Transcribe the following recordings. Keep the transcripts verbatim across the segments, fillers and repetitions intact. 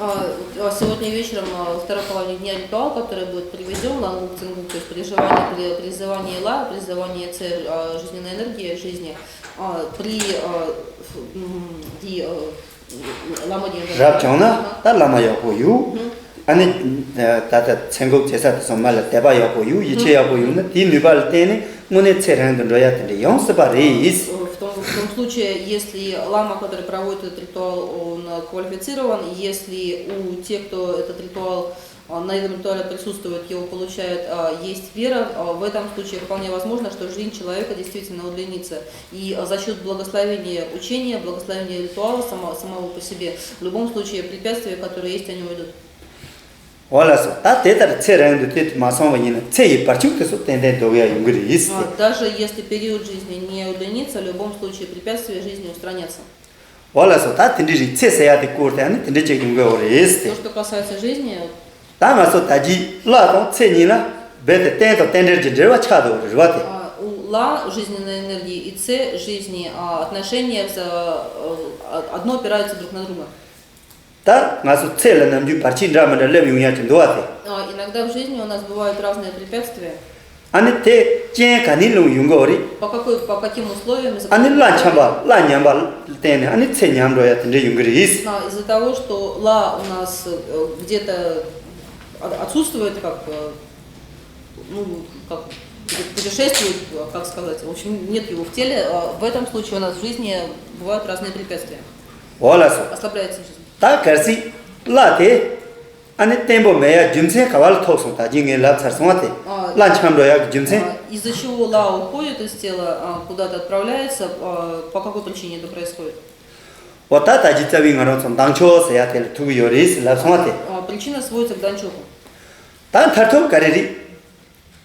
А, а сегодня вечером, а, во второй половине дня ритуал, который будет проведен, Лангук Цингук, то есть призывание, при- призывание Ла, призывание Ци, а, жизненной энергии, жизни, а, при, а, ф- м, при, а, Ла Мадин. རབ་བྱུང་ན་ད་བླ་མ་ཡག་པོ་ཡོད། ཨ་ནི་ད་ལྟ་ཚེ་འགུགས་བྱེད་ས་དེ་ཚོ་མ་ལ་དད་པ་ཡག་པོ་ཡོད། ཡིད་ཆེས་ཡག་པོ་ཡོད་ན་དེའི་ནུས་པ་ལ་བརྟེན་ནས་དངོས་གནས་ཚེ་རིང་དུ་འགྲོ་ཡ་དེ་འདྲ་ཡོང་སྲིད་པ་རེད། Э, В том, в том случае, если лама, который проводит этот ритуал, он э, квалифицирован, если у тех, кто этот ритуал, э, на этом ритуале присутствует, его получает, э, есть вера, э, в этом случае вполне возможно, что жизнь человека действительно удлинится. И э, за счет благословения учения, благословения ритуала само- самого по себе, в любом случае препятствия, которые есть, они уйдут. འོ་ལགས་སོ། ད་དེ་ལྟར་ཚེ་རིང་དུ་དེ་མ་སོང་བ་ཡིན་ན་ཚེ་ཡི་བར་ཆད་དེ་ཚོ་ཏན་ཏན་ཟློག་ཡ་ཡོང་གི་རེད། А, даже если период жизни не удлинится, в любом случае препятствия жизни устранятся. འོ་ལགས་སོ། ད་དེ་འདྲ་རེད། ཚེ་ཟེར་ཡ་དེ་སྐོར་དེ་ཨ་ནི་དེ་འདྲ་ཅིག་ཡོང་གི་ཡོད་རེད་དེ། То, что касается жизни, ད་ང་ཚོ་ད་གི་ལྷ་དང་ཚེ་གཉིས་ལ་རྦད་དེ་རྟེན་དང་རྟེན་འབྲེལ་གྱི་འབྲེལ་བ་ཆགས་འདུག་རེད་བ་དེ། А, у Ла жизненной энергии и Ци жизни а, отношения, вза- э, а- одно опирается друг на друга. ད་ང་ཚོ་ཚེ་ལ་ནམ་རྒྱུན་བར་ཆད་འདྲ་མི་འདྲ་སླེབས་ཡོང་ཡ་ཅིག་འདུག་བ་དེ། А, иногда в жизни у нас бывают разные препятствия. ཨ་ནི་དེ་རྐྱེན་ག་ནས་སློང་ཡོང་གི་ཡོད་རེད། По какой, по каким условиям из-, ཨ་ནི་ལྷ་འཆམ་པ་ལྷ་ཉམས་པ་བརྟེན་ནས་ཨ་ནི་ཚེ་ཉམས་འགྲོ་ཡ་དེ་འདྲ་ཡོང་གི་རེད། А, из-за того, что Ла у нас э, где-то от- отсутствует, как э, ну, как путешествует, как сказать, в общем, нет его в теле, а, в этом случае у нас в жизни бывают разные препятствия. འོ་ལགས་སོ། Ослабляется жизнь. ད་གལ་སྲིད་ལྷ་དེ་ཨ་ནི་བརྟན་པོ་མེད་ཡ་རྒྱུ་མཚན་ག་བ་ལ་ཐུག་སོང་། ད་གིན་ངས་ལབ་ཚར་སོང་བ་དེ། ཨ། ལྷ་འཆམ་འགྲོ་ཡ་གི་རྒྱུ་མཚན། А, из-за чего Ла уходит из тела, а, куда-то отправляется, а, по какой причине это происходит? འོ་ད་ད་གི་རྩ་བའི་ང་རང་ཚོ་མདངས་ཆོག་ཟེར་ཡ་དེ་ལ་ཐུག་གི་ཡོད་རེད་ཟེར་ལབ་སོང་བ་དེ། А, причина сводится к данчоку. ད་མཐར་ཐུག་ག་རེ་རེད།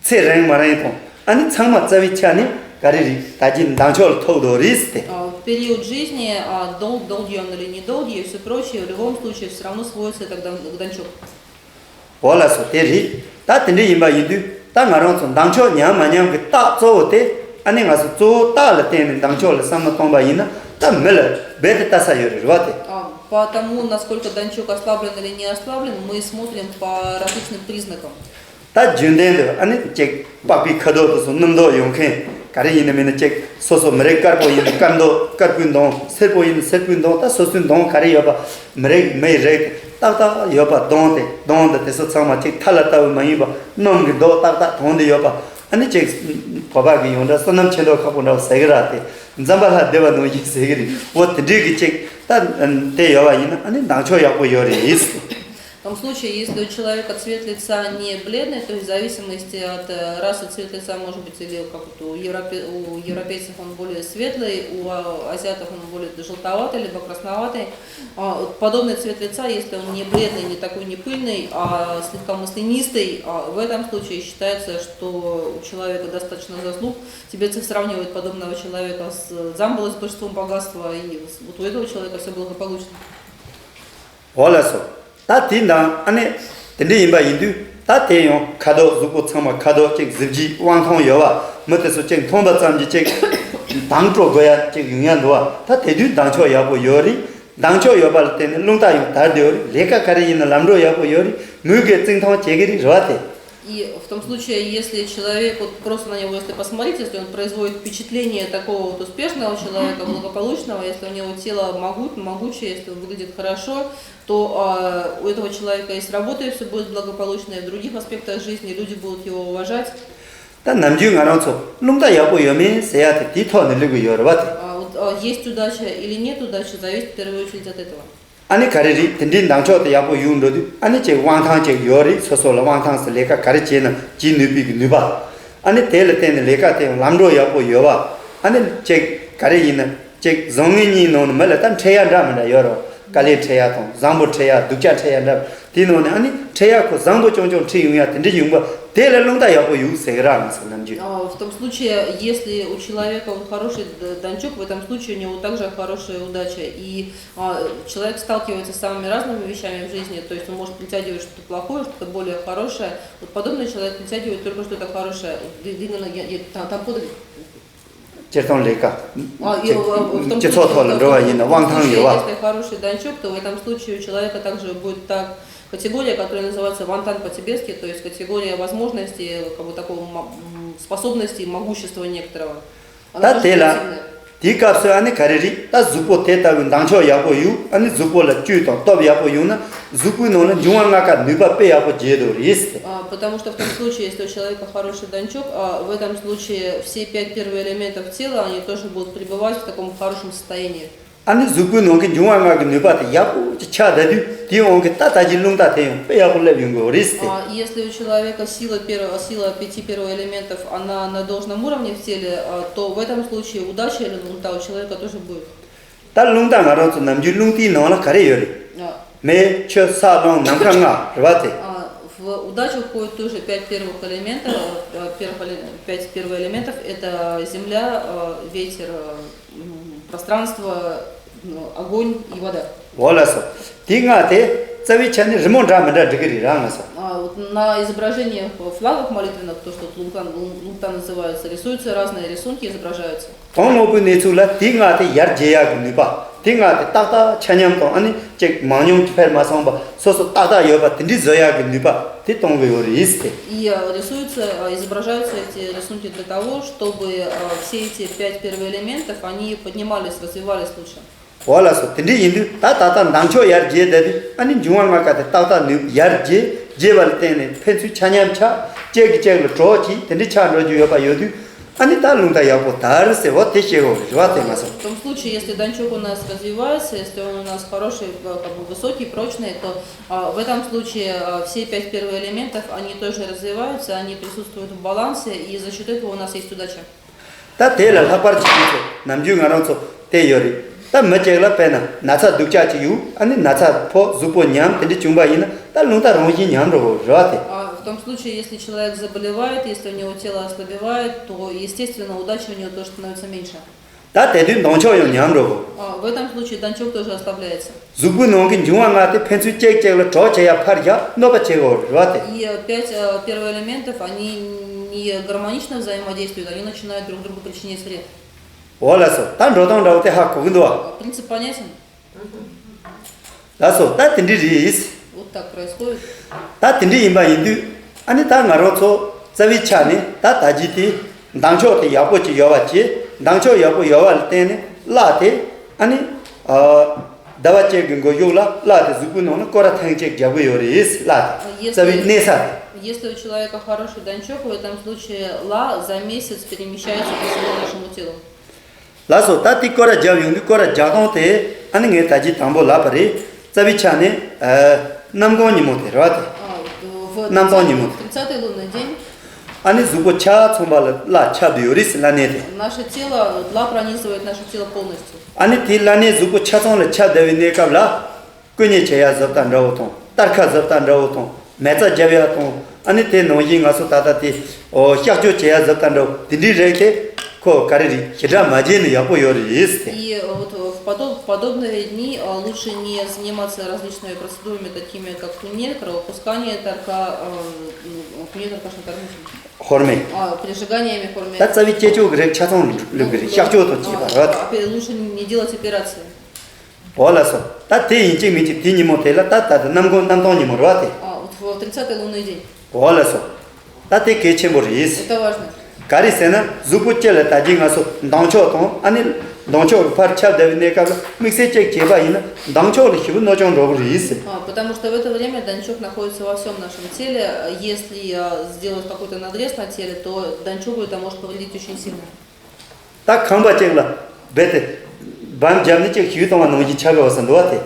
ཚེ་རིང་མ་རིང་དང་ཨ་ནི་ཚང་མ་རྩ་བའི་ཆ་ནས་ག་རེ་རེད། ད་གི་མདངས་ཆོག་ལ་ཐུག་འདུག་རེད་ཟེར་ཏེ། А, в период жизни, а, дол- долгий он или недолгий и все прочее, в любом случае все равно сводится это к дан- к данчоку. འོ་ལགས་སོ། དེ་རེད། ད་དེ་འདྲ་ཡིན་པ་ཡིན་དུས་ད་ང་རང་ཚོ་མདངས་ཆོག་ཉམས་མ་ཉམས་ཀྱི་རྟགས་གཙོ་བོ་དེ་ཨ་ནི་ང་ཚོ་གཙོ་བོ་རྟགས་ལ་བརྟེན་ནས་མདངས་ཆོག་ལ་བསམ་བློ་གཏོང་པ་ཡིན་ན་ད་མི་ལ་རྦད་དེ་ལྟ་ས་ཡོད་རེད་བ་དེ། А, по тому, насколько данчок ослаблен или не ослаблен, мы смотрим по различным признакам. ད་རྒྱུན་ལྡན་དུ་ཨ་ནི་ཅིག་པགས་པའི་ཁ་དོག་དེ་ཚོ་སྣུམ་མདོག་ཡོང་མཁན་ག་རེ་ཡིན་ན་མིན་ན་ཅིག་སོ་སོ་མི་རིགས་དཀར་པོ་ཡིན་ན་དཀར་མདོག་དཀར་པོའི་མདོག་སེར་པོ་ཡིན་ན་སེར་པོའི་མདོག་ད་སོ་སོའི་མདོག་ག་རེ་ཡོད་པ་མི་རིགས་མིའི་རིགས་ཏག་ཏག་ཡོད་པ་གདོང་དེ་གདོང་དེ་དེ་ཚོ་ཚང་མ་ཅིག་ཐ་ལ་ལྟ་བུ་མ་ཡིན་པ་སྣུམ་གྱི་མདོག་ཏག་ཏག་གདོང་དེ་ཡོད་པ་ཨ་ནི་ཅིག་བོད་པ་གི་ཡོངས་གྲགས་བསོད་ནམས་ཆེ་མདོག་ཁ་པོ་འདྲ་བོ་ཟེར་གི་ར་དེ་འཛམ་བུ་གླིང་བདེ་བ་ནང་བཞིན་ཟེར་གི་རེད། འོ་དེ་འདྲའི་གི་ཅིག་ད་དེ་ཡོད་པ་ཡིན་ན་ཨ་ནི་མདངས་ཆོག་ཡག་པོ་ཡོད་རེད། В том случае, если у человека цвет лица не бледный, то есть в зависимости от э, расы цвет лица может быть или как вот у, европе- у европейцев он более светлый, у а- азиатов он более желтоватый либо красноватый, а, вот подобный цвет лица, если он не бледный, не такой не пыльный, а слегка маслянистый, а, в этом случае считается, что у человека достаточно заслуг. Тибетцы сравнивают подобного человека с Дзамбалой, с божеством богатства, и вот у этого человека все благополучно. འོ་ལགས་སོ། ད་དེ་འདང་ཨ་ནི་དེ་འདྲ་ཡིན་པ་ཡིན་དུས་ད་དེ་ཡང་ཁ་དོག་གཟུགས་པོ་ཚང་མ་ཁ་དོག་ཅིག་གཟི་བརྗིད་དབང་ཐང་ཡོད་པ་མི་དེ་ཚོ་ཅིག་མཐོང་པ་ཙམ་གྱིས་ཅིག་དང་སྤྲོ་དགོས་ཡ་ཅིག་ཡོང་ཡ་འདུག་བ། ད་དེ་དུས་མདངས་ཆོག་ཡག་པོ་ཡོད་རེད། མདངས་ཆོག་ཡོད་པ་ལ་བརྟེན་ནས་རླུང་རྟ་ཡང་དར་བསྡད་ཡོད་རེད། ལས་ཀ་ག་རེ་ཡིན་ན་ལམ་འགྲོ་ཡག་པོ་ཡོད་རེད། མོས་གུས་བརྩི་མཐོང་བྱེད་ཀྱི་རེད་རེད་བ་དེ། И в том случае, если человек, вот просто на него, если посмотреть, если он производит впечатление такого вот успешного человека, благополучного, если у него тело могут, могучее, если он выглядит хорошо, то э, у этого человека и с работой все будет благополучно, и в других аспектах жизни люди будут его уважать. ད་ནམ་རྒྱུན་ང་རང་ཚོ་རླུང་རྟ་ཡག་པོ་ཡོད་མེད་ཟེར་ཡ་དེ་དེའི་ཐོག་ནས་སླེབས་ཀྱི་ཡོད་རེད་བ་དེ། А, вот, а, есть удача или нет удачи, зависит в первую очередь от этого. ཨ་ནི་ག་རེ་རེད། དེ་འདྲའི་མདངས་ཆོག་དེ་ཡག་པོ་ཡོང་འགྲོ་དུས་ཨ་ནི་ཅིག་དབང་ཐང་ཅིག་ཡོད་རེད། སོ་སོ་ལ་དབང་ཐང་ཟེར་ལས་ཀ་ག་རེ་བྱས་ན་བྱེད་ནུས་པའི་གི་ནུས་པ། ཨ་ནི་དེ་ལ་བརྟེན་ནས་ལས་ཀ་དེ་ཡང་ལམ་འགྲོ་ཡག་པོ་ཡོད་པ། ཨ་ནི་ཅིག་ག་རེ་ཡིན་ན་ཅིག་བཟང་ངན་གཉིས་ནང་ནས་མི་ལ་ད་འཕྲད་ཡ་འདྲ་མི་འདྲ་ཡོད་རེད། དཀའ་ལས་འཕྲད་ཡ་དང་བཟང་པོ་འཕྲད་ཡ་སྡུག་ཅག་འཕྲད་ཡ་འདྲ། དེའི་ནང་ནས་ཨ་ནི་འཕྲད་ཡ་ཁོ་བཟང་པོ་ཅུང་ཅུང་འཕྲད་ཡོང་ཡ་དེ་འདྲ་ཡོང་པ་དེ་ལ་རླུང་རྟ་ཡག་པོ་ཡོད་ཟེར་གི་ར། ང་ཚོ་ནམ་རྒྱུན། А, в том случае, если у человека вот хороший д- данчок, в этом случае у него также хорошая удача. И а, человек сталкивается с самыми разными вещами в жизни, то есть он может притягивать что-то плохое, что-то более хорошее. Вот подобный человек притягивает только что-то хорошее. Вот, ди- ди- на- я- я- там- там куда- སྤྱིར་བཏང་ལས་ཀ А, и в, в том སྤྱི་ཚོགས་ཐོག་ལ་འགྲོ་བ་ཡིན་ན་དབང་ཐང་ཡོད་པ། Если хороший данчок, то в этом случае у человека также будет та категория, которая называется вантан по-тибетски, то есть категория возможностей, как бы такого м- способности, могущества некоторого. Она ད་དེ་тоже ལ позитивная. དེའི་སྐབས་སུ་ཨ་ནི་ག་རེ་རེད། ད་གཟུགས་པོ་དེ་ལྟ་བུའི་མདངས་ཆོག་ཡག་པོ་ཡོད། ཨ་ནི་གཟུགས་པོ་ལ་བཅུད་དང་སྟོབས་ཡག་པོ་ཡོད་ན་གཟུགས་པོའི་ནང་ལ་འབྱུང་བ་ལྔ་ཀ་ནུས་པ་དཔེ་ཡག་པོ་རྒྱས་འགྲོ་རེད་ཟེར། А, потому что в том случае, если у человека хороший данчок, а, в этом случае все пять первых элементов тела, они тоже будут пребывать в таком хорошем состоянии. ཨ་ནི་གཟུགས་པོའི་ནང་གི་འབྱུང་བ་ལྔ་གི་ནུས་པ་དེ་ཡག་པོ་ཅིག་ཆགས་བསྡད་དུས་དེའི་དབང་གིས་ད་ད་ཅིག་རླུང་རྟ་དེ་ཡང་དཔེ་ཡག་པོ་སླེབས་ཡོང་གི་ཡོད་རེད་ཟེར། А, если у человека сила, первого, сила пяти первых элементов, она на должном уровне в теле, а, то в этом случае удача или лунта у человека тоже будет. ད་རླུང་རྟ་ང་རང་ཚོ་ནམ་རྒྱུན་རླུང་རྟའི་ནང་ལ་ག་རེ་ཡོད་རེད། А, མེ་ཆུ་ས་རླུང་ནམ་མཁའ་ལྔ་རེད་པ་དེ། а, в удачу входит тоже пять первых элементов, э, первых эле- пять первых элементов, это земля, э, ветер, э, м, пространство, ну, огонь и вода. འོ་ལགས་སོ། དེ་ལྔ་དེ་རྩ་བའི་ཆ་ནས་རི་མོ་འདྲ་མི་འདྲ་འབྲི་གི་རེད་ར་ང་ཚོ། А вот на изображениях флагов молитвенных, то, что вот лунтан, лун- лунтан называется, рисуются разные рисунки, изображаются. དོན་དངོས་པོའི་གནས་ཚུལ་ལ་དེ་ལྔ་དེ་ཡར་རྒྱས་ཡག་གི་ནུས་པ། དེ་ལྔ་དེ་ཏག་ཏག་ཆ་མཉམ་དང་ཨ་ནི་ཅིག་མང་ཉུང་གི་ཕར་མ་སོང་བ་སོ་སོ་ཏག་ཏག་ཡོད་པ་དེ་འདྲའི་བཟོ་ཡག་གི་ནུས་པ་དེ་གཏོང་གི་ཡོད་རེད་ཟེར་ཏེ། И э, рисуются, э, изображаются эти рисунки для того, чтобы э, все эти пять первых элементов, они поднимались, развивались лучше. འོ་ལགས་སོ། དེ་འདྲ་ཡིན་དུས་ད་ད་ལྟ་མདངས་ཆོག་ཡར་རྒྱས་བསྡད་དུས་ཨ་ནི་འབྱུང་བ་ལྔ་ཀ་དེ་ཏག་ཏག་ནུས་ཡར་རྒྱས་རྒྱས་པ་ལ་བརྟེན་ནས་ཕན་ཚུན་ཆ་མཉམ་ཆགས། གཅིག་གིས་གཅིག་ལ་གྲོགས་བྱེད། དེ་འདྲ་ཆགས་འགྲོ་རྒྱུ་ཡོད་པ་ཡོད་དུས་ཨ་ནི་ད་རླུང་རྟ་ཡག་པོ་དར་ཟེར་བ་དེ་བཤད་དགོས་རེད་བ་དེ་ང་ཚོ། В том случае, если данчок у нас развивается, если он у нас хороший, э, как бы высокий, прочный, то а, в этом случае а, все пять первых элементов, они тоже развиваются, они присутствуют в балансе, и за счет этого у нас есть удача. ད་དེ་ལ་ལྷག་པར་གྱི་དུས་ཚོད་ནམ་རྒྱུན་ང་རང་ཚོ་དེ་ཡོད་རེད། ད་མི་གཅིག་ལ་དཔེར་ན་ན་ཚ་སྡུག་ཅག་ཅིག་ཡོད། ཨ་ནི་ན་ཚ་ཕོག་གཟུགས་པོ་ཉམས་དེ་འདྲ་བྱུང་པ་ཡིན་ན་ད་རླུང་རྟ་རང་བཞིན་ཉམས་འགྲོ་གི་རེད་བ་དེ། А, в том случае, если человек заболевает, если у него тело ослабевает, то, естественно, удача у него тоже становится меньше. ད་དེ་དུས་མདངས་ཆོག་ཡང་ཉམས་འགྲོ་གི། А, в этом случае данчок тоже ослабляется. གཟུགས་པོའི་ནང་གི་འབྱུང་བ་ལྔ་དེ་ཕན་ཚུན་གཅིག་གཅིག་ལ་གྲོགས་བྱེད་ཡ་ཕར་བཞག་གནོད་པ་བྱེད་གི་རེད་བ་དེ། И э, пять э, первых элементов, они не гармонично взаимодействуют, они начинают друг другу причинять вред. འོ་ལགས་སོ། ད་འགྲོ་སྟངས་འདྲ་བོ་དེ་ཧ་གོ་གི་འདུག་བ། Принцип понятен? ལགས་སོ། ད་དེ་འདྲ་རེད། Вот так происходит. ད་དེ་འདྲ་ཡིན་པ་ཡིན་དུས་ཨ་ནི་ད་ང་རང་ཚོ་རྩ་བའི་ཆ་ནས་ད་ད་ཅི་དེ་མདངས་ཆོག་དེ་ཡག་པོ་ཅིག་ཡོད་པ་བྱས། མདངས་ཆོག་ཡག་པོ་ཡོད་པ་ལ་བརྟེན་ནས་གླ་དེ་ཨ་ནི་ཟླ་བ་གཅིག་གི་མགོ་མཇུག་ལ་གླ་དེ་གཟུགས་པོའི་ནང་ལ་སྐོར་ར་ཐེངས་གཅིག་རྒྱག་གི་ཡོད་རེད། གླ་དེ་རྩ་བའི་གནས་ས་དེ། Если у человека хороший данчок, в этом случае ла за месяц перемещается по всему нашему телу. ལགས་སོ། ད་དེ་སྐོར་ར་རྒྱབ་ཡོང་དུས་སྐོར་ར་རྒྱག་སྟངས་དེ་ཨ་ནི་ངས་ད་ཅི་དང་པོ་ལབ་པ་རེད། རྩ་བའི་ཆ་ནས་ཨ་གནམ་གང་ཉིན་མོ་དེ་རེད་བ་དེ། А, в གནམ་གང་ཉིན་མོ་དེ། тридцатый лунный день. ཨ་ནི་གཟུགས་པོ་ཆ་ཚང་པ་ལ་གླ་ཁྱབ་བསྡད་ཡོད་རེད་ཟེར། གླ་གནས་དེ། Наше тело, ла пронизывает наше тело полностью. ཨ་ནི་དེ་གླ་གནས་གཟུགས་པོ་ཆ་ཚང་ལ་ཁྱབ་བསྡད་པའི་གནས་སྐབས་ལ་བསྐུ་མཉེ་བྱེད་ཡ་བཟོ་ལྟ་འདྲ་བོ་དང་། སྟར་ཁ་བཟོ་ལྟ་འདྲ་བོ་དང་། མེ་བཙའ་བརྒྱབ་ཡ་དང་། ཨ་ནི་དེ་ནང་བཞིན་ང་ཚོ་ད་ལྟ་དེ་ཨོ་གཤག་བཅོས་བྱེད་ཡ་བཟོ་ལྟ་འདྲ་བོ་དེ་འདྲའི་རིགས་དེ་ཁོ་ག་རེ་རེད། ཞེ་དྲག་མ་བྱས་ན་ཡག་པོ་ཡོད་རེད་ཟེར་ཏེ། И вот в подоб- подобные дни а, лучше не заниматься различными процедурами, такими как куньне, кровопускание, тарка, а, ну, куньне таркашна тармушин. ཧོར་མེ། А, прижиганиями форме. ད་རྩ་བའི་སྐྱེ་ཅོག་གི་རིགས་ཆ་ཚང་ལ་སླེབས་གི་རེད། གཤག་བཅོས་དང་བཅས་པ་རེད་བ། А, опе- лучше не делать операции. འོ་ལགས་སོ། ད་དེ་ཡིན་གཅིག་མིན་གཅིག་དེ་ཉིན་མོ་དེ་ལ་ད་ད་ལྟ་གནམ་གང་གནམ་སྟོང་ཉིན་མོ་རེད་བ་དེ། А, вот в тридцатый лунный день. འོ་ལགས་སོ། ད་དེ་གལ་ཆེན་པོ་རེད། Это важно. ག་རེ་ཟེར་ན་གཟུགས་པོ་སྤྱི་ལ་ད་གིན་ང་ཚོ་མདངས་ཆོག་དང་ཨ་ནི་མདངས་ཆོག་གི་ཕར་ཁྱབ་བསྡད་པའི་གནས་སྐབས་ལ་དམིགས་བསལ་གཅིག་བྱས་པ་ཡིན་ན་མདངས་ཆོག་ལ་ཞེ་པོ་གནོད་སྐྱོན་འགྲོ་གི་རེད་ཟེར། А, потому что в это время данчок находится во всем нашем теле. Если а, сделать какой-то надрез на теле, то данчоку это может повредить очень сильно. ད་ཁང་པ་གཅིག་ལ་རྦད་དེ་བམ་བརྒྱབ་ནས་གཅིག་གཞུས་བཏང་བ་ནང་བཞིན་ཆགས་ཡོད་ཟེར་འདུག་བ་དེ།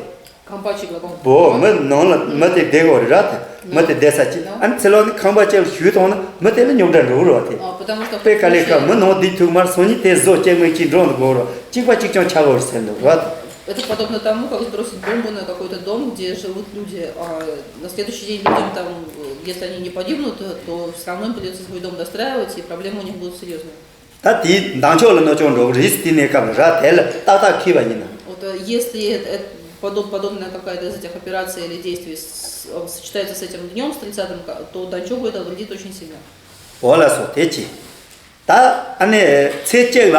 Кампачик лагом. བོ་མི་ནང་ལ་མི་དེ་བསྡད་དགོས་རེད་ར་དེ། མི་དེ་བསྡད་ས་ཅིག་ཨ་ནི་ཚེ་ལོག་ནི་ཁང་པ་གཅིག་ལ་གཞུས་བཏང་ན་མི་དེ་ལ་རྙོག་དྲ་འགྲོ་གི་རེད་བ་དེ། А, потому что в དཔེ་དཀའ་ལས་ཁག་случае- མི་ནང་བསྡད་ཐུབ་མ་རེད། སང་ཉིན་དེ་བཟོ་གཅིག་མིན་གཅིག་འགྲོ་འདུག་དགོས་རེད། གཅིག་པ་གཅིག་རྐྱང་ཆགས་དགོས་རེད་ཟེར་འདུག་ར་དེ། Это подобно тому, как сбросить бомбу на какой-то дом, где живут люди. А на следующий день людям там, э, если они не погибнут, э, то все равно им придется свой дом достраивать, и проблемы у них будут серьезные. ད་དེའི་མདངས་ཆོག་ལ་གནོད་སྐྱོན་འགྲོ་གི་རེད་ཟེར། དེ་གནས་སྐབས་ལ་ར་དེ་ལ་ཏག་ཏག་འཁེལ་བ་ཡིན་ན། Вот э, если это, это подоб- подобная какая-то из этих операций или действий с- э, сочетается с этим днем, с тридцатым, ка- то данчоку это вредит очень сильно. འོ་ལགས་སོ། དེ་ཅི། ད་ཨ་ནི་ཚེས་གཅིག་ལ་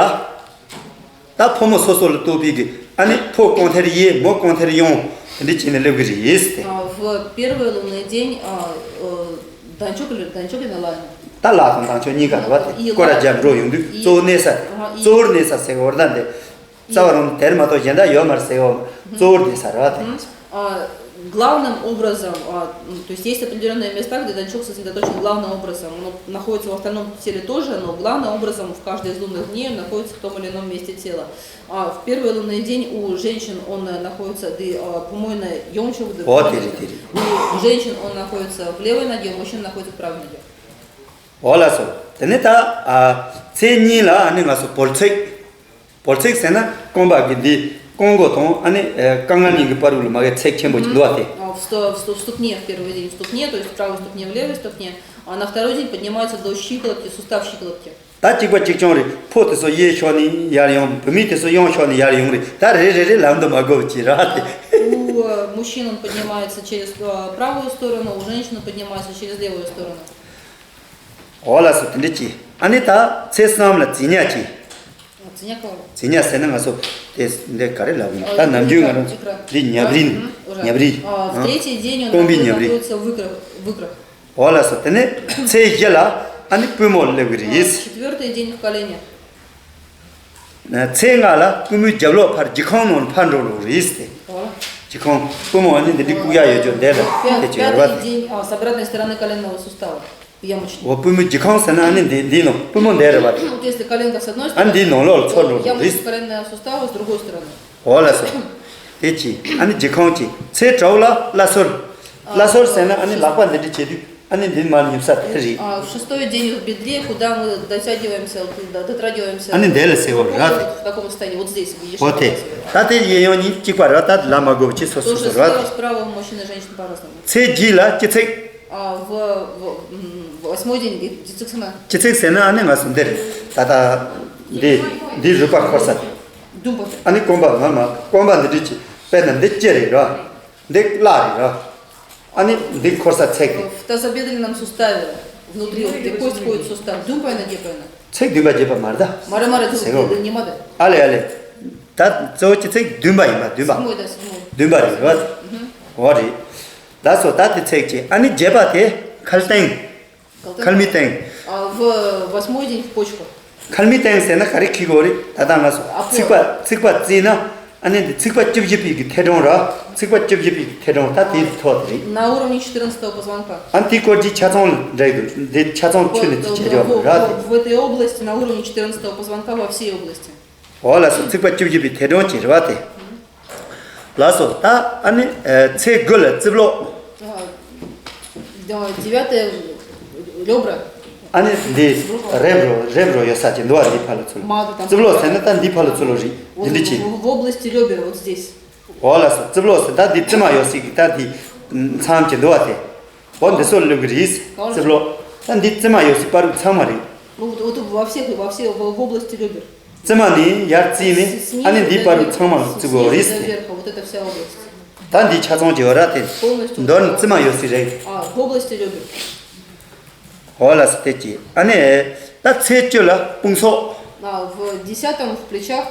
ད་ཕོ་མོ་སོ་སོ་ལ་ལྟོས་པའི་གི་ཨ་ནི་ཕོ་གང་ཐེར་གཡས་མོ་གང་ཐེར་གཡོན་དེ་འདྲ་བྱས་ནས་སླེབས་གི་རེད་ཟེར་ཏེ། А, в первый лунный день, а, э, данчок или данчок и налайна. ད་ལ་དང་དང་ཆོས་གཉིས་ཀ་རེད་བ་དེ་ཀོ་ར་རྒྱབ་འགྲོ་ཡོང་དུས་གཙོ་བོ་གནས་ས་གཙོ་བོར་གནས་ས་ཟེར་གི་འོར་ད་འདི་རྩ་བ་རང་དེར་མ་གཏོགས་གཞན་དག་ཡོད་མ་རེད་ཟེར་གི་འོར་གཙོ་བོར་གནས་ས་རེད་བ་དེ། А, главным образом, а, м, то есть есть определенные места, где данчок сосредоточен главным образом. Он находится в остальном теле тоже, но главным образом в каждый из лунных дней он находится в том или ином месте тела. А в первый лунный день у женщин он э, находится, ды, а, по-моему, на ёнчук, ды, о, тири, тири. У женщин он находится в левой ноге, у мужчин находится в правой ноге. འོ་ལགས་སོ། དེ་ནས་ད་ཨ་ཚེས་གཉིས་ལ་ཨ་ནི་ང་ཚོ་བོལ་ཚིགས། བོལ་ཚིགས་ཟེར་ན་རྐང་པ་གི་འདི་རྐང་མགོ་དང་ཨ་ནི་ཨ་རྐང་ངར་གཉིས་ཀྱི་བར་དུ་ལ་མ་གི་ཚིགས་ཆེན་པོ་ཅིག་འདུག་བ་དེ། А, в сто- в сто- в ступне в первый день, в ступне, то есть в правой ступне, в левой ступне, а на второй день поднимается до щиколотки, сустав щиколотки. ད་གཅིག་པ་གཅིག་རྐྱང་རེད། ཕོ་དེ་ཚོ་གཡས་ཕྱོགས་ནས་ཡར་ཡོང་། བུད་མེད་དེ་ཚོ་གཡོན་ཕྱོགས་ནས་ཡར་ཡོང་རེད། ད་རེ་རེ་རེ་ལམ་དུ་མ་འགོར་བ་ཅིག་ར་དེ། У э, мужчин он поднимается через э, правую сторону, у женщин он поднимается через левую сторону. འོ་ལགས་སོ། དེ་འདྲ་ཅིག་ཨ་ནི་ད་ཚེས་གསུམ་ལ་རྩི་ཉ་ཅིག་ཨ། རྩི་ཉ་ག་རེ། རྩི་ཉ་ཟེར་ན་ང་ཚོ་དེ་འདི་ག་རེ་ལབ་ཡིན། ད་ཨ། ནམ་རྒྱུན་ང་རང་ཚོ་ཅིག་ར། འདི་ཉ་བྲིས། ཨ། ཨ། ཉ་བྲིས། А, в третий день он སྟོང་པའི་ཉ་བྲིས། находится в икре, в икре. འོ་ལགས་སོ། དེ་ནས་ཚེས་བཞི་ལ་ཨ་ནི་པུས་མོ་སླེབས་ཀྱི་རེད། А, четвёртый день в колене. ཚེས་ལྔ་ལ་པུས་མོའི་རྒྱབ་ལོགས་ཕར་རྒྱུ་ཁང་ནང་ཕར་འགྲོ་འགྲོ་རེད་ཟེར་ཏེ། འོ། རྒྱུ་ཁང་པུས་མོ་ཨ་ནི་འདི་འདྲའི་བཀུག་ཡ་ཡོད་ཅོག་འདི་ལ་དེ་ཅིག་ཡོད་རེད་བ། Пятый день, а, с обратной стороны коленного сустава. Ямочный. འོ་པུས་མོའི་རྒྱུ་ཁང་ཟེར་ན་ཨ་ནི་འདི་འདི་ནང་པུས་མོ་འདི་རེད་བ། Вот если коленка с одной стороны, ཨ་ནི་འདིའི་ནང་ལོགས་ལ་ཚུར་འགྲོ་འགྲོ་རེད། Ямочный коленного сустава с другой стороны. འོ་ལགས་སོ། དེ་ཅི། ཨ་ནི་རྒྱུ་ཁང་ཅི། ཚེས་དྲུག་ལ་བརླ་སོལ། བརླ་སོལ་ཟེར་ན་ཨ་ནི་ལག་པ་འདི་འདྲ་བྱེད་དུས་ཨ་ནི་འདི་མར་ཉིབ་ས་དེ་རེད། А, в шестой день в бедре, куда мы дотягиваемся, вот, ད་дотрагиваемся. ཨ་ནི་འདི་ལ་ཟེར་བ་རེད། В таком состоянии, вот здесь, видишь, вот здесь. འོ་དེ། ད་དེ་གཡས་གཡོན་གཉིས་གཅིག་པ་རེད། ད་ལ་མ་དགོས་པ་ཅི་སོ་སོ་སོ་རེད། То же слева, справа у мужчин и женщин по-разному. ཚེས་བརྒྱད་ལ་སྤྱི་ཚེས། А, в, в, м, восьмой день, где, где циксона? སྤྱི་ཚེས་ཟེར་ན་ཨ་ནི་ང་ཚོ་འདིར་ད་ལྟ་འདི་འདི་རུས་པ་འཁོར་ས་དེ། Думба. ཨ་ནི་རྐང་པ་ང་མ་རྐང་པ་འདི་འདྲ་ཅིག་དཔེར་ན་འདི་ལྕེ་རེད་ར། འདི་བརླ་རེད་ར། ཨ་ནི་འདི་འཁོར་ས་ཚིགས་དེ། В тазобедренном суставе, внутри, вот, где кость входит в сустав, думба и нагибана. ཚིགས་བདུན་པ་བརྒྱད་པ་མ་རེད་ད། Мара, мара, ཟེར་གོ། Думба, не мада. ཨ་ལེ་ཨ་ལེ། ད་གཙོ་བོ་སྤྱི་ཚེས་བདུན་པ་ཡིན་པ་བདུན་པ། Седьмой, да, седьмой. བདུན་པ་རེད་ར། Мгм. འོ་རེད། ད་སོ་ད་དེ་ཚིགས་ཅིག་ཨ་ནི་བརྒྱད་པ་དེ་ཁལ་སྟེང་། Колтын. ཁལ་མི་སྟེང་། А, в восьмой день в почку. ཁལ་མི་སྟེང་ཟེར་ན་ག་རེ་ཁྱི་གོ་རེད། ད་ལྟ་ང་ཚོ་ཨ་ཕོ། ཚིགས་པ་ཚིགས་པ་བརྩིས་ན་ཨ་ནི་འདི་ཚིགས་པ་བཅུ་བཞི་པའི་གི་ཐལ་སྒྲོམ་ར། ཚིགས་པ་བཅུ་བཞི་པའི་གི་ཐལ་སྒྲོམ་ད་དེའི་ཐོག་དེ་རེད། На уровне четырнадцатого позвонка. ཨ་ནི་དེ་སྐོར་གྱི་ཆ་ཚང་འདྲ་གི་འདི་ཆ་ཚང་ཆུ་ནས་ཅི་བྱེད་ཆོག་ར། Вот, вот, вот в этой области, на уровне четырнадцатого позвонка, во всей области. འོ་ལགས་སོ། ཚིགས་པ་བཅུ་བཞི་པའི་ཐལ་སྒྲོམ་གྱི་རེད་བ་དེ། ལགས་སོ། ད་ཨ་ནི་ཨ་ཚེས་དགུ་ལ་རྩིབ་ལོགས། А, да, девятое, ребра. ཨ་ནི་འདི་རེབ་རོ་རེབ་རོ་ཡོད་ས་ཅིག་འདུག་བ། འདི་ཕར་ལ་ཚུར་ལ། Мада там. རྩིབ་ལོགས་ཟེར་ན་ད་འདི་ཕར་ལ་ཚུར་ལ་རེད། འདི་འདྲ་ཅིག Вот в, в области ребер, вот здесь. འོ་ལགས་སོ། རྩིབ་ལོགས་ཟེར་ད་འདི་རྩིབ་མ་ཡོད་སའི་གི་ད་འདི་མཚམས་ཅིག་འདུག་བ་དེ། འོ་འདི་སོ་ལུག་རེད། རྩིབ་ལོགས། ད་འདི་རྩིབ་མ་ཡོད་སའི་བར་དུ་ཚང་མ་རེད། Ну, вот, вот во всех, во всей, в, в области ребер. རྩིབ་མ་ནས་ཡར་བརྩིས་ནས་ཨ་ནི་འདིའི་བར་དུ་ཚང་མ་ལ་བརྩི་དགོས་རེད། Снизу до верха, вот эта вся область. ད་འདི་ཆ་ཚང་གི་འོ་ར་དེ། Полностью. མདོར་ན་རྩིབ་མ་ཡོད་སའི་རེད། А, в области ребер. འོ་ལགས་སོ། དེ་ཅི། ཨ་ནི་ད་ཚེས་བཅུ་ལ་དཔུང་སོགས། А, в десятом в плечах.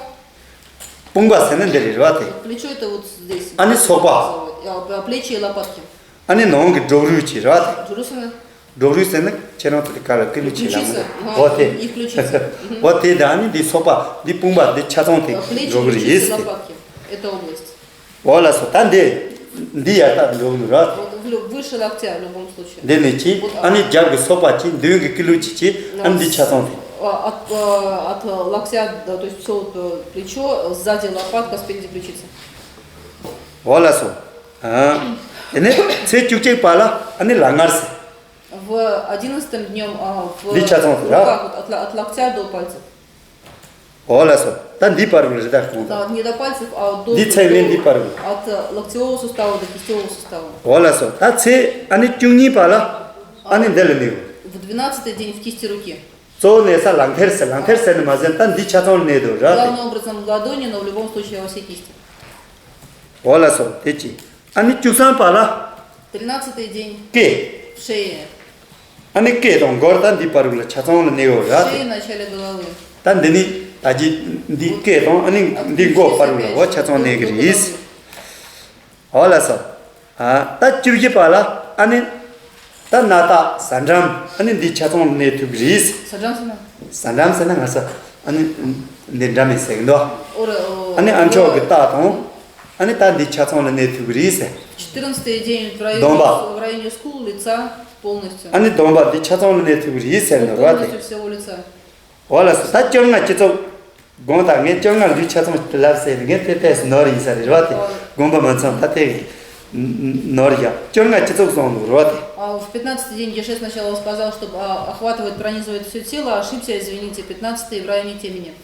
དཔུང་པ་ཟེར་ན་འདི་རེད་ར་དེ། Плечо это вот здесь. ཨ་ནི་སོག་པ། А, а, плечи и лопатки. ཨ་ནི་ནང་གི་སྒྲོག་རུས་ཅིག་རེད་བ་དེ། Дружина. སྒྲོག་རུས་ཟེར་ན་ཁྱེད་རང་ཚོ་དེ་ག་ལ་ཀི་ལུ་ཆེ་ལ་མ། Ключица. འོ་དེ། И ключица. Мгм. འོ་དེ་དང་ཨ་ནི་འདི་སོག་པ་འདི་དཔུང་པ་འདི་ཆ་ཚང་དེ་Плечи, སྒྲོག་རུས་ཀྱི་ཀླུ་ཆུ་ཡིན་ཟེར། Лопатки. Это область. འོ་ལགས་སོ། ད་འདི་འདི་ཡར་ལྟ་འགྲོ་གི་ར། Вот в лю- выше локтя в любом случае. འདི་ནས་ཅི། Вот, ཨ་ནི་རྒྱབ་ཀྱི་སོག་པ་ཅི་མདུན་གྱི་ཀི་ལུ་ཅི་ཅི་ཨ་ནི་འདི་ཆ་ཚང་དེ། А, от, а, от локтя, да, то есть всё вот, э, плечо, сзади лопатка, спереди ключица. འོ་ལགས་སོ། ཨ། དེ་ནས་ཚེས་བཅུ་གཅིག་པ་ལ་ཨ་ནི་ལག་ངར་ཟེར། В одиннадцатом днём, а, в руках, འདི་ཆ་ཚང་ཟེར་ར། Вот от, ло- от локтя до пальцев. འོ་ལགས་སོ། ད་འདི་བར་དུ་རེད་ད་ཁོང་ད། Да, не до пальцев, а до, འདི་ཚེས་ནས་འདི་བར་དུ། От локтевого сустава до кистевого сустава. འོ་ལགས་སོ། ད་ཚེས་ཨ་ནི་བཅུ་གཉིས་པ་ལ་ཨ་ནི་འདི་ལ་གནས། В двенадцатый день в кисти руки. གཙོ་བོ་གནས་ས་ལག་མཐིལ་ཟེར། ལག་མཐིལ་ཟེར་ནི་མ་ཟེར་ད་འདི་ཆ་ཚང་ལ་གནས་འདུག་ར་དེ། Главным образом в ладони, но в любом случае во всей кисти. འོ་ལགས་སོ། དེ་ཅི། ཨ་ནི་བཅུ་གསུམ་པ་ལ། Тринадцатый день. སྐེ། В шее. ཨ་ནི་སྐེ་དང་མགོར་ད་འདི་བར་དུ་ལ་ཆ་ཚང་ལ་གནས་ཡོད་ར་དེ། В шее, в начале головы. ད་འདི་ནི་ ད་ཅི་འདི་སྐེ་དང་ཨ་ནི་འདི་མགོ་བར་ལ་འོ་ཆ་ཚང་གནས་ཀྱི་རེད། འོ་ལགས་སོ། ཨ་ད་བཅུ་བཞི་པ་ལ་ཨ་ནི་ད་སྣ་ཐག་ཟ་འགྲམ་ཨ་ནི་འདི་ཆ་ཚང་གནས་ཐུབ་ཀྱི་རེད། ཟ་འགྲམ་ཟེར་ན། ཟ་འགྲམ་ཟེར་ན་ང་ཚོ་ཨ་ནི་འདི་འགྲམ་མི་ཟེར་གི་འདུག་ཨོ་རེད། ཨོ། ཨ་ནི་ཨ་མཆོག་གི་ལྟག་དང་ཨ་ནི་ད་འདི་ཆ་ཚང་ལ་གནས་ཐུབ་ཀྱི་རེད་ཟེར། Четырнадцатый день в районе, сдོང་པ། В районе скул лица полностью. ཨ་ནི་སྡོམ་པ་འདི་ཆ་ཚང་ལ་གནས་ཐུབ་ཀྱི་རེད་ཟེར་འདུག་ར་དེ། Полностью всего лица. འོ་ལགས་སོ། ད་བཅོ་ལྔ་སྤྱི་ཚོགས་དགོངས་དག་ངས་བཅོ་ལྔ་ལུས་ཆ་ཚང་ལབ་ཟེར་ནས་ངས་དེ་ཏོག་ཙམ་ནོར་ཡིན་ས་རེད་ར་དེ། དགོངས་པ་མ་ཚོམ། ད་དེ་ནོར་ཡ། བཅོ་ལྔ་སྤྱི་ཚོགས་སོང་འདུག་ར་དེ། А в пятнадцатый день Гешеф сначала сказал, что а, охватывает, пронизывает все тело, ошибся, извините, пятнадцатый в районе темени.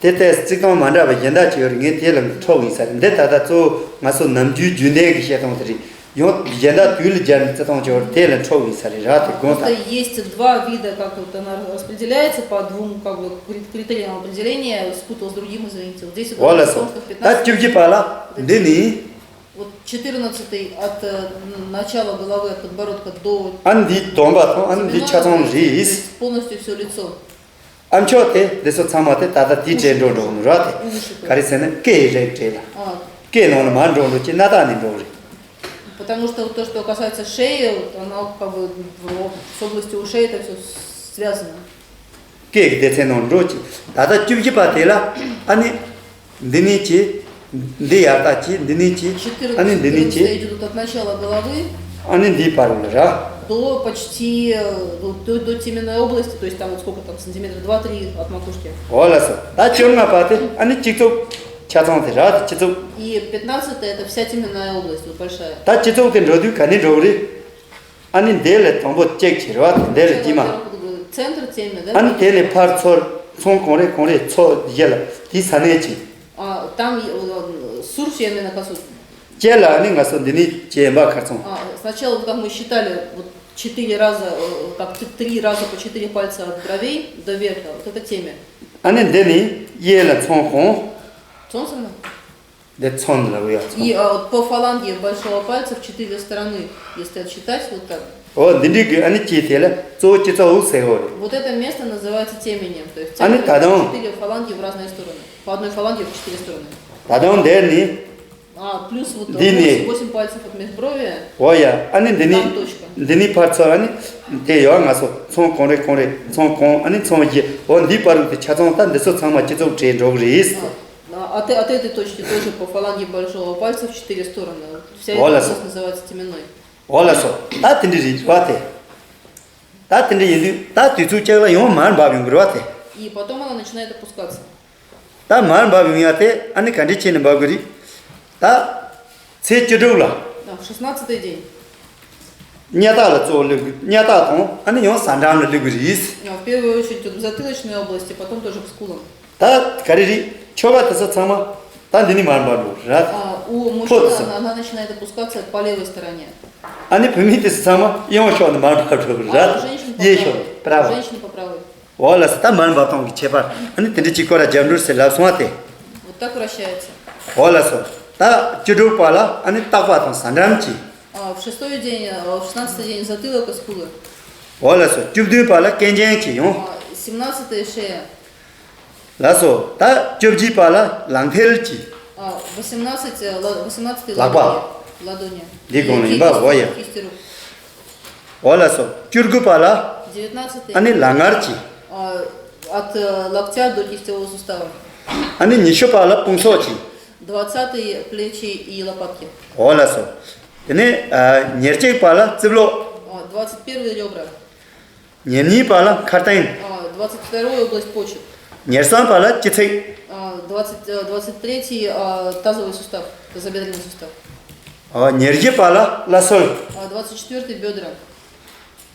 དེ་ལྟའི་ཚིག་དོན་མ་འདྲ་བ་གཞན་དག་ཅིག་ཡོད་རེད། ངས་དེ་ལ་འཕྲོག་ཡིན་ས་རེད། འདི་ད་ལྟ་གཙོ་བོ་ང་ཚོ་ནམ་རྒྱུན་རྒྱུན་ལྡན་གྱི་བཤད་སྟངས་དེ་རེད། ཡང་གཞན་དག་དུས་ལ་སྦྱར་ནས་བརྩི་སྟངས་ཅིག་ཡོད་རེད། དེ་ལ་འཕྲོག་ཡིན་ས་རེད་ར་དེ་དགོངས་དག Просто есть два вида, как вот она распределяется по двум, как бы, кри- критериям определения, спутал с другим, извините. Вот здесь вот. འོ་ལགས་སོ། Потому что в ད་пятнадцатом བཅུ་བཞི་པ་ལ་འདི་ནི། Вот четырнадцатый от э, начала головы, от подбородка до. ཨ་ནི་འདི་སྡོམ་པ་དང་ཨ་ནི་འདི་ཆ་ཚང་རེད། Полностью все лицо. ཨ་མཆོག་དེ་འདི་ཚོ་ཚང་མ་དེ་ད་ལྟ་དེའི་གྲས་འགྲོ་འགྲོ་གི་ར་དེ། ག་རེ་ཟེར་ན་སྐེ་རེག་གྲས་ལ། སྐེ་ནང་ལ་མར་འགྲོ་འགྲོ་ཅིག་སྣ་ཐག་ནས་འགྲོ་གི་རེད། Потому что вот то, что касается шеи, вот она как бы в- с областью ушей это все связано. སྐེ་གི་སྡེ་ཚན་ནང་འགྲོ་ཅིག་ད་ལྟ་བཅུ་བཞི་པ་དེ་ལ་ཨ་ནི། འདི་ནས་ཅི། འདི་ཡར་ལྟ་ཅི། འདི་ནས་ཅི། ཨ་ནི་འདི་ནས་ཅི། Четырнадцатый идет от начала головы ཨ་ནི་འདིའི་བར་ལ་ར། До почти, э, до, до, до теменной области, то есть там вот сколько там, сантиметра два-три от макушки. འོ་ལགས་སོ། ད་བཅོ་ལྔ་པ་དེ་ཨ་ནི་སྤྱི་ཚོགས་ཆ་ཚང་དེ་ར་དེ་སྤྱི་ཚོགས། И пятнадцатый это вся теменная область, вот большая. ད་སྤྱི་ཚོགས་དེ་འགྲོ་དུས་ག་ནས་འགྲོ་གི་རེད། ཨ་ནི་འདི་ལ་དང་པོ་གཅིག་བྱེད་རོགས། འདི་ལ་དཀྱིལ་མ། Во-первых, центр темя, да? ཨ་ནི་དེ་ལས་ཕར་ཚུར་ཚོང་གང་རེ་གང་རེ་ཚོ་བཞི་ལ་དེའི་ས་གནས་གཅིག А, там э, ཟུར་བྱས་ནས་ན་ཁ་སོ། བཅས་ལ་ཨ་ནི་ང་ཚོ་འདི་ནས་བྱས་ཡིན་པ་ཁར་ཚོང་། А, сначала, вот как мы считали, вот четыре раза, э, как т- три раза по четыре пальца от бровей до верха, вот это темя. ཨ་ནི་འདི་ནས་གཡས་ལ་ཚོང་གང་། ཚོང་ཟེར་ན། འདི་ཚོན་ལ་འོ་ཡ་ཚོན། И а, вот по фаланге большого пальца в четыре стороны, если отсчитать, вот так. འོ་འདི་འདྲའི་གི་ཨ་ནི་ཅི་དེ་ལ་གཙོ་བོ་སྤྱི་ཚོགས་འུ་ཟེར་འོ་རེད། Вот это место называется теменем, то есть ཨ་ནི་центр ད་དུང་། Четыре фаланги в разные стороны. По одной фаланге в четыре стороны. ད་དུང་འདིར་ནི། А, плюс вот འདི་ནི། восемь, восемь пальцев от межбровья. འོ་ཡ་ཨ་ནི་འདི་ནི། Там точка. འདི་ནི་ཕར་ཚུར་ཨ་ནི། དེ་ཡོད་ང་ཚོ་ཚོང་གང་རེ་གང་རེ་ཚོང་གང་ཨ་ནི་ཚོང་བཞི་འོ་འདི་བར་དུ་ཆ་ཚང་ད་འདི་ཚོ་ཚང་མ་སྤྱི་ཚོགས་གྲས་འགྲོ་གི་རེད། А, от, от этой точки тоже по фаланге большого пальца в четыре стороны. Вот вся эта область называется теменной. འོ་ལགས་སོ། ད་དེ་འདྲ་རེད་བ་དེ། ད་དེ་འདྲ་ཡིན་དུས་ད་དུས་ཚོད་ཅིག་ལ་ཡང་མར་འབབ་ཡོང་གི་རེད་བ་དེ། И потом она начинает опускаться. ད་མར་འབབ་ཡོང་ཡ་དེ་ཨ་ནི་ག་འདྲ་བྱས་ནས་འབབ་གི་རེད། ད་ཚེས་བཅུ་དྲུག་ལ། А, в шестнадцатый день. སྙེ་ཐག་ལ་གཙོ་བོ་སླེབས་གི་སྙེ་ཐག་དང་ཨ་ནི་ཡང་ཟ་འགྲམ་ལ་སླེབས་གི་རེད། А, в первую очередь вот в затылочной области, потом тоже к скулам. ད་ག་རེ་རེད་ཆོ་ག་དེ་ཚོ་ཚང་མ་ད་འདི་ནས་མར་འབབ་འགྲོ་ར། А, у мужчины она, она начинает опускаться по левой стороне. ཨ་ནི་བུད་མེད་དེ་ཚོ་ཚང་མ་གཡོན་ཕྱོགས་ནས་མར་འབབ་འགྲོ་གི་ར། А у женщин по правой. གཡས་ཕྱོགས་ནས་པྲ་བ། Женщины по правой. འོ་ལགས་སོ། ད་མར་འབབ་སྟངས་ཀྱི་ཁྱད་པར་ཨ་ནི་དེ་འདྲ་ཅིག་སྐོར་ར་རྒྱབ་འགྲོ་ཟེར་ལབ་སོང་བ་དེ། Вот так вращается. འོ་ལགས་སོ། ད་བཅུ་དྲུག་པ་ལ་ཨ་ནི་ལྟག་པ་དང་ཟ་འགྲམ་གྱི། А, в шестой день, а, в шестнадцатый день затылок и скулы. འོ་ལགས་སོ། བཅུ་བདུན་པ་ལ་སྐེ་རྒྱན་གྱི་ཡོང་། А, семнадцатый шея. ལགས་སོ། ད་བཅུ་བཞི་པ་ལ་ལག་མཐིལ་གྱི། А, восемнадцать, э, ла- восемнадцатый ལག་པ། Ладони. Ладони. འདི་གོང་ལ་ཡིན་པ། འོ་ཡ། Кисти рук. འོ་ལགས་སོ། བཅུ་དགུ་པ་ལ། Девятнадцатый. ཨ་ནི་ལག་ངར་གྱི། А, от э, локтя до кистевого сустава. ཨ་ནི་ཉི་ཤུ་པ་ལ་དཔུང་ཚོགས་ཀྱི། Двадцатый плечи и лопатки. འོ་ལགས་སོ། དེ་ནས་ཨ་ཉེར་གཅིག་པ་ལ་རྩིབ་ལོགས། А, двадцать первый ребра. ཉེར་གཉིས་པ་ལ་མཁར་རྟེན། А, двадцать второй область почек. ཉེར་གསུམ་པ་ལ་སྤྱི་ཚིགས། А, двадцать, э, двадцать третий а, тазовый сустав, тазобедренный сустав. ཨ་ཉེར་བཞི་པ་ལ་བརླ་སྲོལ། А, двадцать четвёртый бедра.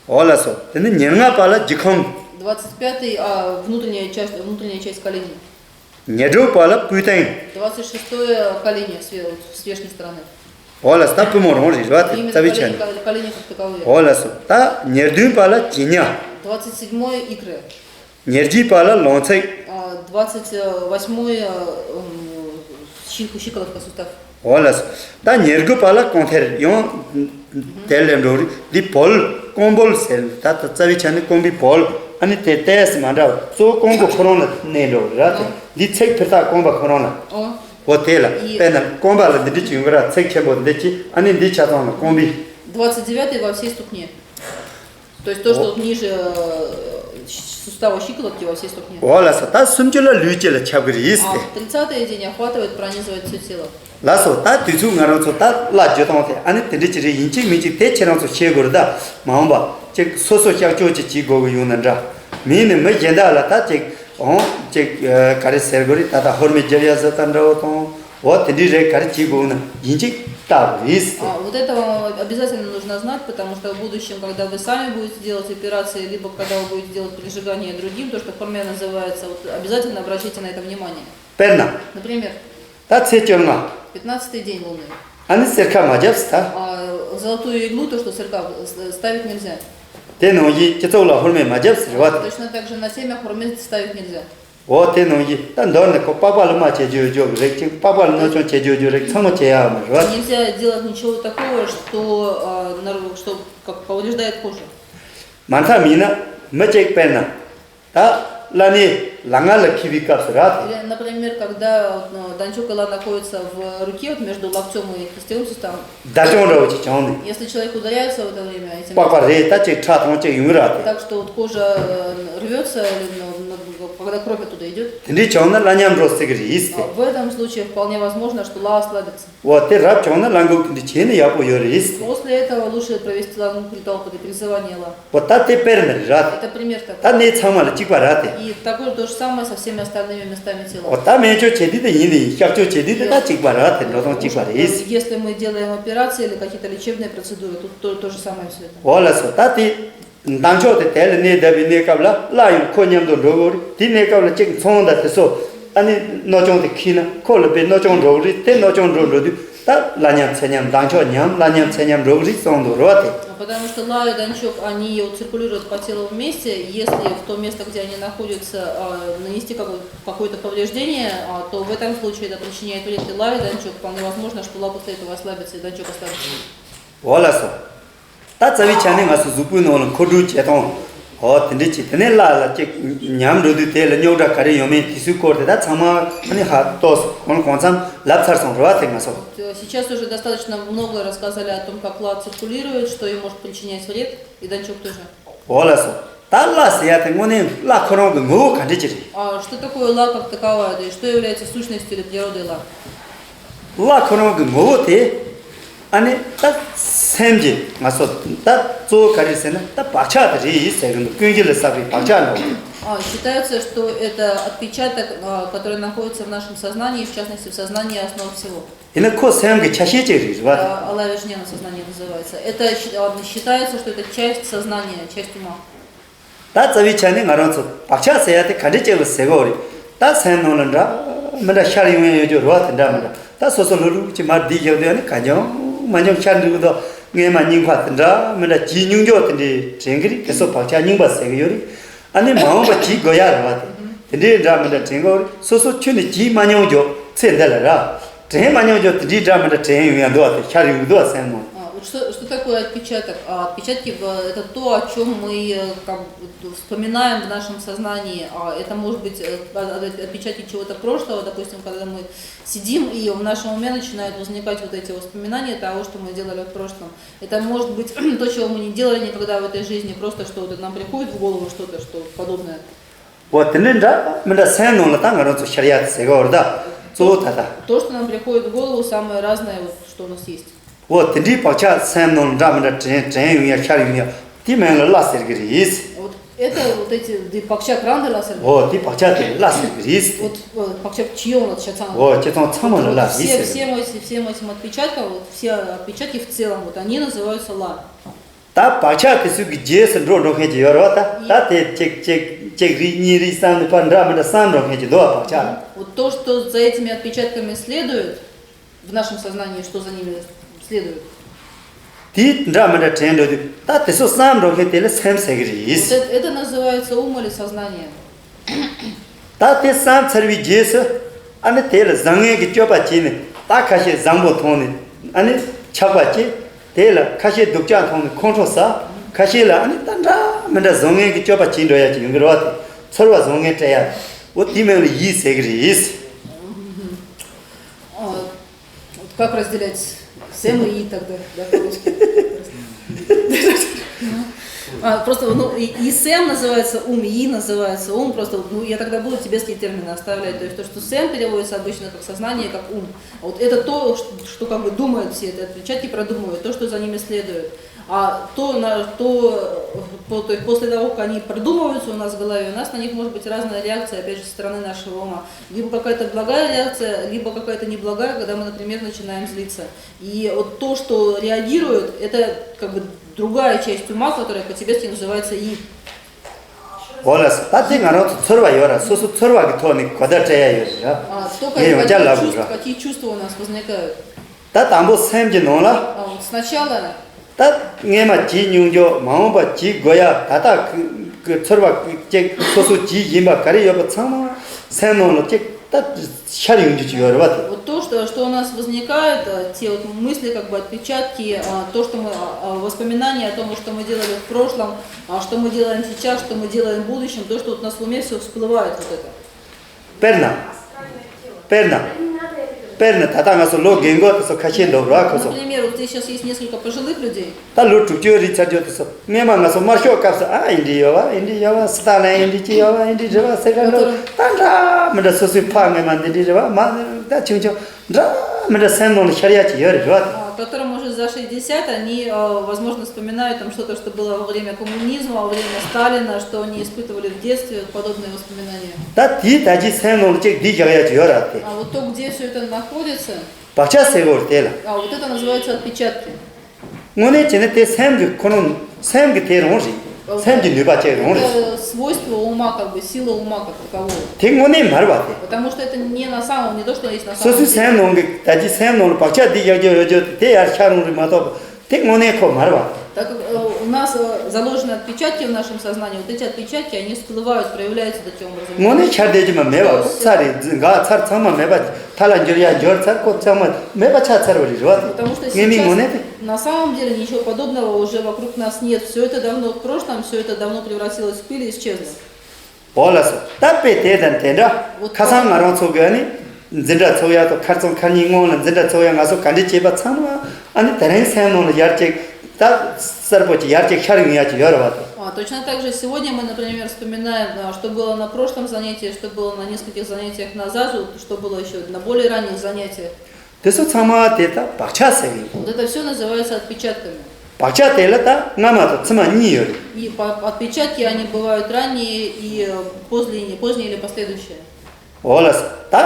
འོ་ལགས་སོ། དེ་ནས་ཉེར་ལྔ་པ་ལ་རྒྱུད་ཁུང་། Двадцать пятый а, внутренняя часть, внутренняя часть колени. ཉེར་དྲུག་པ་ལ་པུས་སྟེང་། Двадцать шестое колени с ве- с внешней стороны. འོ་ལགས་སོ། ད་པུས་མོ་རང་རེད་ར་དེ་Именно རྩ་བའི་ཆ་колени, ནས། Колени как таковые. འོ་ལགས་སོ། ད་ཉེར་བདུན་པ་ལ་གྱེན་ཉ། Двадцать седьмое икры. ཉེར་བརྒྱད་པ་ལ་ལོང་ཚིགས། А, двадцать восьмой а, м, щик- щиколотка сустав. འོ་ལགས་སོ། ད་ཉེར་དགུ་པ་ལ་རྐང་མཐིལ་ཡང་དེ་ལས་འགྲོ་རིགས་འདི་བོལ་རྐང་བོལ་ཟེར། ད་ད་རྩ་བའི་ཆ་ནས་རྐང་པའི་བོལ། ཨ་ནི་དེ་ཏོག་ཙམ་མ་འདྲ་བ། གཙོ་བོ་རྐང་པ་ཁོ་རང་ལ་གནས་འགྲོ་ར་དེ། འདི་ཚེག་ཕུར་ཐག་རྐང་པ་ཁོ་རང་ལ། འོ་དེ་ལ་དཔེར་ན་རྐང་པ་ལ་འདི་འདྲ་ཅིག་ཡོང་གི་ར། ཚེག་ཆེན་པོ་འདི་ཅིག་ཨ་ནི་འདི་ཆ་ཚང་ལ་རྐང་པའི། Двадцать девятый во всей ступне. То есть то, что вот ниже э, сустава щиколотки во всей ступне. འོ་ལགས་སོ། ད་སུམ་ཅུ་ལ་ལུས་སྤྱི་ལ་ཁྱབ་ཀྱི་རེད་ཟེར་ཏེ། А тридцатый день охватывает, пронизывает все тело. ལགས་སོ། ད་དུས་ཚོད་ང་རང་ཚོ་ད་བླ་བརྒྱུད་གཏོང་དེ་ཨ་ནི་དེ་འདྲ་ཅིག་རེད། ཡིན་གཅིག་མིན་གཅིག་དེ་ཁྱེད་རང་ཚོ་ཤེས་དགོས་རེད། ད་མ་འོངས་པ་ཅིག་སོ་སོ་གཤག་བཅོས་ཅིག་བྱེད་དགོས་ཀྱི་ཡོང་ན་འདྲ། མིན་ནི་མི་གཞན་དག་ལ་ད་ཅིག་འོང་ཅིག་ག་རེ་ཟེར་དགོས་རེད། ད་ད་ཧོར་མེ་རྒྱབ་ཡ་ཟེར་ད་འདྲ་བོ་དང་། འོ་དེ་འདྲའི་རེད། ག་རེ་བྱེད་དགོས་ན་ཡིན་གཅིག་ལྟ་དགོས་རེད་ཟེར། А, вот это вам обязательно нужно знать, потому что в будущем, когда вы сами будете делать операции, либо когда вы будете делать прижигание другим, то, что в Курме называется, вот обязательно обращайте на это внимание. དཔེར་ན། Например, ད་ཚེས་བཅོ་ལྔ། Пятнадцатый день луны. ཨ་ནི་སེར་ཁ་མ་བརྒྱབ་ཟེར་ད། А, золотую иглу, то, что сверкал, с- ставить нельзя. དེ་ནང་བཞིན་སྤྱི་ཚོགས་ལ་ཧོར་མེ་མ་བརྒྱབ་ཟེར་བ་དེ། Точно так же на семя хурме ставить нельзя. འོ་དེ་ནང་བཞིན་ད་མདོར་ན་ཁོ་པགས་པ་ལ་རྨ་བྱེད་རྒྱུ་ཡོད་རྒྱུ་རེད། ཅིག་པགས་པ་ལ་སྣོད་ཆུང་བྱེད་རྒྱུ་ཡོད་རྒྱུ་རེད། ཚང་མ་བྱེད་ཡག་མ་རེད་བ། Нельзя делать ничего такого, что, а, нар- что как повреждает кожу. མ་མཐའ་མིན་ན་མི་གཅིག་དཔེར་ན་ད་བླ་ནས་ལ་ང་ལ་འཁྱེར་བའི་སྐབས་སུ་ར་དེ། Или, например, когда вот, ну, данчок ила находится в руке, вот между локтем и кистевым суставом, བརྡབ་ཅིང་འདྲ་བོ་ཅིག་བྱུང་ནས། Если человек ударяется в это время этим, པགས་པ་རེད་ད་ཅིག་ཁྲག་ཐོན་ཅིག་ཡོང་གི་ར་དེ། Так что вот кожа э, рвется, или, ну, ну, когда кровь оттуда идет, དེ་འདྲའི་བྱུང་ན་བླ་ཉམས་འགྲོ་སྲིད་ཀྱི་རེད་ཟེར། А в этом случае вполне возможно, что ла ослабится. འོ་དེ་རབ་བྱུང་ན་བླ་འགུག་དེ་འདྲ་བྱས་ན་ཡག་པོ་ཡོད་རེད་ཟེར། После этого лучше провести лангук ритуал под призывание ла. འོ་ད་དེ་དཔེར་ན་རེད་ར། Это пример такой. ད་གནས་ཚང་མ་ལ་གཅིག་པ་ར་དེ། И такое то же самое со всеми остальными местами тела. འོ་ད་སྨན་བཅོས་བྱེད་དུས་དེ་ཡིན་ནའི་གཤག་བཅོས་བྱེད་དུས་དེ་ད་གཅིག་པ་ར་དེ། འགྲོ་སྟངས་གཅིག་པ་རེད། Если мы делаем операции или какие-то лечебные процедуры, тут то, то же самое все это. འོ་ལགས་སོ། ད་དེ་མདང་ཕྱོགས་དེ་དེ་ལ་གནས་བསྡད་པའི་གནས་སྐབས་ལ་བླ་ཡང་ཁོ་མཉམ་དུ་འགྲོ་དགོས་རེད། དེའི་གནས་སྐབས་ལ་གཅིག་ཚོང་དང་དེ་ཚོ་ཨ་ནི་སྣོད་ཆུང་དེ་འཁྱེར་ན་ཁོ་ལ་དཔེ་སྣོད་ཆུང་འགྲོ་གི་རེད། དེ་སྣོད་ཆུང་འགྲོ་འགྲོ་དུས་ད་བླ་ཉམས་ཚེ་ཉམས། མདང་ཕྱོགས་ཉམས། བླ་ཉམས་ཚེ་ཉམས་འགྲོ་གི་རེད་གསུངས་འདུག་རེད་བ་དེ། А потому что ла и данчок, они вот циркулируют по телу вместе. Если в том месте, где они находятся, а, нанести как- какое-то повреждение, а, то в этом случае это причиняет вред и ла, и данчок. Вполне возможно, что ла после этого ослабится, и данчок ослабится. འོ་ལགས་སོ། ད་རྩ་བའི་ཆ་ནས་ང་ཚོ་གཟུགས་པོའི་ནང་ལ་མཁོ་སྤྲོད་བྱེད་སྟངས། འོ་དེ་འདྲ་ཅིག་དེ་ནས་བླ་ལ་ཅིག་ཉམས་འགྲོ་དུས་དེ་ལ་རྙོག་དྲ་ག་རེ་ཡོང་མིན་དེ་ཚོའི་སྐོར་དེ་ད་ཚང་མ་ཨ་ནི་ཧ་ཏོག་ཙམ་གང་ལ་གང་འཚམ་ལབ་ཚར་སོང་རེད་བ་དེ་ང་ཚོ། Вот, э, сейчас уже достаточно много рассказали о том, как ла циркулирует, что и может причинять вред, и данчок тоже. འོ་ལགས་སོ། ད་བླ་ཟེར་ཡ་དེ་དངོས་གནས་བླ་ཁོ་རང་གི་ངོ་བོ་ག་འདྲ་ཅིག་རེད། А что такое ла как таковая, то есть что является сущностью или природой ла? བླ་ཁོ་རང་གི་ངོ་བོ་དེ་ཨ་ནི་ད་སེམས་ཀྱི་ང་ཚོ་ད་གཙོ་བོ་ག་རེ་ཟེར་ན་ད་བག་ཆགས་དེ་རེད་ཟེར་གི་འདུག་ཀུན་གཞི་ལ་བསགས་པའི་བག་ཆགས་འདྲ་བོ། А, считается, что это отпечаток, а, который находится в нашем сознании, в частности, в сознании основ всего. དེ་ནི་ཁོ་སེམས་ཀྱི་ཆ་ཤས་ཅིག་རེད་བ། А, ала вижнена сознание называется. Это счит- а, считается, что это часть сознания, часть ума. ད་རྩ་བའི་ཆ་ནས་ང་རང་ཚོ་བག་ཆགས་ཟེར་ཡ་དེ་ག་འདྲ་ཅིག་ལ་ཟེར་གི་ཡོད་རེད། ད་སེམས་ནང་ལ་འདྲ་མི་འདྲ་ཤར་ཡོང་ཡ་ཡོད་རྒྱུ་རེད་བ། དེ་འདྲ་མི་འདྲ་ད་སོ་སོ་ལྷུག་ལྷུག་ཅིག་མར་བསྡད་བཞག་དུས་ཨ་ནི་གང་བྱུང་མང་བྱུང་ཤར་འགྲོ་གི་འདུག་སྔས་མ་སྙིང་ཁ་དེ་འདྲ་མི་འདྲ་ཇེ་ཉུང་ཇོག་དེ་འདྲའི་དྲན་གི་རེད། དེ་ཚོ་བག་ཆགས་རྙིང་པ་ཟེར་གི་ཡོད་རེད། ཨ་ནི་མ་འོངས་པ་ཇེ་དགོས་ཡ་རེད་བ། དེ་དེ་འདྲའི་འདྲ་མི་འདྲ་དྲན་གི་ཡོད་རེད། སོ་སོ་ཁྱོན་ནས་ཇེ་མང་ཉུང་ཇོག་ཚེ་འདི་ལ་ར། དྲན་མ་མྱོང་རྒྱུ་དེ་འདྲའི་འདྲ་མི་འདྲ་དྲན་ཡོང་ཡ་འདུག་བ། དེ་ཤར་ཡོང་གི་འདུག་བ་སེམས་ནང་། А, вот что, что такое отпечаток? А, отпечатки в- это то, о чем мы э, как бы, вспоминаем в нашем сознании. А, это может быть э, от- от- отпечатки чего-то прошлого, допустим, когда мы сидим, и в нашем уме начинают возникать вот эти воспоминания того, что мы делали в прошлом. Это может быть то, чего мы не делали никогда в этой жизни, просто что вот нам приходит в голову что-то, что подобное. འོ་དེ་འདྲའི་འདྲ་མི་འདྲ་སེམས་ནང་ལ་ད་ང་རང་ཚོ་ཤར་ཡ་དེ་ཟེར་གི་ཡོད་རེད་ད། གཙོ་བོ་ད་ད། То, что нам приходит в голову, самое разное, вот, что у нас есть. འོ་དེ་འདྲའི་བག་ཆགས་སེམས་ནང་ལ་འདྲ་མི་འདྲ་དྲན་དྲན་ཡོང་ཡ་ཤར་ཡོང་ཡ་དེ་མིང་ལ་བླ་ཟེར་གི་རེད། Вот это вот эти ды- пакчак ранды ласер. འོ་དེ་བག་ཆགས་དེ་བླ་ཟེར་གི་རེད། Вот э, пакчак чиён вот сейчас. འོ་ཁྱེད་ཚང་ཚང་མ་ལ་བླ་རེད་ཟེར་གི་རེད། Всем этим, всем этим отпечаткам, вот все отпечатки в целом, вот они называются ла. ད་བག་ཆགས་དེ་ཚོ་གི་རྗེས་སུ་འགྲོ་འགྲོ་མཁན་ཅིག་ཡོད་རེད་བ། ད་ད་དེ་གཅིག་གཅིག་གཅིག་རེད་གཉིས་རེད་བསམ་ནས་ཕར་འདྲ་མི་འདྲ་བསམ་འགྲོ་མཁན་ཅིག་འདུག་བ། བག་ཆགས། Вот то, что за этими отпечатками следует, в нашем сознании, что за ними следует, དེ་འདྲ་མི་འདྲ་དྲན་འགྲོ་དུས་ད་དེ་ཚོ་བསམ་འགྲོ་མཁན་དེ་ལ་སེམས་ཟེར་གི་རེད། Вот это, это называется ум или сознание. ད་དེ་བསམ་ཚར་བའི་རྗེས་སུ་ཨ་ནི་དེ་ལ་བཟང་ངན་གྱི་སྤྱོད་པ་བྱས་ནས་ད་ཁ་ཤས་བཟང་པོ་མཐོང་ནས་ཨ་ནི་ཆགས་པ་སྐྱེ། དེ་ལ་ཁ་ཤས་སྡུག་ཅག་མཐོང་ནས་ཁོང་ཁྲོ་ཟ། ཁ་ཤས་ལ་ཨ་ནི་ད་འདྲ་ མི་འདྲ་བཟང་ངན་གྱི་སྤྱོད་པ་བྱེད་འགྲོ་ཡ་ཅིག་ཡོང་གི་རེད་བ། དེ་ཚོར་བ་བཟང་ངན་སྤྲད་ཡ། འོ་དེའི་མིང་ལ་ཡིད་ཟེར་གི་རེད། А, вот как разделять сэм и и тогда, да, по-русски? А, просто, ну, и, и сэм называется ум, и называется ум, просто, ну, я тогда буду тибетские термины оставлять. То есть то, что сэм переводится обычно как сознание, как ум. А вот это то, что, что как бы думают все, это отпечатки продумывают, то, что за ними следует. А то, на, то, э, по- то есть после того, как они продумываются у нас в голове, у нас на них может быть разная реакция, опять же, со стороны нашего ума. Либо какая-то благая реакция, либо какая-то неблагая, когда мы, например, начинаем злиться. И вот то, что реагирует, это как бы другая часть ума, которая по-тибетски называется и. འོ་ལགས་སོ། ད་དེ་ང་རང་ཚོ་ཚོར་བ་ཡོད་ར། སོ་སོ་ཚོར་བ་གི་ཐོག་ནས་གོ་བརྡ་སྤྲད་ཡ་ཡོད་རེད་ར། А, то, ངས་ཡང་བསྐྱར་ལབ་དགོས་ར། какие чувства у нас возникают. ད་དང་པོ་སེམས་ཀྱི་ནང་ལ། А вот сначала ད་སྔས་མ་བྱས་མྱོང་རྒྱུ་མ་འོངས་པ་བྱེད་དགོས་ཡ། ད་ལྟ་གི་ཚོར་བ་ཅིག་སོ་སོ་བྱས་ཡིན་པ་ག་རེ་ཡོད་པ་ཚང་མ་སེམས་ནང་ལ་ཅིག་ད་ཤར་ཡོང་རྒྱུ་ཅིག་ཡོད་རེད་བ། དེ། Вот то, что, что у нас возникает, э, те вот мысли, как бы отпечатки, а, то, что мы, а, а, воспоминания о том, что мы делали в прошлом, а, что мы делаем сейчас, что мы делаем в будущем, то, что вот у нас в уме все всплывает вот это. དཔེར་ན། དཔེར་ན། དཔེར་ན་ད་ལྟ་ང་ཚོ་ལོ་རྒན་གོག་དེ་ཚོ་ཁ་ཤས་འདུག་ར། ཁོ་ཚོ། Например, вот здесь сейчас есть несколько пожилых людей. ད་ལོ་དྲུག་ཅུ་རེ་ཚར་རྒྱུ་དེ་ཚོ་སྔས་མ་ང་ཚོ་དམར་ཤོག་སྐབས་སུ་ཨ་ཨེ་འདྲ་ཡོད་བ། ཨེ་འདྲ་ཡོད་བ། སི་ཏཱ་ལིན་ཨེ་འདྲ་ཅིག་ཡོད་བ། ཨེ་འདྲ་རེད་བ་ཟེར་ག་འདུག་ད་འདྲ་མི་འདྲ་སོ་སོའི་ཕ་སྔས་མ་འདི་འདྲ་རེད་བ། མ་ད་ཆུང་ཆུང་འདྲ་མི་འདྲ་སེམས་ནང་ལ་ཤར་ཡ་ཅིག་ཡོད་རེད་བ། А, которым уже за шестьдесят, они, э, возможно, вспоминают там что-то, что было во время коммунизма, во время Сталина, что они испытывали в детстве, вот подобные воспоминания. ད་དེའི་ད་ཅི་སེམས་ནང་ལ་ཅིག་འདི་བཞག་ཡ་ཅིག་ཡོད་ར། དེ། А вот то, где все это находится, བག་ཆགས་ཟེར་དགོས་རེད་དེ་ལ། а, вот это называется отпечатки. དངོས་གནས་བྱས་ན་དེ་སེམས་ཀྱི་ཁོ་རང་སེམས་ཀྱི་དེ་རང་རེད། སེམས་ཀྱི་ནུས་པ་ཅིག་རང་རེད། Это свойство ума, как бы сила ума как такового. དེ་དངོས་གནས་མ་རེད་བ། དེ། Потому что это не на самом, не то, что есть на སོ་самом སོའི་སེམས་деле. ནང་གི་ད་ཅི་སེམས་ནང་ལ་བག་ཆགས་འདི་བཞག་རྒྱུ་ཡོད་རྒྱུ་དེ་ཡར་ཤར་རང་རེད་མ་གཏོགས་དེ་དངོས་གནས་ཁོ་མ་རེད་བ། Так как э, у нас э, заложены отпечатки в нашем сознании, вот эти отпечатки, они всплывают, проявляются таким образом. དངོས་གནས་ཤར་བསྡད་རྒྱུ་མ་མེད་བ། ཚར་རེད་འགག་ཚར་ཚང་མ་མེད་པ། མཐའ་ལ་འགྱུར་ཡ་འགྱུར་ཚར། ཁོ་ཚང་མ་མེད་པ་ཆགས་ཚར་བ་རེད་རེད་བ། དེ་Потому что དངོས་མིན་དངོས་གནས་དེ། сейчас на самом деле ничего подобного уже вокруг нас нет. Все это давно в прошлом, все это давно превратилось в пыль и исчезло. འོ་ལགས་སོ། ད་དཔེ་དེ་དང་དེ་འདྲ། འོ་ཁ་སང་ང་རང་ཚོ་གི་ཨ་ནི་འཛིན་གྲྭ་ཚོགས་ཡ་དང་ཁ་རྩང་ཁ་ཉིན་སྔོན་ལ་འཛིན་གྲྭ་ཚོགས་ཡ་ང་ཚོ་ག་འདྲ་བྱས་པ་ཚང་མ་ཨ་ནི་དེ་རིང་སེམས་ནང་ལ་ཡར་ཅིག་ད་གསལ་པོ་ཅིག་ཡར་ཅིག་ཤར་ཡོང་ཡ་ཅིག་ཡོད་རེད་བ། དེ། А, точно так же сегодня мы, например, вспоминаем, а, что было на прошлом занятии, что было на нескольких занятиях назад, вот, что было еще на более ранних занятиях. དེ་ཚོ་ཚང་མ་དེ་ད་བག་ཆགས་ཟེར་གི་ཡིན། Вот это все называется отпечатками. བག་ཆགས་དེ་ལ་ད་སྔ་མ་དང་ཕྱི་མ་གཉིས་ཡོད་རེད། И по- отпечатки, они бывают ранние и э, поздние, поздние или последующие. འོ་ལགས་སོ། ད་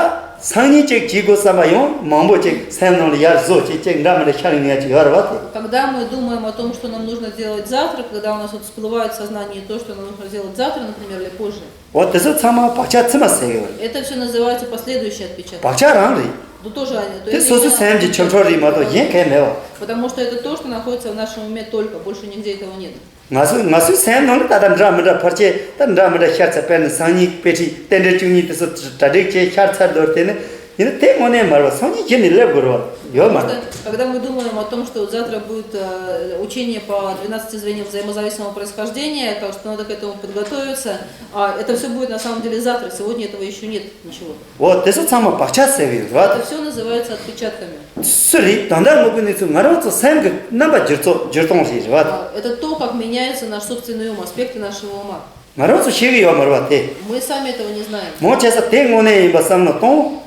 སང་ཉིན་ཅིག་བྱེད་དགོས་བསམ་པ་ཡང་མང་པོ་ཅིག་སེམས་ནང་ལ་ཡར་བཟོ་ཅིག་ཅིག་འདྲ་མི་འདྲ་ཤར་ཡོང་ཡ་ཅིག་ཡོད་རེད་བ། དེ། Когда мы думаем о том, что нам нужно делать завтра, когда у нас вот всплывает в сознании то, что нам нужно делать завтра, например, или позже, འོ་དེ་ཚོ་ཚང་མ་བག་ཆགས་ཕྱི་མ་ཟེར་གི་ཡོད་རེད། это все называется последующий отпечаток. བག་ཆགས་རང་རེད། Ну, тоже они, то དེ་есть སོ་སོའི་именно- སེམས་ཀྱི་ཆོ་འཕྲུལ་རེད་མ་གཏོགས་གཞན་གང་མེད་བ། Потому что это то, что находится в нашем уме только, больше нигде этого нет. ང་ཚོ་ང་ཚོའི་སེམས་ནང་ལ་ད་ལྟ་འདྲ་མི་འདྲ་ཕལ་ཆེར་ད་འདྲ་མི་འདྲ་ཤར་ཚར། དཔེར་ན་སང་ཉིན་དཔེ་ཁྲིད་རྟེན་འབྲེལ་བཅུ་གཉིས་དེ་ཚོ་གྲ་སྒྲིག་བྱས་ཤར་ཚར་འདུག་དེ་ནི་ཡིན་ན་དེ་དངོས་གནས་མ་རེད་བ། སང་ཉིན་གཞི་ནས་སླེབས་དགོས་རེད་བ། ཡོད་མ་རེད། Когда мы думаем о том, что вот завтра будет э, учение по двенадцати звеньям взаимозависимого происхождения, так что надо к этому подготовиться, а это все будет на самом деле завтра, сегодня этого еще нет ничего. འོ་དེ་ཚོ་ཚང་མ་བག་ཆགས་ཟེར་གི་ཡོད་རེད་བ། Это все называется отпечатками. སུ་རེད། དོན་དག་དངོས་པོའི་གནས་ཚུལ་ང་རང་ཚོ་སེམས་ཀྱི་རྣམ་པ་འགྱུར་ཚོ་འགྱུར་སྟངས་ཞིག་རེད་བ། А, это то, как меняется наш собственный ум, аспекты нашего ума. ང་རང་ཚོ་ཤེས་ཀྱི་ཡོད་མ་རེད་བ། དེ། Мы сами этого не знаем. མང་ཆེ་ས་དེ་དངོས་གནས་ཡིན་པ་བསམ་བློ་གཏོང་།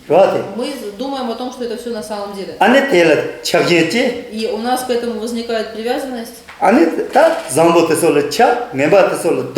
རེད་བ། དེ། Мы думаем о том, что это все на самом деле. ཨ་ནི་དེ་ལ་ཆགས་ཞེན་སྐྱེ། И у нас к этому возникает привязанность. ཨ་ནི་ད་བཟང་པོ་དེ་ཚོ་ལ་ཆགས། ངན་པ་དེ་ཚོ་ལ་སྡང་།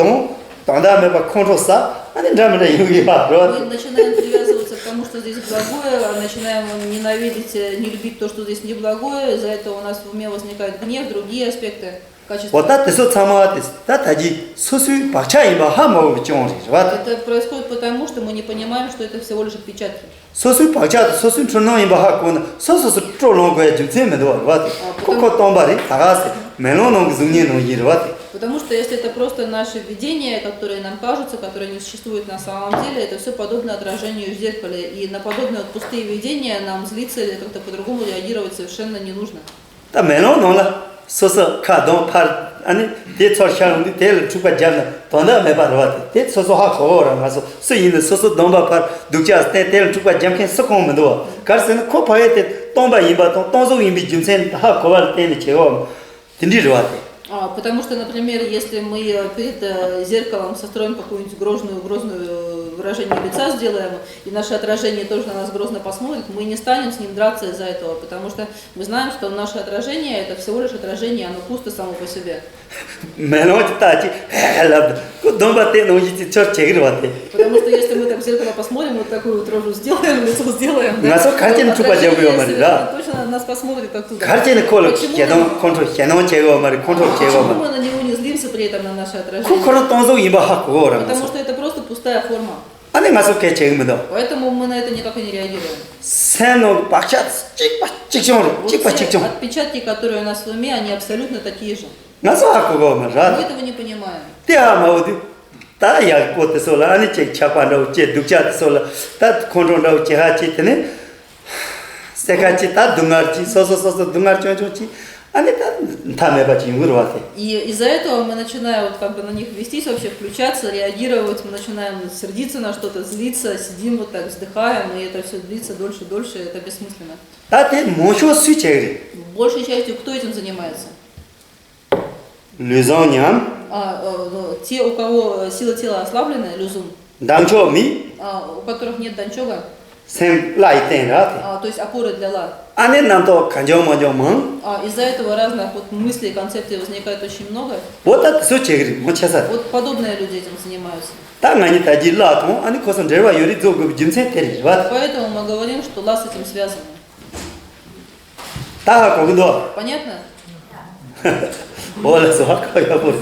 དོན་དག་མེད་པ་ཁོང་ཁྲོ་ཟ། ཨ་ནི་འདྲ་མི་འདྲ་ཡོང་གི་ཡོད་རེད་བ། Мы начинаем привязываться к тому, что здесь благое, а начинаем ненавидеть, э, не любить то, что здесь неблагое, из-за этого у нас в уме возникает гнев, другие аспекты, качества. འོ་ད་དེ་ཚོ་ཚང་མ་དེ་ད་ད་གི་སོ་སོའི་བག་ཆགས་ཡིན་པ་ཧ་མ་གོ་བའི་རྐྱེན་རེད་བ། དེ། Это происходит потому, что мы не понимаем, что это всего лишь отпечатки. སོ་སོའི་བག་ཆགས་དང་སོ་སོའི་འཁྲུལ་སྣང་ཡིན་པ་ཧ་གོ་ན་སོ་སོ་སོ་སྤྲོ་ལངས་དགོས་ཡ་རྒྱུ་མཚན་མི་འདུག་བ། རེད་བ། དེ། ཁོ་ཁོ་སྟོང་པ་རེད། ད་ག་ཟེ་མེ་ལོང་ནང་གི་གཟུགས་བརྙན་ནང་བཞིན་རེད་བ། དེ། Потому что если это просто наши видения, которые нам кажутся, которые не существуют на самом деле, это все подобно отражению в зеркале. И на подобные вот пустые видения нам злиться или как-то по-другому реагировать совершенно не нужно. ད་མེ་ལོང་ནང་ལ་སོ་སོ་ཁ་གདོང་ཕར་ ཨ་ནི་དེ་ཚུར་ཤར་ཡོང་དུས་དེ་ལ་འཁྲུག་པ་བརྒྱབ་ན་དོན་དག་མེད་པ་རེད་བ། དེ་དེ་སོ་སོ་ཧ་གོ་གོ་ར། ང་ཚོ་སུ་ཡིན་ན་སོ་སོ་སྡོམ་པ་ཕར་སྡུག་ཅག་བསྟན། དེ་ལ་འཁྲུག་པ་རྒྱབ་མཁན་སུ་གང་མི་འདུག་བ། ག་རེ་ཟེར་ན་ཁོ་ཕ་གི་དེ་སྟོང་པ་ཡིན་པ་དང་སྟོང་ཟོག་ཡིན་པའི་རྒྱུ་མཚན་ཧ་གོ་བ་ལ་བརྟེན་ནས་བྱེད་གོ་བ། དེ་འདྲའི་རེད་བ་དེ། А, потому что, например, если мы э, перед э, зеркалом состроим какую-нибудь грозную, грозную выражение лица сделаем, и наше отражение тоже на нас грозно посмотрит, мы не станем с ним драться из-за этого, потому что мы знаем, что наше отражение — это всего лишь отражение, оно пусто само по себе. མེ་ལོང་གི་རྟགས་ཀྱིས་ལབ། ཁོ་སྡོམ་པ་དེ་ནང་བཞིན་གྱི་ཆོར་བྱེད་ཀྱི་རེད་བ་དེ། Потому что если мы так в зеркало посмотрим, вот такую вот рожу сделаем, лицо сделаем, да, ང་ཚོ་གར་ཅན་འཁྲུག་པ་རྒྱག་གི་ཡོད་མ་རེད་ད། Точно нас посмотрит оттуда. གར་ཅན་ཁོ་ལ་ཞེ་སྡང་ཁོང་ཁྲོ་ཞེ་སྣང་བྱེད་གི་ཡོད་མ་རེད། ཁོང་ཁྲོ་བྱེད་གི་ཡོད་མ་རེད། Почему мы на него не злимся при этом, на наше отражение? ཁོ་ཁོ་རང་སྟོང་ཟོག་ཡིན་པ་ཧ་གོ་གི་ཡོད་རེད། Потому что это просто пустая форма. ཨ་ནི་ང་ཚོ་སྐད་བྱེད་གི་མི་འདུག Поэтому мы на это никак и не реагируем. སེམས་ནང་གི་བག་ཆགས་གཅིག་པ་གཅིག་རྐྱང་རེད། Вот གཅིག་པ་все གཅིག་རྐྱང་། Отпечатки, которые у нас в уме, они абсолютно такие же. ང་ཚོ་ཧ་གོ་གོ་མ་རེད། Мы этого не понимаем. དེ་ཧ་མ་གོ་དུས་ད་ཡག་པོ་དེ་ཚོ་ལ་ཨ་ནི་ཅིག་ཆག་པ་འདྲ་བོ་སྐྱེ། སྡུག་ཅག་དེ་ཚོ་ལ་ད་ཁོང་ཁྲོ་འདྲ་བོ་སྐྱེ་ཧ་ཅིག་དེ་ནི་སེ་ཁ་ཅིག་ད་སྡུག་བསྔལ་ཅིག་སོ་སོ་སོ་སོ་སྡུག་བསྔལ་ཅུང་ཅུང་ཅིག་ཨ་ནི་ད་མཐའ་མེད་པ་ཅིག་ཡོང་གི་རེད་བ་དེ། И из-за этого мы начинаем вот как бы на них вестись, вообще включаться, реагировать, мы начинаем сердиться на что-то, злиться, сидим вот так, вздыхаем, и это все длится дольше, дольше, это бессмысленно. ད་དེ་མང་ཤོས་སུས་བྱེད་ཀྱི་རེད། Большей частью кто этим занимается? ལུས་ཟུངས་ཉམས། А, э, ну, те, у кого э, сила тела ослаблены, лизун, མདངས་ཆོག་མེད། А, у которых нет данчога, སེམས་ལྷ་ཡི་རྟེན་རེད་དེ། А, то есть опоры для лад. ཨ་ནི་རྣམ་རྟོག་གང་བྱུང་མང་བྱུང་མང་། А, из-за этого разных вот мыслей, концепций возникает очень много. འོ་ད་དེ་ཚོ་བྱེད་ཀྱི་རེད། མང་ཆེ་ས་དེ། Вот подобные люди этим занимаются. ད་ང་གཉིས་ད་གིན་ལྷ་དང་ཨ་ནི་ཁོ་ཚོ་འབྲེལ་བ་ཡོད་རེད་བཟོ་དགོས་པའི་རྒྱུ་མཚན་དེ་རེད་བ། Поэтому мы говорим, что лад с этим связаны. ད་ཧ་གོ་གི་འདུག Понятно? འོ་ལགས་སོ། ཧ་གོ་ཡག་པོ་རེད།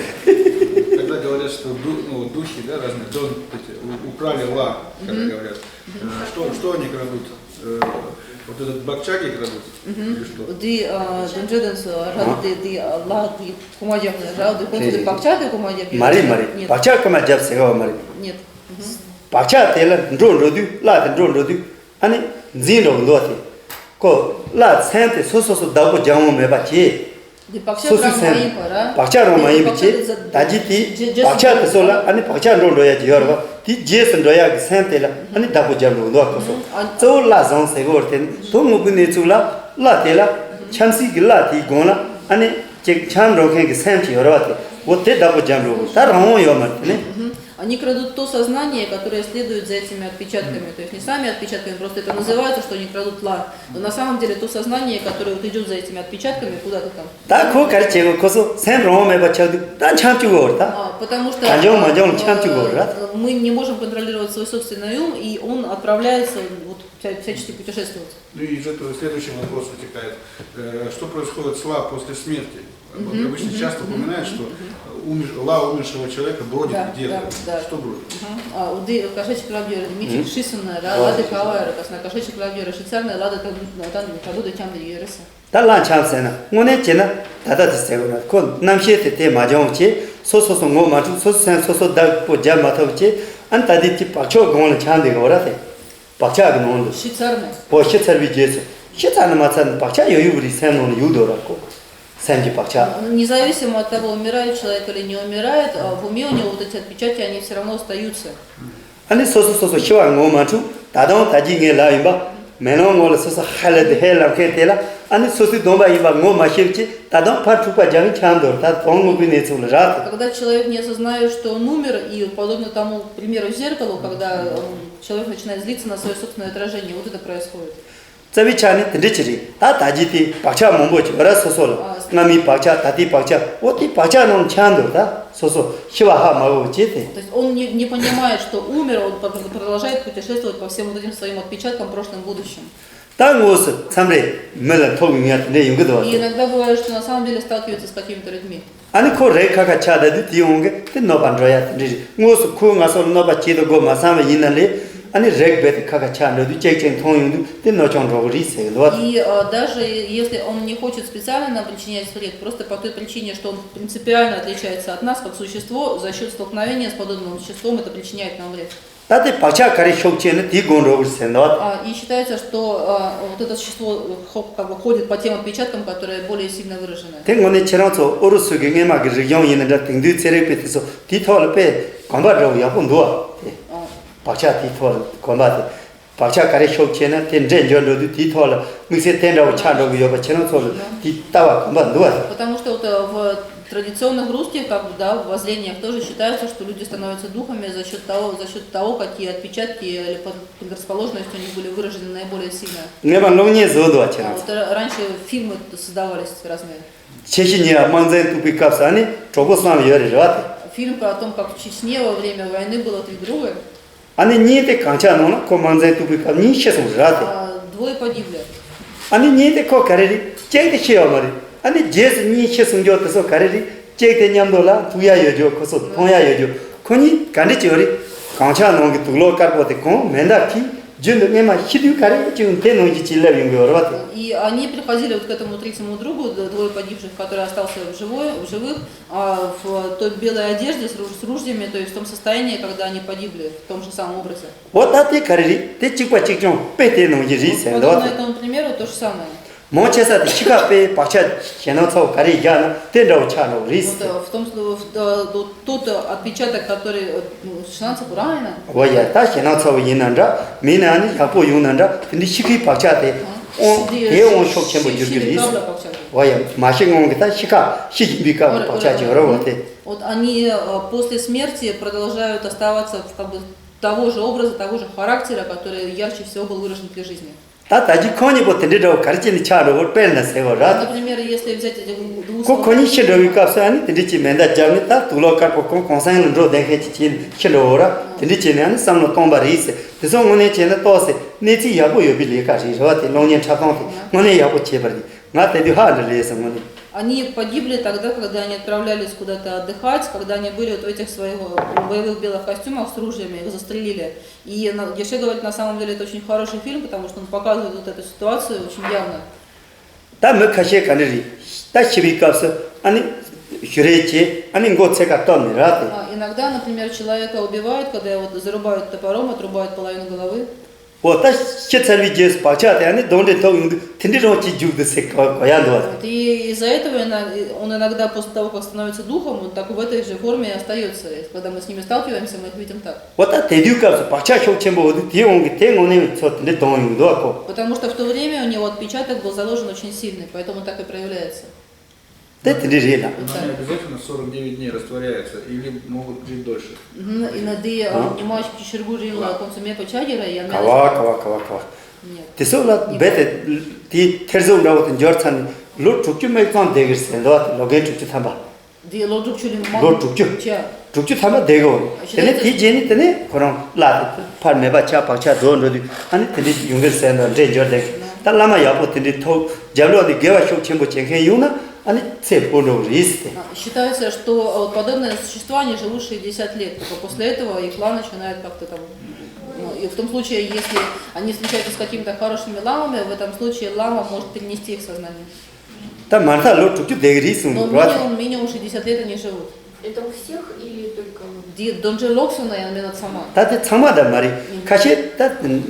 Когда говорят, что ду- ну, духи, да, разные, дон, эти, у- украли ла, когда говорят, э, что, что они крадут? Э, вот этот бакчаки крадут? Или что? འདི་ཨ་གདོན་འདྲེ་དེ་ཚོ་ར་འདི་འདི་ཨ་ལ་འདི་གོ་མ་རྒྱབ་ནས་ར་འདི་ཁོང་ཚོ་རེད་རེད། བག་ཆགས་དེ་གོ་མ་རྒྱབ་ཀྱི་མ་རེད་མ་རེད། ཉེ་བག་ཆགས་གོ་མ་རྒྱབ་ཟེར་ག་བ་མ་རེད། ཉེ། བག་ཆགས་དེ་ལ་འགྲོ་འགྲོ་དུས་ལ་དེ་འགྲོ་འགྲོ་དུས། ཨ་ནི་འཛིན་འགྲོ་གི་འདུག་བ་དེ། ཁོ་ལ་སེམས་དེ་སོ་སོ་སོ་བདག་པོ་རྒྱག་འོང་མེད་པ་བྱས། འདི་བག་ཆགས་སོ་སོའི་རང་མ་སེམས་ཡིན་པ་ར། བག་ཆགས་རང་མ་ཡིན་པ་བྱས། ད་ཅི་དེ་བག་ཆགས་དེ་ཚོ་ལ་ཨ་ནི་བག་ཆགས་འགྲོ་འགྲོ་ཡ་གི་ཡོད་རེད་བ། དེ་རྗེས་སུ་འགྲོ་ཡ་གི་སེམས་དེ་ལ་ཨ་ནི་བདག་པོ་རྒྱབ་འགྲོ་གི་འདུག་བ། ཁོ་ཚོ་གཙོ་བོ་ལ་བཟང་ཟེར་གི་ཡོད་རེད། དེ་ནི་དོན་དངོས་པོའི་གནས་ཚུལ་ལ་ལ་དེ་ལ་འཁྱམ་སྲིད་ཀྱི་ལ་དེའི་སྒང་ལ་ཨ་ནི་ཅིག་འཁྱམ་འགྲོ་མཁན་གྱི་སེམས་ཅིག་ཡོད་རེད་བ། དེ་འོ་དེ་བདག་པོ་རྒྱབ་འགྲོ་གི། ད་རང་དབང་ཡོད་མ་རེད་དེ་ནི། Они крадут то сознание, которое следует за этими отпечатками. То есть не сами отпечатками, просто это называется, что они крадут ла, но на самом деле то сознание, которое вот идет за этими отпечатками куда-то там. ད་ཁོ་ག་རེ་བྱེད་དགོས། ཁོ་ཚོ་སེམས་རང་དབང་མེད་པ་ཆགས་དུས་ད་འཁྱམ་བཅུག་དགོས་རེད་ད། А, потому что གང་བྱུང་མང་བྱུང་འཁྱམ་བཅུག་དགོས་རེད། Э, мы не можем контролировать свой собственный ум, и он отправляется вот вся- всячески путешествовать. Ну и из этого следующий вопрос вытекает. Э, что происходит с ла после смерти? Вот обычно часто упоминают, что умер- ла умершего человека бродит Да, где-то. Да, да. Что бродит? Мгм. А, уды кошачьи клавдиоры, мичик шисына, да, лады кавайры, косна кошачьи клавдиоры, шицарная лада там там кадуды чамды ерысы. ད་ལ་འཁྱམ་ཟེར་ན་དངོས་གནས་བྱས་ན་ད་ལྟ་དེ་ཟེར་དགོས་ན། ཁོ་རྣམ་ཤེས་དེ་དེ་མ་སྦྱངས་བྱས། སོ་སོ་སོ་ངོ་མ་འཕྲོད། སོ་སོ་སེམས་སོ་སོ་བདག་པོ་རྒྱབ་མ་ཐུབ་བྱས། ཨ་ནི་ད་དེ་དེ་བག་ཆགས་སྒང་ལ་འཁྱམ་བསྡད་དགོས་ར་དེ། བག་ཆགས་ཀྱི་ནང་དུ། ཤི་ཚར་ནས། འོ་ཤི་ཚར་བའི་རྗེས་སུ། ཤི་ཚར་ནས་མ་ཚར་ནས་བག་ཆགས་ཡོད་ཡོད་པ་རེད། སེམས་ནང་ལ་ཡོད་དོ་ར་ཁོ། སེམས་ཀྱི་བག་ཆགས། Независимо от того, умирает человек или не умирает, а, в уме у него вот эти отпечатки, они все равно остаются. ཨ་ནི་སོ་སོ་སོ་སོ་ཤི་བ་ངོ་མ་འཕྲོད། ད་དུང་ད་གིན་ངས་ལབ་ཡིན་པ། མེ་ལོང་ངོ་ལ་སོ་སོ་ཧ་ལས་དེ་ཧེ་ལབ་མཁན་དེ་ལ་ཨ་ནི་སོ་སོའི་སྡོམ་པ་ཡིན་པ་ངོ་མ་ཤེས་བྱས། ད་དུང་ཕར་འཁྲུག་པ་རྒྱག་གིན་འཁྱམ་དོ་ར། ད་དོན་དངོས་པོའི་གནས་ཚུལ་ལ་ར་དེ། Когда человек не осознает, что он умер, и подобно тому примеру зеркалу, когда м, человек начинает злиться на свое собственное отражение, вот это происходит. རྩ་བའི་ཆ་ནས་དེ་འདྲ་ཅིག་རེད། ད་ད་གིན་དེ་བག་ཆགས་མང་པོ་ཅིག་ཡོད་ར་སོ་སོ་ལ། སྔ་མའི་བག་ཆགས། ད་ལྟའི་བག་ཆགས། འོ་དེ་བག་ཆགས་ནང་འཁྱམ་འདུག་ད་སོ་སོ་ཤི་བ་ཧ་མ་གོ་བྱས་ཏེ། То есть он не, не понимает, что умер, он пр- продолжает путешествовать по всем вот этим своим отпечаткам, прошлым, будущим. ད་དངོས་སུ་མཚམས་རེ་མི་ལ་ཐུག་ཡོང་ཡ་དེ་འདྲ་ཡོང་གི་འདུག་བ། И иногда бывает, что на самом деле сталкивается с какими-то людьми. ཨ་ནི་ཁོ་རེག་ཁ་ཁ་ཆགས་བསྡད་དུས་དེ་ཡོང་གི་དེ་གནོད་པ་འགྲོ་ཡ་དེ་འདྲ་རེད། དངོས་སུ་ཁོས་ང་ཚོ་ལ་གནོད་པ་བྱེད་དུ་དགོས་མ་བསམ་པ་ཡིན་ན་ལས། ཨ་ནི་རེག་རྦད་དེ་ཁ་ཁ་ཆགས་འགྲོ་དུས་གཅིག་ཅིག་མཐོང་ཡོང་དུས་དེ་གནོད་སྐྱོན་འགྲོ་གི་རེད་ཟེར་གི་འདུག་བ། И а, даже если он не хочет специально нам причинять вред, просто по той причине, что он принципиально отличается от нас как существо, за счет столкновения с подобным существом это причиняет нам вред. ད་དེ་བག་ཆགས་ག་རེ་ཤུགས་ཆེ་ན་དེའི་སྒོ་འགྲོ་དགོས་ཟེར་འདུག་བ། А, и считается, что а, вот это существо хо- как бы ходит по тем отпечаткам, которые более сильно выражены. དེ་དངོས་གནས་ཁྱེད་རང་ཚོ་ཨུ་རུ་སུ་གི་སྔས་མ་གི་རིག་གཞུང་ཡིན་ན་འདྲ། དེང་དུས་ཚན་རིག་པས་དེ་ཚོ་དེའི་ཐོག་ལ་དཔེ་གོམ་པ་འགྲོ་ཡག་པོ་འདུག་བ། དེ་བག་ཆགས་དེའི་ཐོག་ལ་གོམ་པ་དེ། བག་ཆགས་ག་རེ་ཤུགས་ཆེ་ན་དེ་འདྲེས་འགྱུར་འགྲོ་དུས་དེའི་ཐོག་ལ་དམིགས་བསལ་དེ་འདྲ་བོ་ཆགས་འགྲོ་གི་ཡོད་པ་ཁྱེད་རང་ཚོ་ལ་དེ་ལྟ་བ་གོམ་པ་འདུག་བ། Потому что вот э, в традиционных русских, как бы, да, воззрениях тоже считается, что люди становятся духами за счет того, за счет того, какие отпечатки или под- предрасположенности у них были выражены наиболее сильно. ངས་མ་གློག་བརྙན་བཟོས་འདུག་བ་ཁྱེད་А རང་ཚོ། Вот э, раньше фильмы создавались разные. ཆེ་ཤི་ཉེ་ཡ་དམག་འཛིན་གཏུག་པའི་སྐབས་སུ་ཨ་ནི་གྲོགས་པོ་གསུམ་ཡོད་རེད་ར་དེ། Фильм про то, как в Чечне во время войны было три друга. ཨ་ནི་གཉིས་དེ་གངས་འཁྱག་ནང་ལ་ཁོ་དམག་འཛིན་གཏུག་པའི་སྐབས་གཉིས་ཤི་སོང་ར་དེ། А, двое погибли. ཨ་ནི་གཉིས་དེ་ཁོ་ག་རེ་རེད། གཅིག་དེ་ཤི་ཡོད་མ་རེད། ཨ་ནི་རྗེས་སུ་གཉིས་ཤི་སོང་རྒྱུ་དེ་ཚོ་ག་རེ་རེད། གཅིག་དེ་མཉམ་དུ་ལ་ཐུག་ཡ་ཡོད་རྒྱུ། ཁོ་ཚོ་མཐོང་ཡ་ཡོད་རྒྱུ། ཁོ་གཉིས་ག་འདྲ་བྱས་ཡོད་རེད། གངས་འཁྱག་ནང་གི་དུག་ལོག་དཀར་པོ་དེ་གང་མེ་མདའ་འཁྱེར་རྒྱུན་དུ་སྔས་མ་ཤི་དུས་ག་རེ་བྱུང་དེ་ནང་བཞིན་ཅིག་སླེབས་ཡོང་གི་ཡོད་རེད་བ་དེ། И они приходили вот к этому третьему другу, д- двое погибших, который остался в живой, в живых, а, в той белой одежде с, руж- с ружьями, то есть в том состоянии, когда они погибли, в том же самом образе. འོ་ད་དེ་ག་རེ་རེད། དེ་གཅིག་པ་གཅིག་རྐྱང་དཔེ་དེ་ནང་བཞིན་རེད་ཟེར་འདུག་བ། Подобно этому примеру то же самое. མང་ཆེ་ས་དེ་ཤི་ཁ་དཔེ་བག་ཆགས་ཞེད་སྣང་ཚ་བོ་ག་རེ་བཞག་ན་དེ་འདྲ་བོ་ཆགས་འགྲོ་གི་རེད་ཟེར། Вот, э, в том, что в- э, тот, тот э, отпечаток, который э, ну, шанса Бурайна. འོ་ཡ། ད་ཞེད་སྣང་ཚ་བོ་ཡིན་ན་འདྲ། མིན་ན་ནི་ཡག་པོ་ཡོང་ན་འདྲ། དེ་འདྲའི་ཤི་ཁའི་བག་ཆགས་དེ་ཨང་དེ་ཨང་ཤུགས་ཆེན་པོ་འགྱུར་གྱི་རེད་ཟེར། འོ་ཡ། མ་ཤི་སྔོན་གྱི་ད་ཤི་ཁ་ཤི་བཞིན་པའི་སྐབས་ཀྱི་བག་ཆགས་ཅིག་ཡོད་རེད་བ་དེ། Вот они э, после смерти продолжают оставаться в как бы того же образа, того же характера, который ярче всего был выражен при жизни. ད་ད་ཅི་ཁོང་གཉིས་པོ་དེ་འདྲའི་འདྲ་བོ་ག་རེ་བྱས་ནས་ཆགས་འགྲོ་བོ་དཔེར་ན་ཟེར་བ་ར། Например, если взять этих двух ཁོ་ཁོ་གཉིས་ཤི་འགྲོ་བའི་སྐབས་སུ་ཨ་ནི་དེ་འདྲ་ཅིག་མེ་མདའ་བརྒྱབ་ནས་ད་དུག་ལོག་དཀར་པོ་གང་གང་སང་ལ་འགྲོ་བསྡད་མཁན་ཅིག་བྱས་ནས་ཤི་འགྲོ་བོ་ར། དེ་འདྲ་བྱས་ནས་ཨ་ནི་བསམ་བློ་གཏོང་པ་རེད་ཟེར། དེ་ཚོ་དངོས་གནས་བྱས་ན་ཏོག་ཙམ་གནས་ཚུལ་ཡག་པོ་ཡོད་པའི་ལས་ཀ་རེད་རེད་བ། དེ་གློག་བརྙན་འཁྲབ་སྟངས་དེ་དངོས་གནས་ཡག་པོ་བྱས་པ་རེད། ང་དེ་དུས་ཧ་འདྲི་ལས་སོང་ངོ་ནི། Они погибли тогда, когда они отправлялись куда-то отдыхать, когда они были вот в этих своих э, боевых белых костюмах с ружьями, их застрелили. И на- Геше говорит, на самом деле это очень хороший фильм, потому что он показывает вот эту ситуацию очень явно. ད་མི་ཁ་ཤས་ག་འདྲ་རེད། ད་ཤི་བའི་སྐབས་སུ་ཨ་ནི་ཞུ་རེས་བྱེད། ཨ་ནི་མགོ་ཚེ་ག་གཏོར་ནས་ར་དེ། А, иногда, например, человека убивают, когда его вот зарубают топором, отрубают половину головы. འོ་ད་ཤི་ཚར་བའི་རྗེས་སུ་བག་ཆགས་དེ་ཨ་ནི་གདོན་འདྲེ་ཐོབ་ཡོང་དུས་དེ་འདྲའི་རང་གཅིག་རྒྱུགས་འདུག་ཟེར་གོ་གོ་ཡ་འདུག་བ། Вот, и из-за этого ина- он иногда после того, как становится духом, вот так в этой же форме и остается. И когда мы с ними сталкиваемся, мы их видим так. འོ་ད་དེ་དུས་སྐབས་སུ་བག་ཆགས་ཤུགས་ཆེན་པོ་འོ་དུས་དེའི་དབང་གིས་དེ་དངོས་གནས་ཚོ་དེ་འདྲའི་གདོན་ཡོང་འདུག་བ་ཁོ། Потому что в то время у него отпечаток был заложен очень сильный, поэтому так и проявляется. དེ་དེ་འདྲའི་རེད་ལ། Но они обязательно сорок девять дней растворяются или могут жить дольше? Мгм, и надо а? Внимать к Шергурила, консуме почагера, я ག་བ་ག་བ་ག་བ་ག་བ། Нет. དེ་ཚོ་ལ་རྦད་དེ་དེ་ཐེར་ཟུག་འདྲ་བོ་དེ་འབྱོར་ཚར་ནས་ལོ་དྲུག་ཅུ་མིག་གཙང་བསྡད་ཀྱི་ཟེར་འདུག་བ། ལོ་རྒན་དྲུག་ཅུ་ཐམ་པ། འདི་ལོ་དྲུག་ཅུ་ལས་མང་ལོ་དྲུག་ཅུ་ཆེ། དྲུག་ཅུ་ཐམ་པ་བསྡད་དགོས། དེ་ནས་དེའི་རྗེས་ནས་དེ་ནས་ཁོ་རང་བརླག་སྟེ་ཕར་མེད་པ་ཆགས། བག་ཆགས་རྫོགས་འགྲོ་དུས་ཨ་ནི་དེ་འདྲའི་ཡོང་གི་ཟེར་འདུག་འདྲེས་འབྱོར་བསྡད། ད་བླ་མ་ཡག་པོ་དེ་འདྲའི་ཐོབ། རྒྱབ་ལོགས་ནས་དགེ་བ་ཤུགས་ཆེན་པོ་བྱེད་མཁན་ཡོང་ན་ཨ་ནི་ཚེ་འཕོས་འགྲོ་གི་རེད་ཟེར་ཏེ། А, считается, что вот подобные существа, они живут шестьдесят лет, только после этого их лама начинает как-то там... Ну, и в том случае, если они встречаются с какими-то хорошими ламами, в этом случае лама может перенести их сознание. ད་མ་མཐའ་ལོ་དྲུག་ཅུ་བསྡད་ཀྱི་རེད་གསུངས་འདུག་ར། Но минимум, минимум шестьдесят лет они живут. Это у всех или только вот? འདི་གདོན་འདྲེ་ལོག་སོང་ན་ཡང་མེད་ན་ཚང་མ། ད་དེ་ཚང་མ་འདྲ་མ་རེད། ཁ་ཤས་ད་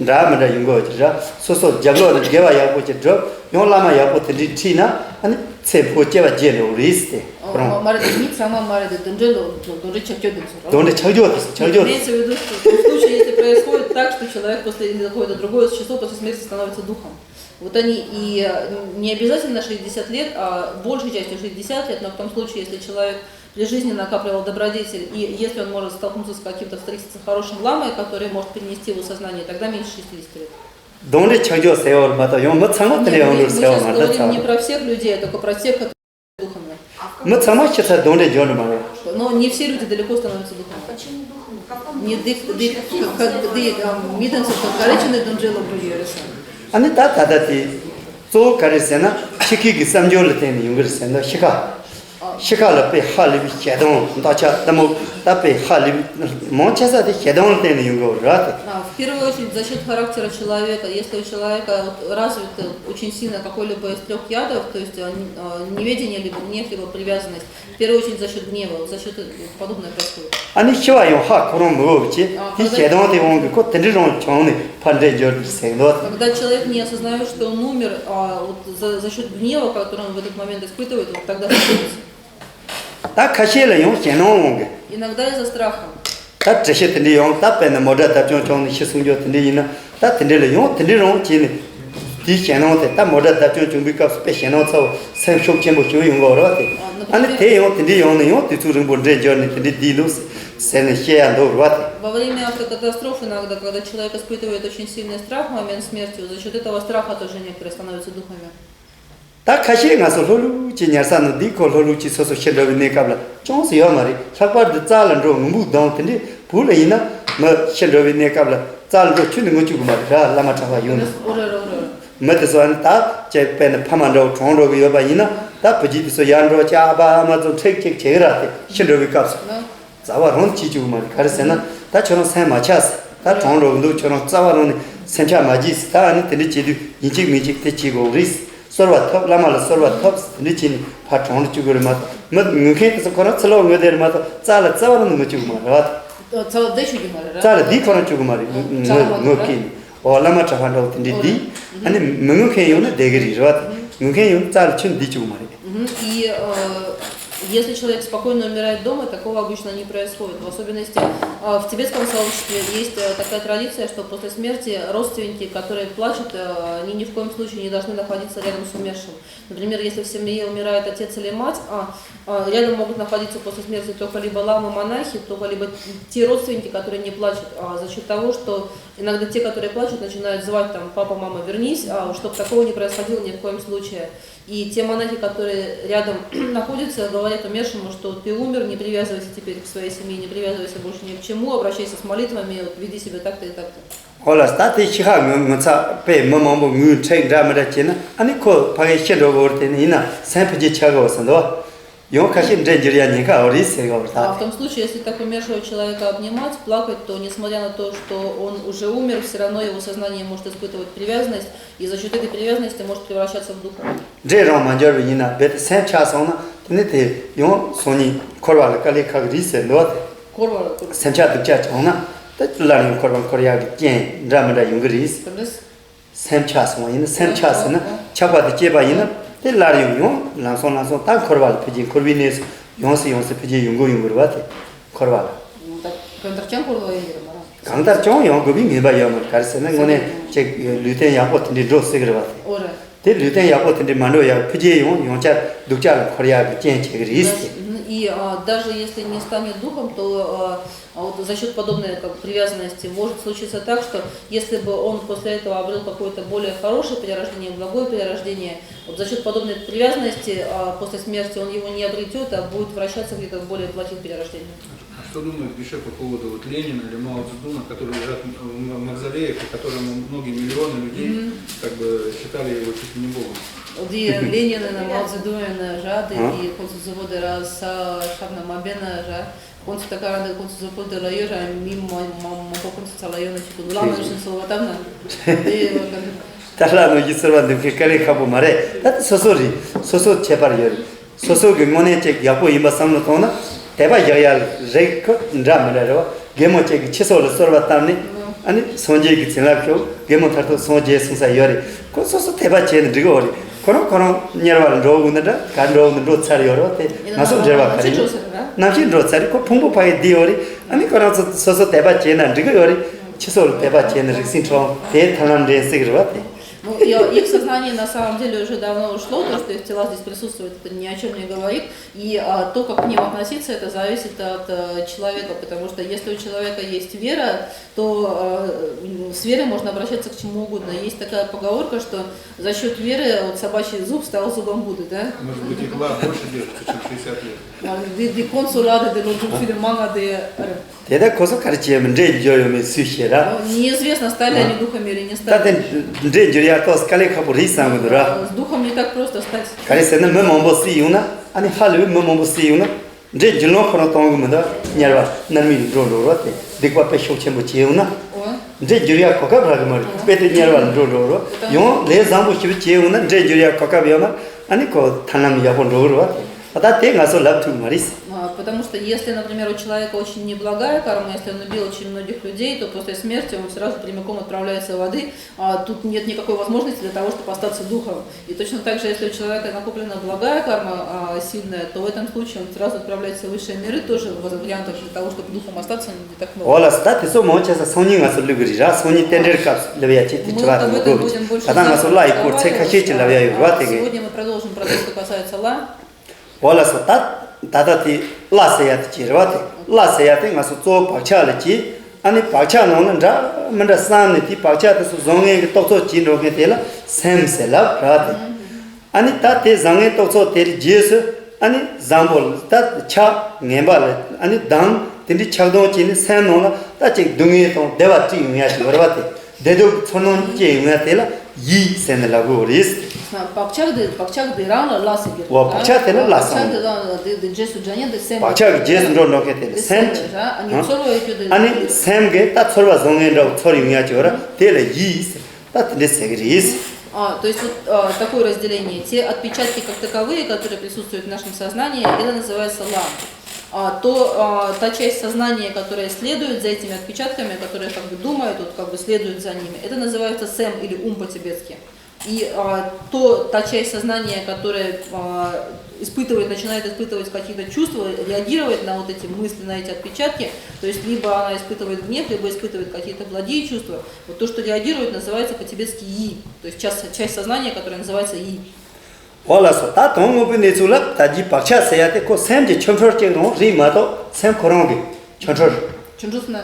འདྲ་མི་འདྲ་ཡོང་གི་ཡོད་ཀྱི་ར། སོ་སོ་རྒྱབ་ལོགས་ནས་དགེ་བ་ཡག་པོ་ཅིག་བསྒྲུབས་ཡང་བླ་མ་ཡག་པོ་དེ་འདྲའི་ཁྲིད་ན་ཨ་ནི་ཚེ་འཕོས་སྐྱེ་བ་རྒྱས་འགྲོ་གི་རེད་ཟེར་ཏེ། ཁོ་རང་མ་རེད། དེ་མི་ཚང་མ་མ་རེད། དེ་གདོན་འདྲེ་ལོག་གདོན་འདྲེ་ཆགས་རྒྱུ་དེ་ཚོ་ར། གདོན་འདྲེ་ཆགས་རྒྱུ་དེ་ཚོ་ཆགས་རྒྱུ་དེ། Имеется в виду, что в том случае, если происходит так, что человек после, или какое-то другое существо после смерти становится духом. Вот они и э, не обязательно шестьдесят лет, а большей частью шестьдесят лет, но в том случае, если человек при жизни накапливал добродетель, и если он может столкнуться с каким-то, встретиться с хорошим ламой, который может перенести его сознание, тогда меньше шестидесяти лет. གདོན་འདྲེ་ཆགས་རྒྱུ་ཟེར་བ་མ་གཏོགས་ཡང་མི་ཚང་མ་དེ་འདྲ་ཡོང་འདུག་ཟེར་བ་མ་གཏོགས། ཚང་མ་མི་ཚང་མ་ཤི་ཚར་དོན་འདྲེ་འབྱོར་ནི་མ་རེད། Но не все люди далеко становятся духом. Почему духом? В каком... Не дых, дых, как, как, дых, а, мидам, что коричневый дунджело были, я решила. ཨ་ནི་ད་ད་ལྟ་དེ་གཙོ་བོ་ག་རེ་ཟེར་ན་ཤི་ཁའི་གི་བསམ་སྦྱོར་ལ་བརྟེན་ནས་ཡོང་གི་རེད་ཟེར་ན་ཤི་ཁ། А, ཕྱི་ཁ་ལ་དཔེ་ཧ་ལས་པའི་ཞེ་སྡང་འདོད་ཆགས་ལྟ་མོ་ད་དཔེ་ཧ་ལས་པའི་མང་ཆེ་ས་དེ་ཞེ་སྡང་ལ་བརྟེན་ནས་ཡོང་གི་རེད་དེ། А, в первую очередь, за счет характера человека, если у человека вот развит э, очень сильно какой-либо из трех ядов, то есть э, н- э, неведение, либо гнев, либо привязанность, в первую очередь за счет гнева, вот за счет э, подобное происходит. ཨ་ནི་ཤི་བ་ཡང་ཧ་ཁོ་རང་མི་འོས་ཀྱི་དེ་ཞེ་སྡང་དེ་དབང་གིས་ཁོ་དེ་འདྲའི་རང་བྱུང་ནས་ཕར་འདྲེ་འབྱོར་གྱི་ཟེར་འདུག Когда человек не осознает, что он умер, а вот за, за счет гнева, который он в этот момент испытывает, вот тогда становится. ད་ཁ་ཤས་ལ་ཡང་ཞེད་སྣང་འོང་གི Иногда из-за страха. ད་དྲི་ཤི་དེ་འདྲའི་ཡང་ད་དཔེར་ན་མོ་ཊ་བརྡབ་སྐྱོན་བྱུང་ནས་ཤི་སོང་རྒྱུ་དེ་འདྲ་ཡིན་ན་ད་དེ་འདྲ་ལ་ཡང་དེ་འདྲའི་རང་བྱས་ནས་དེའི་ཞེད་སྣང་དེ་ད་མོ་ཊ་བརྡབ་སྐྱོན་བྱུང་བའི་སྐབས་སུ་དཔེ་ཞེད་སྣང་ཚ་བོ་སེམས་ཤུགས་ཆེན་པོ་ཞིག་ཡོང་གི་རེད་བ་དེ། ཨ་ནི་དེ་ཡང་དེ་འདྲའི་ཡོང་ནས་ཡང་དུས་ཚོད་རིང་པོ་འདྲེ་འབྱོར་ནས་དེ་འདྲའི་བསྡད་ལུགས་ཟེར་ནས་ཞེད་ཡ་འདུག་རེད་བ་དེ། Во время автокатастроф иногда, когда человек испытывает очень сильный страх в момент смерти, за счет этого страха тоже некоторые становятся духами. ད་ཁ་ཤས་ང་ཚོ་ལྷོ་ལུགས་ཀྱི་ཉལ་ས་ནང་འདི་ཁོ་ལྷོ་ལུགས་ཀྱི་སོ་སོ་ཤི་འགྲོ་བའི་གནས་སྐབས་ལ་ཅུང་ཟད་ཡོད་མ་རེད། ལྷག་པར་དུ་རྩ་ལ་འགྲོ་ངུ་འབུག་གདོང་དེ་འདྲའི་བུ་ལ་ཡིན་ན་མི་ཤི་འགྲོ་བའི་གནས་སྐབས་ལ་རྩ་ལ་འགྲོ་ཁྱོན་ནས་ངུ་བཅུག་གི་མ་རེད་ར། བླ་མ་གྲྭ་པ་ཡོང་ནས་ཨོ་རེད་རེད་རེད། མི་དེ་ཚོ་ཨ་ནི་ད་ཅེ་དཔེར་ན་ཕ་མ་འདྲ་བོ་གྲོངས་འགྲོ་གི་ཡོད་པ་ཡིན་ན་ད་བུ་རྒྱུད་དེ་ཚོ་ཡར་འགྲོ་ཅེ་ཨ་ཕ་ཨ་མ་ཚོ་འཁྲིག་ཅིག་བྱེད་གི་ར། དེ་ཤི་འགྲོ་བའི་སྐབས་སུ། རྩ་བ་རང་བྱེད་བཅུག་མ་རེད། ག་རེ་ཟེར་ན་ད་ཁྱོད་རང་སེམས་མ་ཆགས་ཟེར། ད་གྲོངས་འགྲོ་གི་འདུག་ཁྱོད་རང་རྩ་བ་རང་ནས་སེམས་ཆགས་མ་བྱེད་ཟེར། ད་ཨ་ནི་དེ་འདྲ་བྱེད་དུས་ཡིན་གཅིག་མིན་གཅིག་དེ་བྱེད་དགོས་རེད། གསོལ་བ་ཐོབ། བླ་མ་ལ་གསོལ་བ་ཐོབ་ཟེར། དེ་འདྲ་བྱས་ནས་ཕར་གྲོངས་རུ་བཅུག་གི་རེད་མ་གཏོགས་མི་ངུ་མཁན་དེ་ཚོ་ཁོ་རང་ཚུར་ལོག་ངུ་བསྡད་རེད་མ་གཏོགས་རྩ་ལ་རྩ་བ་རང་ནས་ངུ་བཅུག་གི་མ་རེད་བ། རྩ་བ་བསྡད་བཅུག་གི་མ་རེད་ར། རྩ་ལ་བསྡད་ཁོ་རང་བཅུག་གི་མ་རེད། ངུ་ངུ་ངུ་སྐད་ནས་ཨོ་བླ་མ་གྲྭ་པ་འདྲ་བོ་དེ་འདྲ་བསྡད། ཨ་ནི་མི་ངུ་མཁན་ཡོང་ན་བསྡད་གི་རེད་རེད་བ། ངུ་མཁན་ཡོང་ན་རྩ་ལ་ཁྱོན་བསྡད་བཅུག་གི་མ་རེད། Мгм. И э, если человек спокойно умирает дома, такого обычно не происходит. В особенности э, в тибетском сообществе есть э, такая традиция, что после смерти родственники, которые плачут, э, они ни в коем случае не должны находиться рядом с умершим. Например, если в семье умирает отец или мать, а, а, рядом могут находиться после смерти только либо ламы, монахи, только либо те родственники, которые не плачут, а, за счет того, что иногда те, которые плачут, начинают звать там: «Папа, мама, вернись», а, чтобы такого не происходило ни в коем случае. И те монахи, которые рядом находятся, говорят умершему, что ты умер, не привязывайся теперь к своей семье, не привязывайся больше ни к чему, обращайся с молитвами, вот, веди себя так-то и так-то. ཨོ་ལགས། ད་དེ་ཤི་ཁ་ངོ་ངོ་ཚ་དཔེ་མི་མང་པོ་ངུས་འཁྲིག་འདྲ་མི་འདྲ་བྱས་ན་ཨ་ནི་ཁོ་ཕ་གི་ཤི་འགྲོ་གི་འོར་དེ་ནི་ཡིན་ན་སེམས་ཕུ་རྒྱུ་ཆགས་གི་འོ་ཟེར་འདུག་ཡང་ཁ་ཤས་འདྲེ་འགྱུར་ཡ་ཉེན་ཁ་ཡོད་རེད་ཟེར་གི་འོ་ད། А в том случае, если так умершего человека обнимать, плакать, то, несмотря на то, что он уже умер, все равно его сознание может испытывать привязанность, и за счет этой привязанности может превращаться в духа. འདྲེ་རང་མ་འབྱོར་བ་ཡིན་ན་རྦད་དེ་སེམས་ཆགས་སོང་ན་དེ་ནི་དེ་ཡང་སང་ཉིན་འཁོར་བ་ལ་དཀའ་ལས་ཁག་གི་རེད་ཟེར་འདུག་བ་དེ། འཁོར་བ་ལ་སེམས་ཆགས་སྡུག་ཅག་བྱུང་ན་དེ་སླར་ཡང་འཁོར་བ་འཁོར་ཡག་གི་རྐྱེན་འདྲ་མི་འདྲ་ཡོང་གི་རེད། དེ་འདྲ། སེམས་ཆགས་སོང་བ་ཡིན་ན་སེམས་ཆགས་ཟེར་ན་ཆགས་པ་དེ་སྐྱེས་པ་ཡིན་ན་དེ་སླར་ཡང་ཡང་ལམ་སང་ལམ་སང་ད་འཁོར་བ་ལ་ཕུད་ཀྱིན་འཁོར་བའི་གནས་སུ་ཡོང་སེ་ཡོང་སེ་ཕུད་ཀྱིན་ཡོང་གི་ཡོང་གི་རེད་བ་དེ་འཁོར་བ་ལ། ད་གང་ལྟར་ཀྱང་འཁོར་བ་ཡིན་གྱི་རེད་མ་རེད། གང་ལྟར་ཀྱང་ཡོང་དགོས་པའི་ངེས་པ་ཡོད་མ་རེད། ག་རེ་ཟེར་ན་དངོས་གནས་ཅིག་ལུས་རྟེན་ཡག་པོ་དེ་འདྲའི་འགྲོ་སྲིད་ཀྱི་རེད་བ་དེ། ཨོ་རེད། དེ་ལུས་རྟེན་ཡག་པོ་དེ་འདྲའི་མ་འགྲོ་ཡག་ཕུད་ཀྱིན་ཡོང་ཡང་བསྐྱར་སྡུག་ཅག་ལ་འཁོར་ཡག་གི་རྐྱེན་བྱེད་ཀྱི་རེད་ཟེར། И а, даже если не станет духом, то а, а вот за счет подобной как, привязанности может случиться так, что если бы он после этого обрел какое-то более хорошее перерождение, благое перерождение, вот за счет подобной привязанности а, после смерти он его не обретет, а будет вращаться где-то в более плохих перерождениях. А что думает Гриша по поводу вот Ленина или Мао Цзэдуна, которые лежат в м- мавзолеях, и которому многие миллионы людей как бы считали его чуть ли не богом? འདི་ལེ་ནིན་ན་མའོ་ཙེ་ཏུང་ཡིན་ན་ར། དེ་ཨ་དེ་ཁོང་ཚོ་གཟུགས་པོ་དེ་ར་ས་ཁྲབ་ན་མ་འབེན་ན་ར། ཁོང་ཚོ་ད་ག་རང་དེ་ཁོང་ཚོ་གཟུགས་པོ་དེ་ལ་ཡོད་ར། མི་མ་མ་མང་པོ་ཁོང་ཚོ་ཚ་ལ་ཡོད་ན་ཅིག་གི་ལ་ན་ཤིན་སོ་བ་བཏབ་ན་དེ་ཡོད་ག་ད་ལ་ནོ་ཡི་ཟེར་བ་འདི་མཁན་དཀའ་ལས་ཁག་པོ་མ་རེད། ད་དེ་སོ་སོ་རེད། སོ་སོ་ཁྱད་པར་ཡོད་རེད། སོ་སོ་གི་དངོས་གནས་ཅིག་ཡག་པོ་ཡིན་པ་བསམ་བློ་གཏོང་ན་དད་པ་བཞག་ཡ་རིགས་ཁོ་འདྲ་མི་འདྲ་རེད་བ། རྒན་མོ་ཅིག་གིས་ཁྱི་སོགས་ལ་གསོལ་བ་བཏབ་ནས་ཨ་ནི་སངས་རྒྱས་ཀྱི་བྱིན་རླབས་ཤོག་རྒན་མོ་མཐར་ཐུག་སངས་རྒྱས་གསུངས་ས་ཡོད་རེད། ཁོ་སོ་སོ་དད་པ་བྱས་ན་འགྲིག་གི་ཡོད་རེད། ཁོ་རང་ཁོ་རང་དམྱལ་བ་ལ་འགྲོ་དགོས་ན་འདྲ་ག་འགྲོ་དགོས་ན་འགྲོ་ཚར་ཡོད་རེད་བ། དེ་ང་ཚོ་འབྲེལ་བ་ག་རེ་ཡོད། ནམ་ཞིག་འགྲོ་ཚར་རེད། ཁོ་ཕུང་པོ་ཕ་གི་བསྡད་ཡོད་རེད། ཨ་ནི་ཁོ་རང་ཚོ་སོ་སོ་དད་པ་བྱས་ན་འགྲིག་གི་ཡོད་རེད། ཁྱི་སོགས་ལ་དད་པ་བྱས་ན་རིགས་སྲིད་འཕྲོག་དེ་ཐར་ལམ་འདྲེན་སྲིད་ཀྱི་རེད་བ། དེ། Ну, и, э, их сознание на самом деле уже давно ушло, то, что их тела здесь присутствуют, это ни о чем не говорит. И а, то, как к ним относиться, это зависит от э, человека, потому что если у человека есть вера, то э, м, с верой можно обращаться к чему угодно. Есть такая поговорка, что за счет веры вот собачий зуб стал зубом Будды, да? Может быть, их лап больше держится, чем шестьдесят лет. А, ди- ди консу лады ди лоджу сили мага ди, э, དེ་ལྟར་ཁོ་ཚོ་ག་རེ་བྱས་མི་འདྲེ་འགྱུར་ཡོད་མེད་སུས་ཤེས་ར། Ну, неизвестно, стали они духами или не ད་དེ་стали. འདྲེ་འགྱུར་ཡག་ཏོག་དཀའ་ལས་ཁག་པོ་རེད་བསམ་གི་འདུག་ར། А, с духом не так просто стать. ག་རེ་ཟེར་ན་མི་མང་པོ་སུས་ཡོང་ན་ ཨ་ནི་ཧ་ལས་པའི་མི་མང་པོ་བསད་ཡོང་ན་འདྲེ་འགྱུར་ལམ་ཁོ་རང་གཏོང་གི་མི་འདུག་དམྱལ་བ་མནར་མེད་འགྲོ་འགྲོ་རོགས་ཏེ་སྡིག་པ་དཔེ་ཤུགས་ཆེན་པོ་བྱས་ཡོང་ན། འདྲེ་འགྱུར་ཡ་གོ་སྐབས་རག་གི་མ་རེད། དཔེ་དེ་དམྱལ་བ་འགྲོ་འགྲོ་རོགས་ཡང་ལས་བཟང་པོ་ཞིག་བྱས་ཡོང་ན་འདྲེ་འགྱུར་ཡ་གོ་སྐབས་ཡོད་མ། ཨ་ནི་ཁོ་ཐར་ལམ་ཡག་པོ་འགྲོ་གི་རེད་བ། ད་དེ་ང་ཚོ་ལབ་ཐུབ་མ་རེད། А, Потому что если, например, у человека очень неблагая карма, если он убил очень многих людей, то после смерти он сразу прямиком отправляется в ады, а тут нет никакой возможности для того, чтобы остаться духом. И точно так же, если у человека накоплена благая карма а, сильная, то в этом случае он сразу отправляется в высшие миры, тоже вариантов для того, чтобы духом остаться, не так много. འོ་ལགས་སོ། ད་དེ་ཚོ་མང་ཆེ་ས་སང་ཉིན་ང་ཚོ་ལབ་གི་རེད་ར། སང་ཉིན་རྟེན་འབྲེལ་སྐབས་ལབ་ཡ་ཅིག་དེ་དྲི་བ་དང་དགོས་ཀྱི་ད་ལྟ་ང་ཚོ་ལ་ཡི་སྐོར་ཚིག་ཁ་ཤས་ཅིག་ལབ་ཡ་ཡོད་རེད་བ། དེ་གས། Сегодня мы продолжим про то, что касается ལ། འོ་ལགས་སོ། ད་ད་ལྟ་དེ་ལ་ཟེར་ཡ་དེ་ཅིག་རེད་བ། དེ་ལ་ཟེར་ཡ་དེ་ང་ཚོ་གཙོ་བོ་བག་ཆགས་ལ་གྱིས། ཨ་ནི་བག་ཆགས་ནང་ལ་འདྲ་མི་འདྲ་བསམ་ནས་དེ་བག་ཆགས་དེ་ཚོ་བཟང་ངན་གྱི་རྟོག་ཚོགས་ཀྱིས་འགྲོ་མཁན་དེ་ལ་སེམས་ཟེར་ལབ་རེད་བ། དེ་ཨ་ནི་ད་དེ་བཟང་ངན་རྟོག་ཚོགས་དེར་རྗེས་སུ་ཨ་ནི་བཟང་པོ་ལ་ད་ཆགས། ངན་པ་ལ་ཨ་ནི་སྡང་། དེ་འདྲའི་ཆགས་སྡང་བྱས་ནས་སེམས་ནང་ལ་ད་ཅིག་སྡུག་བསྔལ་དང་བདེ་བ་སྐྱེ་ཡོང་ཡ་ཞིག་ཡོད་རེད་བ། དེ་བདེ་སྡུག་གི་ཚོར་སྣང་སྐྱེ་ཡོང་ཡ་དེ་ལ་ཡིད་ཟེར་ནས་ལབ་དགོས་རེད། བག་ཆགས་དེ་བག་ཆགས་དེ་རང་ལ་ལ་ཟེར་གྱི་འོ་རེད། བག་ཆགས་དེ་ལ་ལ་བག་ཆགས་ཟེར། དེ་རང་ལ་དེ་དེ་རྗེས་སུ་འབྲང་ཡ་དེ་སེམས་བག་ཆགས་ཀྱི་རྗེས་སུ་འགྲོ་འགྲོ་མཁན་དེ་ལ་སེམས་ཀྱི་རེད། ཨ་ནི་ཚོར་བ་ཡོད་རྒྱུ་དེ་ཨ་ནི་སེམས་ཀྱི་ད་ཚོར་བ་བཟང་ངན་འདྲ་བོ་ཚོར་ཡོང་ཡ་ཅིག་ཡོད་ར། དེ་ལ་ཡིད་ཟེར། ད་དེ་འདྲ་ཟེར་གྱི་རེད། А, то есть вот а, такое разделение. Те отпечатки, как таковые, которые присутствуют в нашем сознании, это называется ла. А, то, а, та часть сознания, которая следует за этими отпечатками, которая как бы думает, вот как бы следует за ними, это называется сэм или ум по-тибетски. И а, то, та часть сознания, которая а, испытывает, начинает испытывать какие-то чувства, реагировать на вот эти мысли, на эти отпечатки, то есть либо она испытывает гнев, либо испытывает какие-то благие чувства, вот то, что реагирует, называется по-тибетски и, то есть часть, часть сознания, которая называется и. འོ་ལགས་སོ། ད་དོན་དངོས་པོའི་གནས་ཚུལ་ལ་ད་རྒྱུའི་བག་ཆགས་ཟེར་ཡ་དེ་ཁོ་སེམས་ཀྱི་ཆོ་འཕྲུལ་ཅིག་རང་རེད་མ་གཏོགས་སེམས་ཁོ་རང་གི་ཆོ་འཕྲུལ། ཆོ་འཕྲུལ་ཟེར་ན།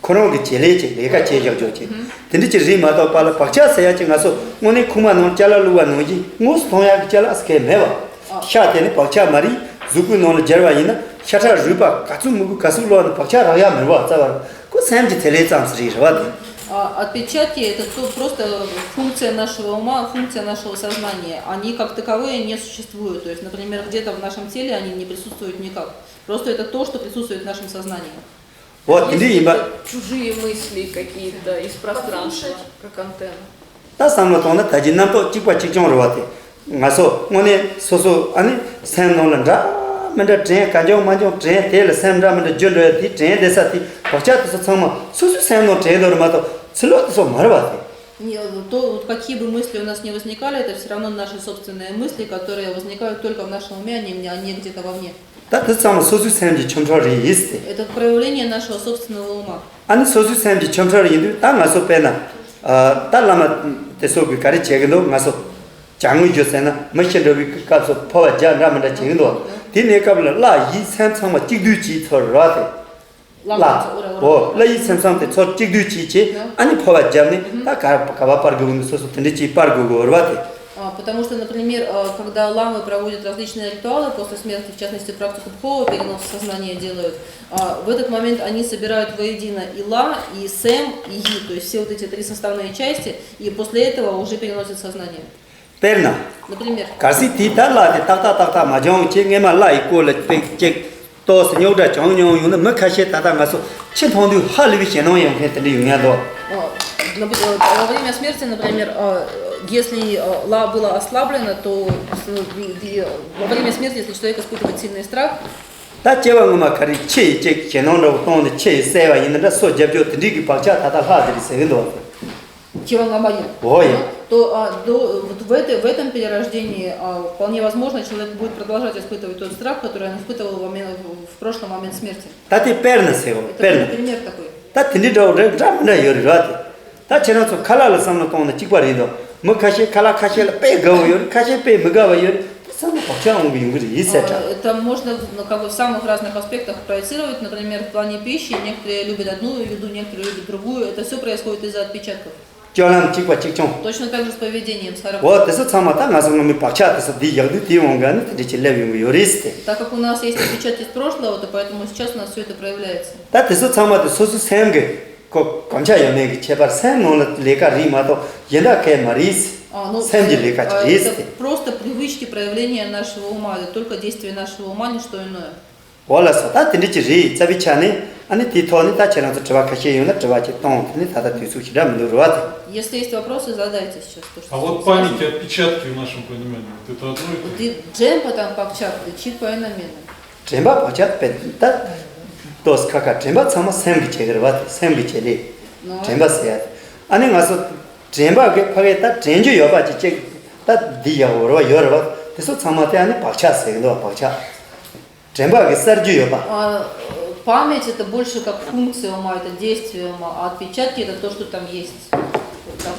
ཁོ་རང་གི་བྱེད་ལས་ཅིག་ལས་ཀ་བྱེད་བཞག་ཆོག་ཅིག་དེ་འདྲ་ཅིག་རེད་མ་གཏོགས་པ་ལ་བག་ཆགས་ཟེར་ཡ་ཅིག་ང་ཚོ་དངོས་གནས་ཁུག་མ་ནང་ཅ་ལག་བླུགས་པ་ནང་བཞིན་དངོས་སུ་མཐོང་ཡག་གི་ཅ་ལག་ཟེར་མཁན་མེད་པ། ཤ་དེ་ནི་བག་ཆགས་མ་རེད། གཟུགས་པོའི་ནང་ལ་སྦྱར་བ་ཡིན་ན་ཤ་ཁྲག་རུས་པ་ག་ཚོད་མང་པོ་ག་ཚོད་ལོག་ནས་བག་ཆགས་རག་ཡ་མེད་པ་རྩ་བ་ལ་ཁོ་སེམས་ཀྱི་བྱེད་ལས་ཙམ་ཞིག་རེད་རེད་བ། དེ། А, Отпечатки — это то, просто функция нашего ума, функция нашего сознания. Они как таковые не существуют. То есть, например, где-то в нашем теле они не присутствуют никак. Просто это то, что присутствует в нашем сознании. Вот, если это чужие мысли какие-то из пространства, как антенна. ད་བསམ་བློ་བཏང་ན་ད་ཀྱི་རྣམ་རྟོག་གཅིག་པ་གཅིག་རྐྱང་རེད་བ། དེ་ང་ཚོ་དངོས་གནས་སོ་སོ་ཨ་ནི་སེམས་ནང་ལ་འདྲ་མི་འདྲ་དྲན་གང་བྱུང་མ་བྱུང་དྲན་དེ་ལ་སེམས་འདྲ་མི་འདྲ་རྒྱུ་འགྲོ་ཡ་དེ་དྲན་བསྡད་ས་དེ་བག་ཆགས་དེ་ཚོ་ཚང་མ་སོ་སོའི་སེམས་ནང་དྲན་འདུག་རེད་མ་གཏོགས་ཚུར་ལོག་དེ་ཚོ་མ་རེད་བ། དེ། Нет, то, вот какие бы мысли у нас ни возникали, это все равно наши собственные мысли, которые возникают только в нашем уме, а не, а не где-то вовне. ད་དེ་ཚང་མ་སོ་སོའི་སེམས་ཀྱི་ཆོ་འཕྲུལ་རེད་ཡིན་ཏེ། Это проявление нашего собственного ума. ཨ་ནི་སོ་སོའི་སེམས་ཀྱི་ཆོ་འཕྲུལ་ཡིན་དུས་ད་ང་ཚོ་དཔེར་ན། ཨ། ད་བླ་མ་དེ་ཚོ་གིས་ག་རེ་བྱེད་ཀྱི་འདུག་ང་ཚོ་བྱ་དངོས་རྒྱུ་ཟེར་ན་མི་ཤི་འགྲོ་བའི་སྐབས་སུ་ཕོར་པ་བརྒྱབ་འདྲ་མི་འདྲ་བྱེད་ཀྱི་འདུག་དེ་གནས་སྐབས་ལ་ལྷ་ཡིད་སེམས་ཚང་མ་གཅིག་བསྡུས་ཀྱིས་ཚོར་ར་དེ། ལ་ལ་འོ་ལ་ཡིད་སེམས་ཚང་དེ་ཚོར་གཅིག་བསྡུས་གཅིག་བྱས་ཨ་ནི་ཕོར་པ་བརྒྱབ་ནས་ད་ག་ག་བ་སྤར་དགོས་ཀྱི་འདུག་སོ་སོ་དེ་འདྲ་གྱིས་སྤར་དགོས་ཀྱི་ཡོད་རེད་བ་དེ། А, Потому что, например, а, когда ламы проводят различные ритуалы после смерти, в частности, практику Бхова, перенос сознания делают, а, в этот момент они собирают воедино и ла, и сэм, и и, то есть все вот эти три составные части, и после этого уже переносят сознание. དཔེར་ན། Например. གལ་སྲིད་དེའི་ད་ལ་དེ་ཏག་ཏག་ཏག་ཏག་མ་བྱུང་ཅེས་སྔས་མ་ལ་ཡི་སྐོར་ལ་དཔེ་ཅིག་ཏོག་ཙམ་རྙོག་དྲ་བྱུང་མྱོང་ཡོང་ན་མི་ཁ་ཤས་ད་ལྟ་ང་ཚོ་ཕྱི་མཐོང་དུས་ཧ་ལས་པའི་ཞེད་སྣང་ཡོང་མཁན་དེ་འདྲ་ཡོང་ཡ་འདུག Э, например, во время смерти, например, э, если э, ла была ослаблена, то э, в- в- во время смерти, если человек испытывает сильный страх, ད་སྐྱེ་བ་སྔོན་མ་ག་རེ་ཁྱི་ཡི་ཅིག་ཞེད་སྣང་འདྲ་བོ་བཏང་ནས་ཁྱི་ཡི་བསད་པ་ཡིན་ན་འདྲ་སོ་རྒྱབ་སྐྱོར་དེ་འདྲའི་གི་བག་ཆགས་ད་ལྟ་ལྷག་དེ་རེད་ཟེར་གི་འདུག་སྐྱེ་བ་སྔ་མ་ཡིན། འོ་ཡ། То, а, до, вот в, этой, в этом перерождении а, вполне возможно, человек будет продолжать испытывать тот страх, который он испытывал в, момент, в прошлый момент смерти. ད་དེ་དཔེར་ན་ཟེར་བ་Это དཔེར་ན། Например такой. ད་དེ་འདྲའི་འདྲ་བོ་རེ་འདྲ་མི་འདྲ་ཡོད་རེད་ར་དེ། ད་ཁྱེད་རང་ཚོ་ཁ་ལག་ལ་བསམ་བློ་གཏོང་ན་གཅིག་པ་རེད་འདུག་མི་ཁ་ཤས་ཁ་ལག་ཁ་ཤས་ལ་དཔེ་དགའ་བོ་ཡོད་རེད། ཁ་ཤས་དཔེ་མི་དགའ་བ་ཡོད་རེད། དེ་ཚང་མ་བག་ཆགས་འོང་གི་ཡོང་གི་རེད་ཟེར་དྲ། Это можно ну, как бы в самых разных аспектах проецировать. Например, в плане пищи некоторые любят одну еду, некоторые любят другую. Это все происходит из-за отпечатков. སྤྱོད་ལམ་གཅིག་པ་གཅིག་རྐྱང་། Точно так же с поведением, с характером. འོ་དེ་ཚོ་ཚང་མ་ད་ང་ཚོ་སྔོན་མའི་བག་ཆགས་དེ་ཚོ་འདི་ཡག་དུས་དེའི་དབང་གིས་ནི་དེ་འདྲ་ཅིག་སླེབས་ཡོང་གི་ཡོད་རེད་ཟེར་ཏེ། Так как у нас есть отпечатки из прошлого, то поэтому сейчас у нас все это проявляется. ད་དེ་ཚོ་ཚང་མ་དེ་སོ་སོའི་སེམས་ཀྱི་གོ་གོམས་ཆ་ཡོད་མེད་ཀྱི་ཁྱད་པར། སེམས་ནང་ལ་ལས་ཀ་རེད་མ་གཏོགས་གཞན་དག་གས་མ་རེད། А, ну, сэмь་ལས་ཀ་ཅིག་རེད་ཟེར་ཏེ། Просто привычки проявления нашего ума, это только действие нашего ума, ничто иное. འོ་ལགས་སོ། ད་དེ་འདྲ་ཅིག་རེད། རྩ་བའི་ཆ་ནས་ཨ་ནི་དེའི་ཐོག་ནས་ད་ཁྱེད་རང་ཚོ་དྲི་བ་ཁ་ཤས་ཡོད་ན་དྲི་བ་ཅིག་གཏོང་། དེ་ནས་ད་ལྟ་དུས་ཚོད་ཞེ་དྲག་མི་འདུག་རེད་བ་དེ། Если есть вопросы, задайте сейчас то, что А вот память и отпечатки в нашем понимании, вот это одно и то же? Ды джемпа там пакчак, ды чит поинамена. དྲན་པ་བག་ཆགས་དཔེ་ད་ཏོག་ཙམ་ཁ་ཁ། དྲན་པ་ཚང་མ་སེམས་ཀྱི་བྱེད་ཀྱི་རེད་བ། དེ་སེམས་ཀྱི་བྱེད་ལས། དྲན་པ་ཟེར་ཡ་དེ། ཨ་ནི་ང་ཚོ་དྲན་པ་གི་ཕ་གི་ད་དྲན་རྒྱུ་ཡོད་པ་ཅིག་ཅིག་ད་འདི་ཡག་པོ་རེད་བ། ཡོད་རེད་བ། དེ་ཚོ་ཚང་མ་དེ་ཨ་ནི་བག་ཆགས་ཟེར་གི་འདུག་བ། བག་ཆགས། དྲན་པ་གི་གསར་རྒྱུ་ཡོད་པ། А, память это больше как функция ума, это действие ума, а отпечатки это то, что там есть. Вот так.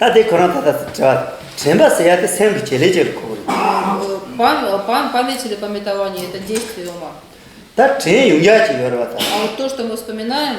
ད་དེ་ཁོ་རང་ད་ལྟ་དྲི་བ། དྲན་པ་ཟེར་ཡ་དེ་སེམས་ཀྱི་བྱེད་ལས་ཅིག་ལ་གོ་གི་རེད། Э, пам- э, пам- память или памятование это действие ума. ད་དྲན་ཡོང་ཡ་ཅིག་ཡོད་རེད་བ་ད། А вот то, что мы вспоминаем,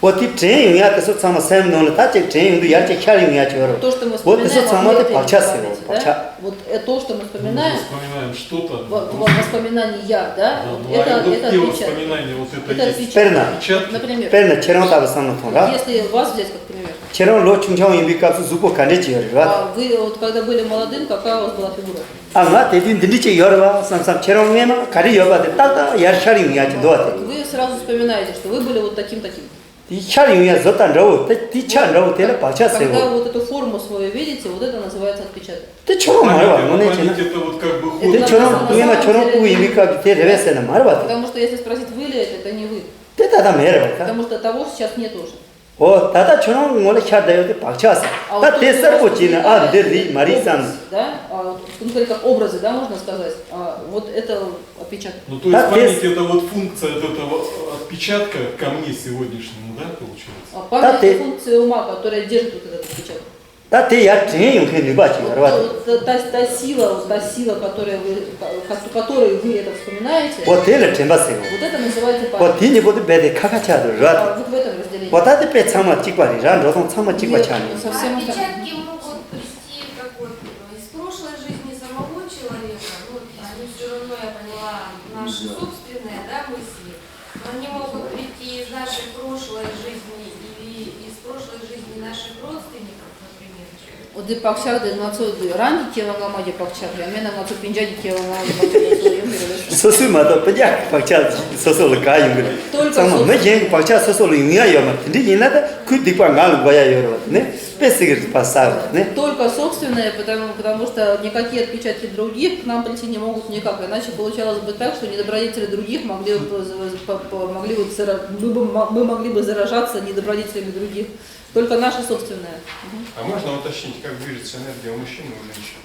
འོ་དེ་དྲན་ཡོང་ཡ་དེ་ཚོ་ཚང་མ་སེམས་ནང་ལ་ད་ཅིག་དྲན་ཡོང་དུས་ཡར་ཅིག་ཤར་ཡོང་ཡ་ཅིག་ཡོད་རེད། то, что мы вспоминаем, оно идёт из памяти, да? Вот, э, то, что мы вспоминаем, вспоминаем что-то. Вот, вот воспоминания, да? Да, вот ну, это, а вот это те отпечаток. Воспоминания, вот это отпечаток. Это есть. Отпечатки. Например. དཔེར་ན་ཁྱེད་རང་ལྟ་བུ་བསམ་བློ་ཐོངས་ར། Если вас взять как пример. ཁྱེད་རང་ལོ་ཆུང་ཆུང་ཡིན་པའི་སྐབས་སུ་གཟུགས་པོ་ག་འདྲ་ཅིག་ཡོད་རེད་བ། А вы вот когда были молодым, какая у вас была фигура? ཨ་ང་དེ་དུས་འདི་འདྲ་ཅིག་ཡོད་རེད་བ་བསམ་བསམ། ཁྱེད་རང་སྔས་མ་ག་རེ་ཡོད་པ་དེ་ཏག་ཏག་ཡར་ཤར་ཡོང་ཡ་ཅིག་འདུག་བ་དེ། Вы сразу вспоминаете, что вы были вот таким, таким. དེ་ཤར་ཡོང་ཡ་བཟོ་ལྟ་འདྲ་བོ་དེ། དེ་ཆ་འདྲ་བོ་དེ་ལ་བག་ཆགས་ཟེར་བ། Когда вот эту форму свою видите, вот это называется отпечаток. དེ་ཁྱོད་རང་མ་རེད་བ། དངོས་གནས་བྱས་ན། Память это вот как бы художник. དེ་ཁྱོད་རང་སྔས་མ་ཁྱོད་རང་སྤུ་གུ་ཡིན་པའི་སྐབས་ཀྱི་དེ་རེད་བས་ཟེར་ན་མ་རེད་བ་དེ། Потому что если спросить, вы ли это, это не вы. དེ་ད་ལྟ་མེད་རེད་བ་ད། Потому что того сейчас нет уже. འོ་ད་ལྟ་ཁྱོད་རང་ངོ་ལ་ཤར་བསྡད་ཡོད་དེ་བག་ཆགས་ཟེར། ད་དེ་གསལ་པོ་བྱས་ནས་ཨ་འདི་རེད་མ་རེད་བསམ་ནས། Да? А, вот, ну, как образы, да, можно сказать. А, вот это отпечаток. Ну, то есть память это вот функция вот этого отпечатка ко мне сегодняшнему, да, получается? А память это функция ума, которая держит вот этот отпечаток. ད་དེ་ཡར་དྲན་ཡོང་མཁན་ནུས་པ་ཅིག་ཡོད་རེད་བ། Вот, э, та, та сила, вот та сила, которая вы, ко- которой вы это вспоминаете, འོ་དེ་ལ་དྲན་པ་ཟེར་བ། Вот это называется память. འོ་དེ་གཉིས་པོ་དེ་རྦད་དེ་ཁ་ཁ་ཆགས་འདུག་རེད་བ། А, вот в этом разделении. འོ་ད་དེ་དཔེ་ཚང་མ་གཅིག་པ་རེད། ར་འགྲོ་སྟངས་ཚང་མ་གཅིག་པ་ཆགས་ནས། Нет, совсем это. Отпечатки могут прийти как вот, э, из прошлой жизни самого человека, ну, вот, если он всё равно, я поняла, наши собственные, да, мысли, но они могут прийти из нашей прошлой жизни или из прошлой жизни наших родственников, например. འོ་དེ་བག་ཆགས་དེ་ང་ཚོ་དེ་རང་གི་སྐྱེ་བ་སྔ་མ་གི་བག་ཆགས་ཡང་མིན་ན་ང་ཚོ་སྤུན་ཀྱག་གི་སྐྱེ་བ་སྔ་མ་གི་བག་ཆགས་སོ་སོ་ཡོང་གི་རེད་པས། སོ་སོའི་མ་གཏོགས་སྤུན་ཀྱག་གི་བག་ཆགས་སོ་སོ་ལ་ག་ཡོང་གི་རེད། ཚང་མ་མི་གཞན་གྱི་བག་ཆགས་སོ་སོ་ལ་ཡོང་ཡ་ཡོད་མ་རེད། དེ་འདྲ་ཡིན་ན་ད་ཁོའི་སྡིག་པ་ང་ལ་འགོ་ཡ་ཡོད་རེད་བ། དེ་ནས་དཔེ་སྲིད་ཀྱི་རིག་པ་གསར་བ་དེ་ནས། Только собственное, потому, потому что никакие отпечатки других к нам прийти не могут никак. Иначе получалось бы так, что недобродетели других могли бы, по- по- могли бы зара- мы бы мо- мы могли бы заражаться недобродетелями других. Только наше собственное. Мгм. А можно уточнить, как движется энергия у мужчин и у женщин?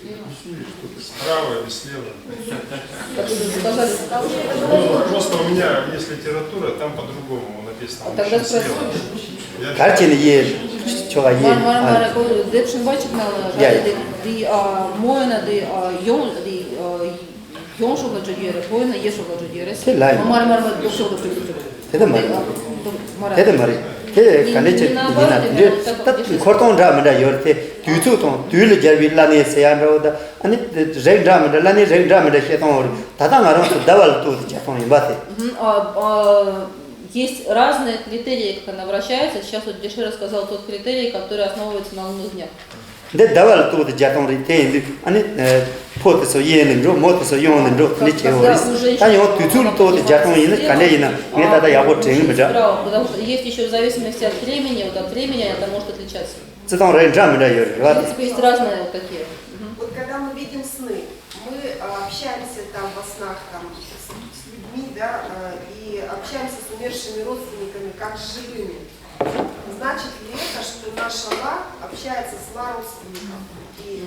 То есть справа или слева? Как вы сказали? Ну, просто у меня есть литература, там по-другому написано. А тогда мужчин слева. Спрошу. Я གར་བྱས་ནས་ཡེ་ཆོ་ག་ཡེ། མར་མར་མར་ཨ་ཁོ་དེབ་ཆུང་བ་ཅིག་ནང་ལ་ཡ་ཡ། ར་དེ་དེ་ཨ་མོ་ཡིན་ན་དེ་ཨ་ཡོང་དེ་ཨ། གཞུང་སོགས་ལ་འགྲོ་རྒྱུ་རེད། བོད་ཡིན་ན་ཡུལ་སོགས་ལ་འགྲོ་རྒྱུ་རེད། དེ་ལ་ཡིན། མ་རེད་མ་རེད་མ་རེད། སྡུག་སོགས་ལ་འགྲོ་རྒྱུ་རེད། དེ་ལ་མ་རེད། དེ་ལ་མ་རེད། དེ་ག་འདྲ་ཅིག་ཡིན་ན་དེ་འདྲ་ད་འཁོར་སྟོང་འདྲ་མི་འདྲ་ཡོད་རེད་དེ། དུས་ཚོད་དང་དུས་ལ་སྦྱར་བའི་བླ་གནས་ཟེར་ཡ་འདྲ་བོ་དང་ཨ་ནི་རིགས་འདྲ་མི་འདྲ་བླ་གནས་རིགས་འདྲ་མི་འདྲ་བཤད་སྟངས་ཡོད་རེད། ད་ལྟ་ང་རང་ཚོ་ཟླ་བ་ལ་ལྟོས་ཏེ་སྦྱར་སྟངས་ཡིན་པ་དེ། Мгм. А, а, есть разные критерии, как она вращается. Сейчас вот Дешира сказал тот критерий, который основывается на лунных днях. འདི་ཟླ་བ་ལ་ལྟོས་ཏེ་སྦྱར་སྟངས་རེད། དེ་ཡིན་དུས་ཨ་ནི་ཕོ་དེ་ཚོ་གཡས་ནས་འགྲོ། མོ་དེ་ཚོ་གཡོན་ནས་འགྲོ། དེ་འདྲ་བྱས་ཡོད་རེད། ད་ཡང་དུས་ཚོད་ལ་ལྟོས་ཏེ་སྦྱར་སྟངས་ཡིན་ན་ག་འདྲ་ཡིན་ན་ངས་ད་ལྟ་ཡག་པོ་དྲན་གི་མི་འདུག Потому что есть ещё в зависимости от времени, вот от времени это может отличаться. བརྩི་སྟངས་རེ་འདྲ་མི་འདྲ་ཡོད་རེད་བ། В принципе, есть разные вот такие. Мгм. Вот когда мы видим сны, мы а, общаемся там во снах там, с, с людьми, да, а, и общаемся с умершими родственниками, как с живыми. Значит ли это, что наша ла общается с ла родственником? И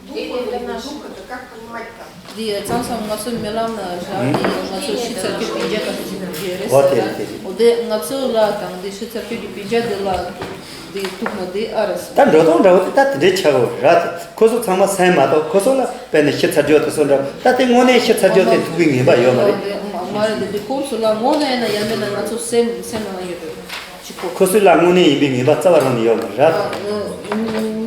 дух он или не дух, это как понимать-то? འདི་ཚང་ཚང་ང་ཚོའི་རྨི་ལམ་ལ་བཞག་འདི་ང་ཚོ་ཤི་ཚར་རྒྱུ་སྤུན་ཀྱག་ག་ཚོད་ཅིག་ཡོད་རེད་ཟེར། འོ་དེ་རེད་དེ་རེད། འོ་དེ་ང་ཚོའི་ལ་དང་འདི་ཤི་ཚར་རྒྱུ་གི་སྤུན་ཀྱག་འདི་ལ་འདི་ཐུག་ན་འདི་ཨ་རེད་ཟེར། ད་འགྲོ་སྟངས་འདྲ་བོ་དེ་ད་དེ་འདྲའི་ཆགས་ཡོད་རེད་དེ། ཁོ་ཚོ་ཚང་མ་སེམས་མ་གཏོགས་ཁོ་ཚོ་ལ་དཔེར་ན་ཤི་ཚར་རྒྱུ་དེ་ཚོ་འདྲ་ད་དེ་དངོས་གནས་ཤི་ཚར་རྒྱུ་དེ་ཐུག་པའི་ངེས་པ་ཡོད་མ་རེད། མ་རེད་དེ་འདི་ཁོང་ཚོ་ལ་དངོས་གནས་ཡིན་ན་ཡང་མིན་ན་ང་ཚོ་སེམས་སེམས་ནང་ཡོད་རེད། ཁོ་ཚོའི་ལ་དངོས་གནས་ཡིན་པའི་ངེས་པ་རྩ་བ་རང་ནས་ཡོད་མ་རེད།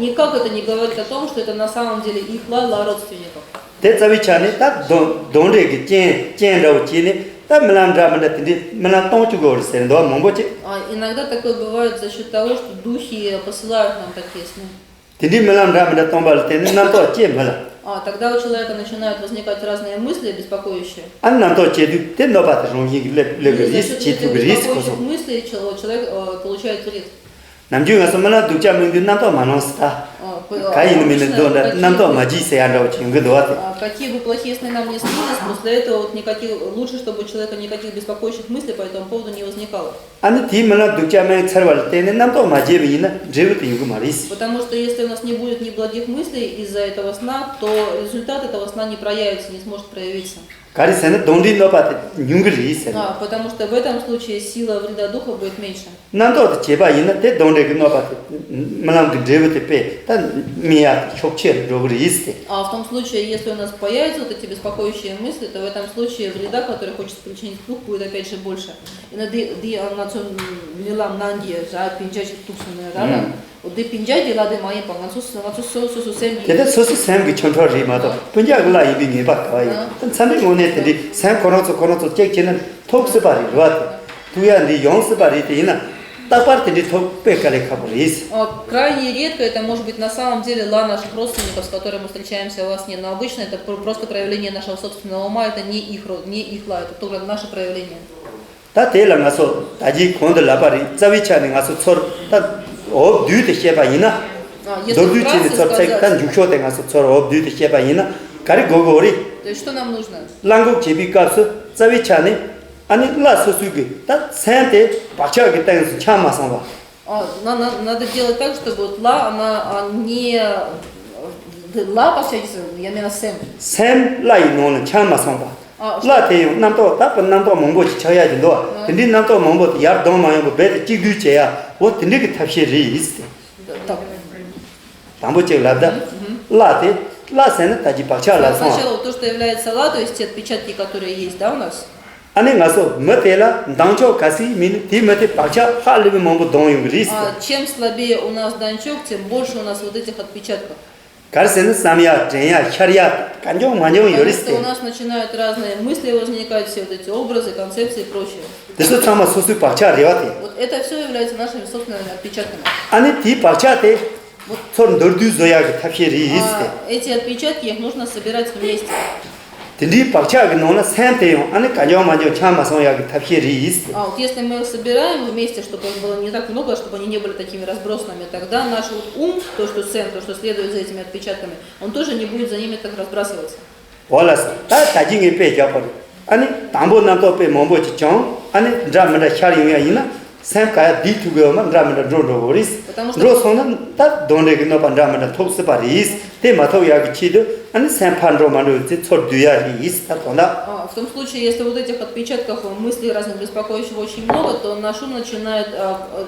Никак это не говорит о том, что это на самом деле их ла, ла родственников. དེ་རྩ་བའི་ཆ་ནས་ད་གདོན་གདོན་འདྲེ་གི་རྐྱེན་རྐྱེན་འདྲ་བོ་བྱས་ནས་ད་རྨི་ལམ་འདྲ་མི་འདྲ་དེ་འདྲའི་རྨི་ལམ་སྟོང་བཅུག་གི་ཡོད་རེད་ཟེར་འདུག་བ་མང་པོ་ཅིག А иногда такое бывает за счёт того, что духи посылают нам такие сны. དེ་འདྲའི་རྨི་ལམ་འདྲ་མི་འདྲ་སྟོན་པ་ལ་བརྟེན་ནས་རྣམ་རྟོག་སྐྱེ་མི་ལ། А, тогда у человека начинают возникать разные мысли беспокоящие. ཨ་ནི་རྣམ་རྟོག་སྐྱེ་དུས་དེ་གནོད་པ་དེ་རང་བཞིན་གྱིས་སླེབས་སླེབས་ཀྱི་རེད། སྐྱེ་ཐུབ་ཀྱི་རེད་ཁོ་ཚོ། Беспокоящих мыслей чело- человек э, получает вред. ནམ་རྒྱུན་ང་ཚོ་རྨི་ལམ་སྡུག་ཅག་རྨི་དུས་རྣམ་རྟོག་མ་ལངས་སྲིད་ད། А, п- а, ག་ཡིན་ནི་མིན་ནི་обычно འདུག་འདྲ་какие རྣམ་རྟོག་бы- མ་བརྗེད་ཟེར་ཡ་འདྲ་བོ་ཅིག་ཡོང་གི་འདུག་བ་དེ། А, какие бы плохие сны нам не снились, после этого вот никаких, лучше, чтобы у человека никаких беспокоящих мыслей по этому поводу не возникало. ཨ་ནི་དེའི་རྨི་ལམ་སྡུག་ཅག་རྨིས་ཚར་བ་ལ་བརྟེན་ནས་རྣམ་རྟོག་མ་བརྗེད་པ་ཡིན་ན་འབྲས་བུ་དེ་ཡོང་གི་མ་རེད། Потому что если у нас не будет ни благих мыслей из-за этого сна, то результат этого сна не проявится, не сможет проявиться. ག་རེ་ཟེར་ན་གདོན་འདྲེའི་གནོད་པ་དེ་ཉུང་གི་རེད་ཟེར། А, потому что в этом случае сила вреда духа будет меньше. རྣམ་རྟོག་དེ་བྱེད་པ་ཡིན་ན་དེ་གདོན་འདྲེ་གི་གནོད་པ་དེ་རྨི་ལམ་གྱི་འབྲས་བུ་དེ་དཔེ་ད་སྨིན་ཡག་ཤུགས་ཆེ་རུ་འགྲོ་གི་རེད་ཟེར། А в том случае, если у нас появятся вот эти беспокоящие мысли, то в этом случае вреда, который хочет причинить дух, будет опять же больше. ཡིན་ན་འདི་འདི་ང་ཚོ་རྨི་ལམ་ནང་གི་ར་སྤུན་ཀྱག་ཅིག་གཏུགས་སོང་ན་ར་ར། ཨུམ། འོ་དེ་སྤུན་ཀྱག་དེ་ལ་དེ་མ་ཡིན་པ་ང་ཚོ་ང་ཚོ་སོ་སོ་སོ་སེམས་ཀྱི། དེ་ལྟར་སོ་སོའི་སེམས་ཀྱི་ཆོ་འཕྲུལ་རེད་མ་གཏོགས་སྤུན་ཀྱག་གི་ལ་ཡིན་པའི་ངེས་པ་ག་བ་ཡོད། ཨ། ད་མཚམས་རེ་དངོས་གནས་དེ་འདྲའི་སེམས་ཁོ་རང་ཚོ་ཁོ་རང་ཚོ་ཅེག་བྱས་ན་ཐུག་སྲིད་པ་རེད་རེད་བ། དེ་ཐུག་ཡ་འདི་ཡོང་སྲིད་པ་རེད། དེ་ཡིན་ན་རྟག་པར་དེ་འདྲའི་ཐུག་དཔེ་དཀའ་ལས་ཁག་པོ་རེད། А, крайне редко это может быть на самом деле ла наших родственников, с которыми мы встречаемся во сне, но обычно это пр- просто проявление нашего собственного ума, это не их род, не их ла, это только наше проявление. ད་དེ་ལ་ང་ཚོ་ད་གིན་གོང་དུ་ལབ་པ་རེད། རྩ་བའི་ཆ་ནས་ང་ཚོ་ཚུར་ད་འོབས་བསྡུས་ཏེ་བཤད་པ་ཡིན་ན། А, если вкратце сказать, མདོར་བསྡུས་བྱས་ནས་ཚུར་ཚིག་ད་འཇུག་ཕྱོགས་དེ་ང་ཚོ་ཚུར་འོབས་བསྡུས་ཏེ་བཤད་པ་ཡིན་ན་ག་རེ་དགོས་དགོས་རེད། То есть что нам нужно? གླ་འགུག་བྱེད་པའི་སྐབས་སུ་རྩ་བའི་ཆ་ནས་ཨ་ནི་བླ་སོ་སོའི་གི་ད་སེམས་དེ་བག་ཆགས་ཀྱི་སྟེང་དུ་འཆང་མ་སོང་བ། А, на- на- надо делать так, чтобы вот ла, она а, не э, ла подчиняется, я имею в виду сэм. སེམས་བླ་ཡི་ནང་ལ་འཆང་མ་སོང་བ། ཨ། བླ་དེ་ཡང་རྣམ་རྟོག་ད་པ་རྣམ་རྟོག་མང་པོ་ཞིག་ཆགས་ཡ་ཡིན་འདུག་བ། ཨ། དེ་འདྲའི་རྣམ་རྟོག་མང་པོ་དེ་ཡར་ལྡང་མ་ཡོང་བར་རྦད་དེ་གཅིག་བསྡུས་བྱེད་ཡ་འོ་དེ་འདྲའི་གི་ཐབས་ཤེས་རེད་ཟེར། ད། དང་པོ་གཅིག་ལབ་ད། ཨ། བླ་དེ་བླ་ཟེར་ན་ད་ཀྱི་བག་ཆགས་ལ་སོང་བ། Сначала вот то, что является ла, то есть те отпечатки, которые есть, да, у нас? ཨ་ནི་ང་ཚོ་མི་དེ་ལ་མདངས་ཕྱོགས་ག་ཚོད་མིན་དེ་མི་དེ་བག་ཆགས་ཧ་ལས་པའི་མང་པོ་ལྡང་ཡོང་གི་རེད་ཟེར། А, чем слабее у нас значок, тем больше у нас вот этих отпечатков. ག་རེ་ཟེར་ན་བསམ་ཡག་དྲན་ཡག་ཤར་ཡག་ག་འཇོག་མ་འཇོག་ཡོད་རེད་ཟེར། Потому что у нас начинают разные мысли возникать, все вот эти образы, концепции и прочее. དེ་ཚོ་ཚང་མ་སོ་སོའི་བག་ཆགས་རེད་བ་དེ། Вот это все является нашими собственными отпечатками. ཨ་ནི་དེའི་བག་ཆགས་དེ་ཚུར་མདོར་བསྡུས་བཟོ་ཡག་གི་ཐབས་ཤེས་རེད་ཟེར། А эти отпечатки, их нужно собирать вместе. དེ་འདྲའི་བག་ཆགས་ཀྱི་ནང་ན་སེམས་དེ་ཡང་ཨ་ནི་ག་འཇོག་མ་འཇོག་འཆང་མ་སོང་ཡག་གི་ཐབས་ཤེས་རེད་ཟེར། А вот если мы их собираем вместе, чтобы их было не так много, чтобы они не были такими разбросанными, тогда наш вот ум, то, что сэм, то, что следует за этими отпечатками, он тоже не будет за ними так разбрасываться. འོ་ལགས་སོ། ད་ད་གིན་ངས་དཔེ་བརྒྱབ་པ་རེད། ཨ་ནི་དང་པོ་རྣམ་རྟོག་དཔེ་མང་པོ་ཅིག་བྱུང་ཨ་ནི་འདྲ་མི་འདྲ་ཤར་ཡོང་ཡ་ཡིན་ན་སེམས་ག་ཡ་བསྡུས་ཐུབ་ཀྱི་ཡོད་མ་འདྲ་མི་འདྲ་འགྲོ་འགྲོ་གི་རེད། Потому что འགྲོ་སོང་ན་ད་གདོན་འདྲེ་གི་གནོད་པ་འདྲ་མི་འདྲ་ཐོབ་སྲིད་པ་རེད། དེ་མ་ཐོབ་ཡག་གི་ཆེད་དུ་ཨ་ནི་སེམས་ཕར་འགྲོ་མ་འགྲོ་ཡི་ཚེ་ཚུར་བསྡུ་ཡ་རེད་ད་དོན་དག А, в том случае, если вот этих отпечатков мыслей разных беспокоящих очень много, то наш ум начинает а, а,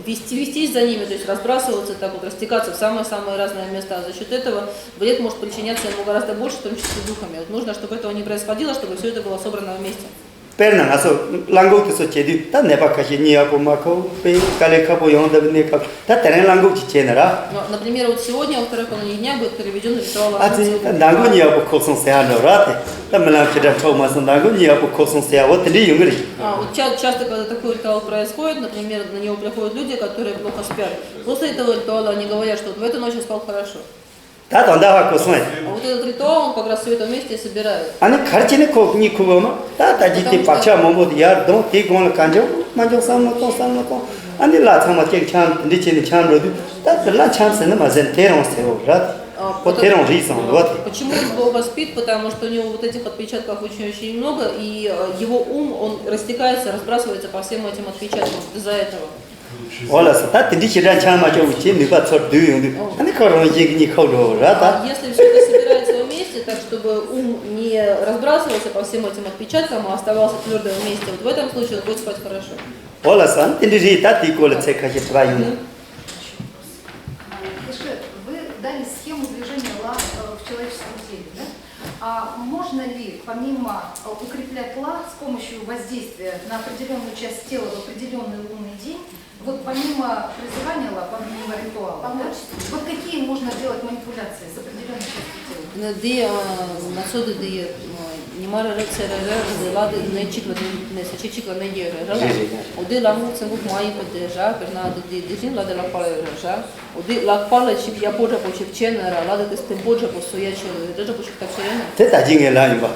вести, вестись за ними, то есть разбрасываться, так вот растекаться в самые-самые разные места. За счет этого вред может причиняться ему гораздо больше, в том числе духами. Вот нужно, чтобы этого не происходило, чтобы все это было собрано вместе. དཔེར་ན་ང་ཚོ་གླ་འགུག་དེ་ཚོ་བྱེད་དུས་ད་ནད་པ་ཁ་ཤས་གཉིད་ཡག་པོ་མ་ཁུག་པའི་དཀའ་ལས་ཁག་པོ་ཡོང་བསྡད་པའི་གནས་སྐབས་ད་དེ་རིང་གླ་འགུག་ཅིག་བྱས་ན་ར། Но, например, вот сегодня, во второй половине дня, будет проведен ритуал ཨ་ཙི་ད་ཟླ་མགོ་གཉིད་ཡག་པོ་ཁུག་སོང་ཟེར་ཡ་འདྲ་ར་དེ་ད་རྨི་ལམ་ཁྱེད་འདྲ་འཕྲོག་མ་སོང་ཟླ་མགོ་གཉིད་ཡག་པོ་ཁུག་སོང་ཟེར་ཡ་འོ་དེ་འདྲས་ཡོང་གི་རེད། А, вот ча- часто, когда такой ритуал происходит, например, на него приходят люди, которые плохо спят. После этого ритуала они говорят, что вот в эту ночь я спал хорошо. ད་དོན་དག་ཧ་གོ་སོང་ངས། А вот этот ритуал, он как раз все это вместе и собирает. ཨ་ནི་ག་རེ་བྱས་ནས་ཁོ་གཉིད་ཁུག་གོ་མ་ད་ད་ཅི་དེ་བག་ཆགས་མང་པོ་དེ་ཡར་ལྡང་དེའི་སྒང་ལ་ག་འཇོག་མ་འཇོག་བསམ་བློ་གཏོང་བསམ་བློ་གཏོང་ཨ་ནི་བླ་ཚང་མ་ཅིག་འཆམ་དེ་འདྲ་བྱས་ནས་འཆམ་འགྲོ་དུས་ད་དེ་ལ་འཆམ་ཟེར་ན་མ་ཟེར་ན་དེ་རང་ཟེར་བོ་ར། А, ཁོ་དེ་རང་རེད་བསམ་འགྲོ་བ་དེ། Почему он плохо спит? Потому что у него вот этих отпечатков очень-очень много, и э, его ум, он растекается, разбрасывается по всем этим отпечаткам из-за этого. འོ་ལགས་སོ། ད་དེ་འདྲའི་ཞེ་དྲག་འཆམ་མ་ཆོག་པའི་ཆེད་ནུས་པ་ཚུར་བསྡུས་ཡོང་དུས་ཨ་ནི་ཁོ་རང་བཞིན་གྱི་གཉིད་ཁུག་འགྲོ་ར་ད། А если все это собирается вместе, так чтобы ум не разбрасывался по всем этим отпечаткам, а оставался твердым вместе, вот в этом случае он будет спать хорошо. འོ་ལགས་སོ། ཨ་ནི་དེ་འདྲ་རེད། ད་དེའི་སྐོར་ལ་ཚིག་ཁ་ཤས་དྲི་བ་ཡོང་ན། Вы дали схему движения ла э, в человеческом теле, да? А можно ли, помимо э, укреплять ла с помощью воздействия на определенную часть тела в определенный лунный день, вот помимо призывания ла, помимо ритуала, да? Помочь. Вот какие можно делать манипуляции с определенной частью тела? ན་འདི་ང་ཚོ་འདི་འདི་ ཉི་མ་རེ་རེ་ཚེ་རེ་རེ་རེ་ལ་དེ་ནས་གཅིག་ལ་ནས་ནས་ས་ཆ་གཅིག་ལ་གནས་ཀྱི་ཡོད་རེད་ར། རེད་རེད་རེད། འོ་དེ་ལ་ངོ་ཚན་པོ་མ་ཡིན་པ་དེ་ར། དཔེར་ན་དེ་དེ་དེ་བཞིན་ལ་དེ་ལག་པ་ལ་ཡོད་རེད་ར། འོ་དེ་ལག་པ་ལ་ཞིབ་ཡག་པོ་འདྲ་པོ་ཞིབ་བྱས་ན་ར། ལ་དེ་དེ་བརྟན་པོ་འདྲ་པོ་བཟོ་ཡ་ཆེད་ལ་ཡོད་རེད་འདྲ་པོ་ཞིབ་ཐག་ཆོད་ཡོད་ན། དེ་ད་ཅི་ངས་ལབ་ཡིན་པ།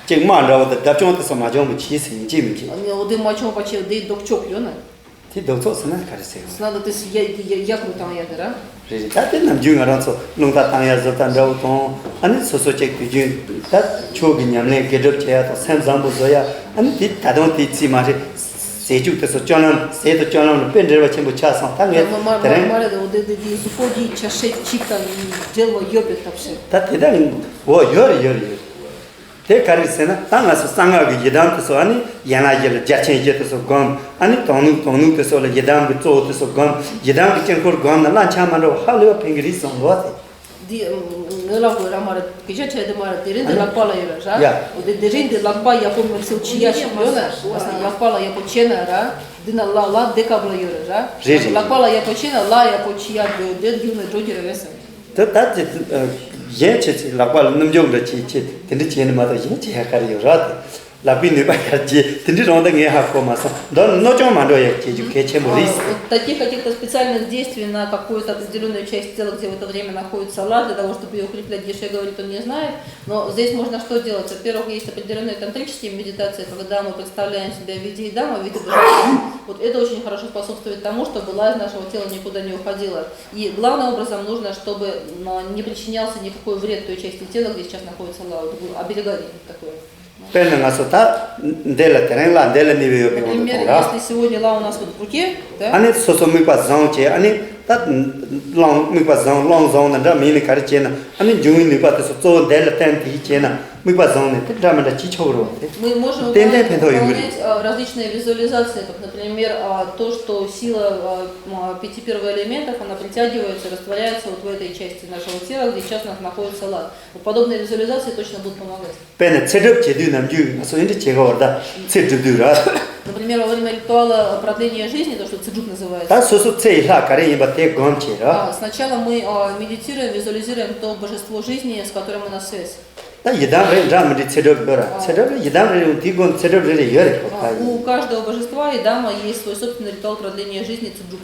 ཅིག་དམག་འདྲ་བོ་དང་བརྡབ་ཆུང་དེ་ཚོ་མ་བྱུང་བ་གྱིས་ཟེར་ཡིན་གཅིག་མིན་གཅིག་འོ་དེ་མ་བྱུང་བ་ཆེད་དེ་ལྡོག་ཕྱོགས་ཡོད་ན། དེ་ལྡོག་ཕྱོགས་ཟེར་ན་ག་རེ་ཟེར་ཡོང་། ཟེར་ན་ད་དེ་ཡ་ཡ་ཡག་རུ་བཏང་ཡ་དེ་ར། རེད་རེད། ད་དེ་ནམ་རྒྱུན་ང་རང་ཚོ་རླུང་རྟ་བཏང་ཡ་བཟོ་ལྟ་འདྲ་བོ་དང་། ཨ་ནི་སོ་སོ་ཅིག་དུས་རྒྱུན་ད་ཆོས་ཀྱི་ཉམས་ལེན་དགེ་སྒྲུབ་བྱེད་ཡ་དང་སེམས་བཟང་པོ་བཟོ་ཡ། ཨ་ནི་དེ་ད་དུང་དེ་རྩིས་མ་རེད། ཟས་བཅུད་དེ་ཚོ་སྤྱོད་ལམ་ཟས་དང་སྤྱོད་ལམ་ལ་དཔེ་འབྲེལ་བ་ཆེན་པོ་ཆགས་སོང་ད་ངས་མ་མ་དེ་རིང་མ་རེད། འོ་དེ་དེ་དེ་གཟུགས་པོ་གི་ཆ་ཤས་གཅིག་དང་འབྲེལ་བ་ཡོད་པའི་སྟབས་ཤིག་ད་དེ་ད་འོ་ཡོད་རེད་ཡོད་རེད་ཡོད་རེད། དེ་ག་རེ་ཟེར་ན། ད་ང་ཚོ་གསང་སྔགས་ཀྱི་ཡི་དམ་དེ་ཚོ། ཨ་ནི་ཡན་ལག་བརྒྱད་ལ་རྒྱ་ཆེན་བརྒྱད་དེ་ཚོ་བསྒོམ། ཨ་ནི་དོང་ནུབ་དོང་ནུབ་དེ་ཚོ་ལ་ཡི་དམ་གྱི་གཙོ་བོ་དེ་ཚོ་བསྒོམ། ཡི་དམ་གྱི་དཀྱིལ་འཁོར་བསྒོམ་ན་བླ་ཆ་མ་འགྲོ་བ་ཧ་ལས་པ་ཕན་གྱི་རེད་བསམ་གོ་བ་དེ། འདི་ངའི་ལག་པ་ར་མ་རེད། སྐད་ཆ་བྲལ་དུ་མ་རེད། དེ་རིང་འདི་ལག་པ་ལ་ཡོད་ར་ར། ཡ། འོ་དེ་དེ་རིང་འདི་ལག་པ་ཡག་པོ་མི་ཚེའུ་ཆི་ཡ་ཞིག་ཡོད་ན། ལག་པ་ལ་ཡག་པོ་བྱས་ན་ར། འདི་ན་ལ་ལ་དེ་སྐབས་ལ་ཡོད་ར་ར། རེད་རེད། ལག་པ་ལ་ཡག་པོ་བྱས་ན་ལ་ཡག་པོ་ཆི་ཡ་དེ་དེ་རྒྱུ་ནས་འགྲོ་གི་ར་བས་སམ། དེ་ལྟར་གྱི་གཞན་ཆེ་ཆེ་ལག་པ་ལ་སྣུམ་འཇོག་འདྲ་བྱེད་ཆེད་དེ་འདྲ་བྱས་ནས་མ་གཏོགས་གཞན་ཆེ་ཡག་ག་རེ་ཡོད་ར་དེ། ལག་པའི་ནུས་པ་ཡར་རྒྱས་དེ་འདྲ་རང་ད་ངས་ཧ་གོ་མ་སོང་། མདོར་ན་གནོད་སྐྱོན་མ་འགྲོ་ཡག་བྱེད་རྒྱུ་གལ་ཆེན་པོ་རེད། А, вот таких каких-то специальных действий на какую-то определённую часть тела, где в это время находится ла, для того, чтобы её укреплять, Гершей говорит, он не знает. Но здесь можно что делать? Во-первых, есть определённые тантрические медитации, когда мы представляем себя в виде идама, в виде божества. Вот это очень хорошо способствует тому, чтобы ла из нашего тела никуда не уходила. И главным образом нужно, чтобы м, не причинялся никакой вред той части тела, где сейчас находится ла. Вот оберегание такое. དཔེར་ན་ང་ཚོ་ད་འདི་ལ་དེ་རིང་ལ་འདི་ལ་ནུས་པ་ཡོད་པའི་དབང་དུ་Например, གཏོང་ར། Если сегодня ла у нас вот в руке, да? ཨ་ནི་སོ་སོ་དམིགས་པ་བཟང་བྱས། ཨ་ནི་ད་རླུང་དམིགས་པ་བཟང་རླུང་བཟང་ན་འདྲ་མིན་ནི་ག་རེ་བྱས་ན། ཨ་ནི་འབྱུང་བའི་ནུས་པ་དེ་ཚོ་གཙོ་བོ་འདི་ལ་བརྟེན་དེ་བྱས་ན་དམིགས་པ་བཟང་ནས་དེ་འདྲ་མི་འདྲ་བྱེད་ཆོག་གི་རེད་པ། དེ་Мы можем ཏན་ཏན་ཕན་ཐོགས་ཡོང་གི་выполнять, རེད། выполнять, а, различные визуализации, как, например, а, то, что сила, а, м, а, пяти первоэлементов, она притягивается, растворяется вот в этой части нашего тела, где сейчас у нас находится ла. Вот подобные визуализации точно будут помогать. དཔེར་ན་ཚེ་སྒྲུབ་བྱེད་དུས་ནམ་རྒྱུན་ང་ཚོ་ཨེ་འདྲ་བྱེད་དགོས་པ་རེད་ད། ཚེ་སྒྲུབ་དུས་ར། Например, во время ритуала продления жизни, то, что цзэджуб называется. ད་སོ་སོ་ཚེ་ཡི་ལྷ་ག་རེ་ཡིན་པ་དེ་སྒོམ་བྱེད་ར། А, сначала мы а, медитируем, визуализируем то божество жизни, с которым у нас связь. ད་ཡི་དམ་རེད་འདྲ་མི་འདྲ་ཚེ་སྒྲུབ་ཡོད་ར། ཚེ་སྒྲུབ་ལ་ཡི་དམ་རེ་རེ་དེའི་སྒོ་ནས་ཚེ་སྒྲུབ་རེ་རེ་ཡོད་རེད་ཁོ། ད་ཡིན། У каждого божества и дама есть свой собственный ритуал продления жизни цзэджуб.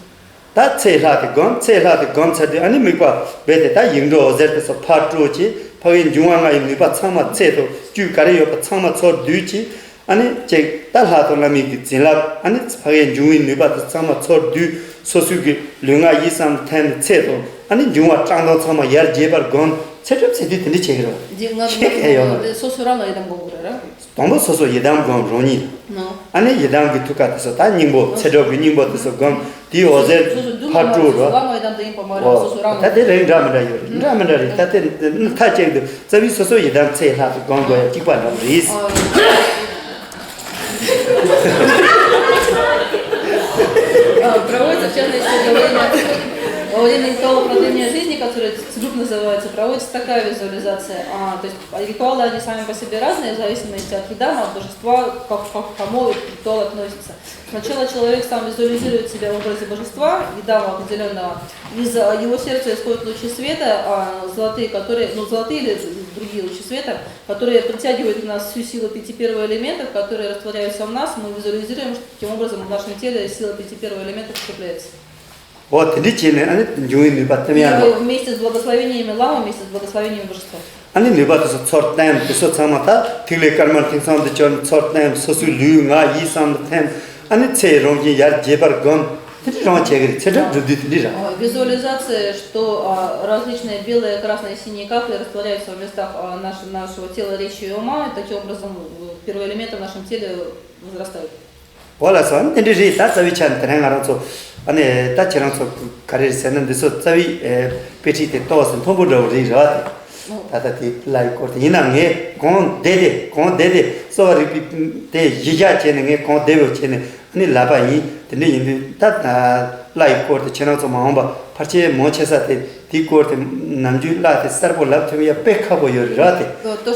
ད་ཚེ་ལྷ་དེ་སྒོམ། ཚེ་ལྷ་དེ་སྒོམ་ཚར་དུས་ཨ་ནི་དམིགས་པ་རྦད་དེ་ད་ཡིག་འབྲུ་འོད་ཟེར་དེ་ཚོ་ཕར་སྤྲོ་བྱས། ཕ་གིའི་འབྱུང་བ་ལྔ་ཡི་ནུས་པ་ཚང་མ་ཚེ་དང་བཅུད་ག་རེ་ཡོད་པ་ཚང་མ་ཚུར་བསྡུས་བྱས། ཨ་ནི་ཅིག་ད་ལྷ་དང་བླ་མའི་གི་བྱིན་རླབས། ཨ་ནི་ཕ་གིའི་འབྱུང་བའི་ནུས་པ་དེ་ཚང་མ་ཚུར་བསྡུས། སོ་སོའི་གི་ལུས་ངག་ཡིད་གསུམ་ལ་ཐིམ་ནས་ཚེ་དང་ཨ་ནི་འབྱུང་བ་བཀྲག་མདངས་ཚང་མ་ཡར་རྒྱས་པར་སྒོམ། ཚེ་སྒྲུབ་ཟེར་དུས་དེ་འདྲ་བྱེད་ཀྱི་རེད། འདི་ང་ཤེས་མཁན་ཡོད་མ་རེད། སོ་སོ་རང་ལ་ཡི་དམ་སྒོམ་དགོས་རེད། དང་པོ་སོ་སོ་ཡི་དམ་སྒོམ་རང་ཉིད། ནོ། ཨ་ནི་ཡི་དམ་གྱི་ཐུགས་ཀ་དེ་ཚོ་ད་སྙིང་པོ་ཚེ་སྒྲུབ་ཀྱི་སྙིང་པོ་དེ་ཚོ་སྒོམ། དེའི་འོད་ཟེར་སོ་སོ་མདུན་ཕར་ལ་སྤྲོ་རོ། བླ་མ་ཡི་དམ་དུ་ཡིན་པ་མ་རེད། ཨོ། སོ་སོ་རང་ད་དེ་རིགས་འདྲ་མི་འདྲ་ཡོད་རེད། འདྲ་མི་འདྲ་རེད། ད་དེ་མཐའ་གཅིག་ཏུ་རྩ་བའི་སོ་སོ་ཡི་དམ་ཚེ་ལྷ་དུ་སྒོམ་དགོས་ཡ་གཅིག་པ་འདྲ་པོ་རེད། ཨོ། А, проводится, в частности, во время, во время ритуала продления жизни, который цзэджуб называется, проводится такая визуализация. А, то есть ритуалы, они сами по себе разные, в зависимости от ядама, от божества, как, как к кому ритуал относится. Сначала человек сам визуализирует себя в образе божества, ядама определённого. Из э, его сердца исходят лучи света, а, золотые, которые, ну, золотые или другие лучи света, которые притягивают у нас всю силу пяти первоэлементов, которые растворяются в нас. Мы визуализируем, что таким образом в нашем теле сила пяти первоэлементов укрепляется. འོ་དེ་འདྲ་བྱས་ནས་ཨ་ནི་འབྱུང་བའི་ནུས་པ་ཐེབས་ཡ་ལ། И вместе с благословениями ламы, вместе с благословением божества. ཨ་ནི་ནུས་པ་དེ་ཚོ་ཚུར་བསྟན། དེ་ཚོ་ཚང་མ་ད་ཐིག་ལེ་དཀར་དམར་མཐིང་གསུམ་དུ་གྱུར་ནས་ཚུར་བསྟན། སོ་སོའི་ལུས་ངག་ཡིད་གསུམ་ལ་ཐིམ། ཨ་ནི་ཚེ་ཡི་རང་བཞིན་ཡར་རྒྱས་པར་སྒོམ། དེ་འདྲ་རང་བྱེད་ཀྱི་རེད། ཚེ་སྒྲུབ་སྒྲུབ་དུས་དེ་འདྲ་རེད། А, визуализация, что а, различные белые, красные, синие капли растворяются в местах а, наш, нашего тела, речи и ума, и таким образом э, первоэлементы в нашем теле возрастают. འོ་ལགས་སོ། ཨ་ནི་དེ་འདྲ་རེད། ད་རྩ་བའི་ཆ་ནས་དེ་རིང་ང་རང་ཚོ་ཨ་ནི་ད་ཁྱེད་རང་ཚོ་ག་རེ་རེད་ཟེར་ན། འདི་ཚོ་རྩ་བའི་ཨེ་དཔེ་ཁྲིད་དེ་ཏོག་ཙམ་མཐོན་པོ་འདྲ་བོ་རེད་ར། ད་ད་དེ་ལ་ཡི་སྐོར་དེ་ཡིན་ན་ངས་གོང་བསྡད་དེ་གོང་བསྡད་དེ་གསོ་བ་རིག་པའི་དེ་གཞི་བཞག་བྱས་ནས་ངས་གོང་བསྡད་པ་བྱས་ནས་ཨ་ནི་ལབ་པ་ཡིན། དེ་འདྲ་ཡིན་དུས་ད་ལ་ཡི་སྐོར་དེ་ཁྱེད་རང་ཚོ་མ་འོངས་པ་ཕལ་ཆེར་མང་ཆེ་ས་དེ་དེའི་སྐོར་དེ་ནམ་རྒྱུན་ལ་དེ་གསལ་པོ་ལབ་ཐུབ་ཡ་དཔེ་ཁག་པོ་ཡོད་རེད་ར། དེ་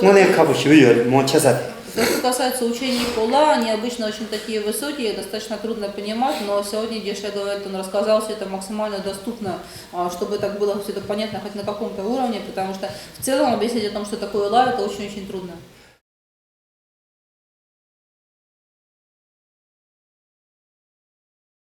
དངོས་གནས་ཁག་པོ་ཞེ་པོ་ཡོད་རེད། མང་ཆེ་ས་དེ། То, что касается учений по ла, они обычно очень такие высокие, достаточно трудно понимать, но сегодня Гершей говорит, он рассказал все это максимально доступно, а, чтобы так было все это понятно хоть на каком-то уровне, потому что в целом объяснить о том, что такое ла, это очень-очень трудно.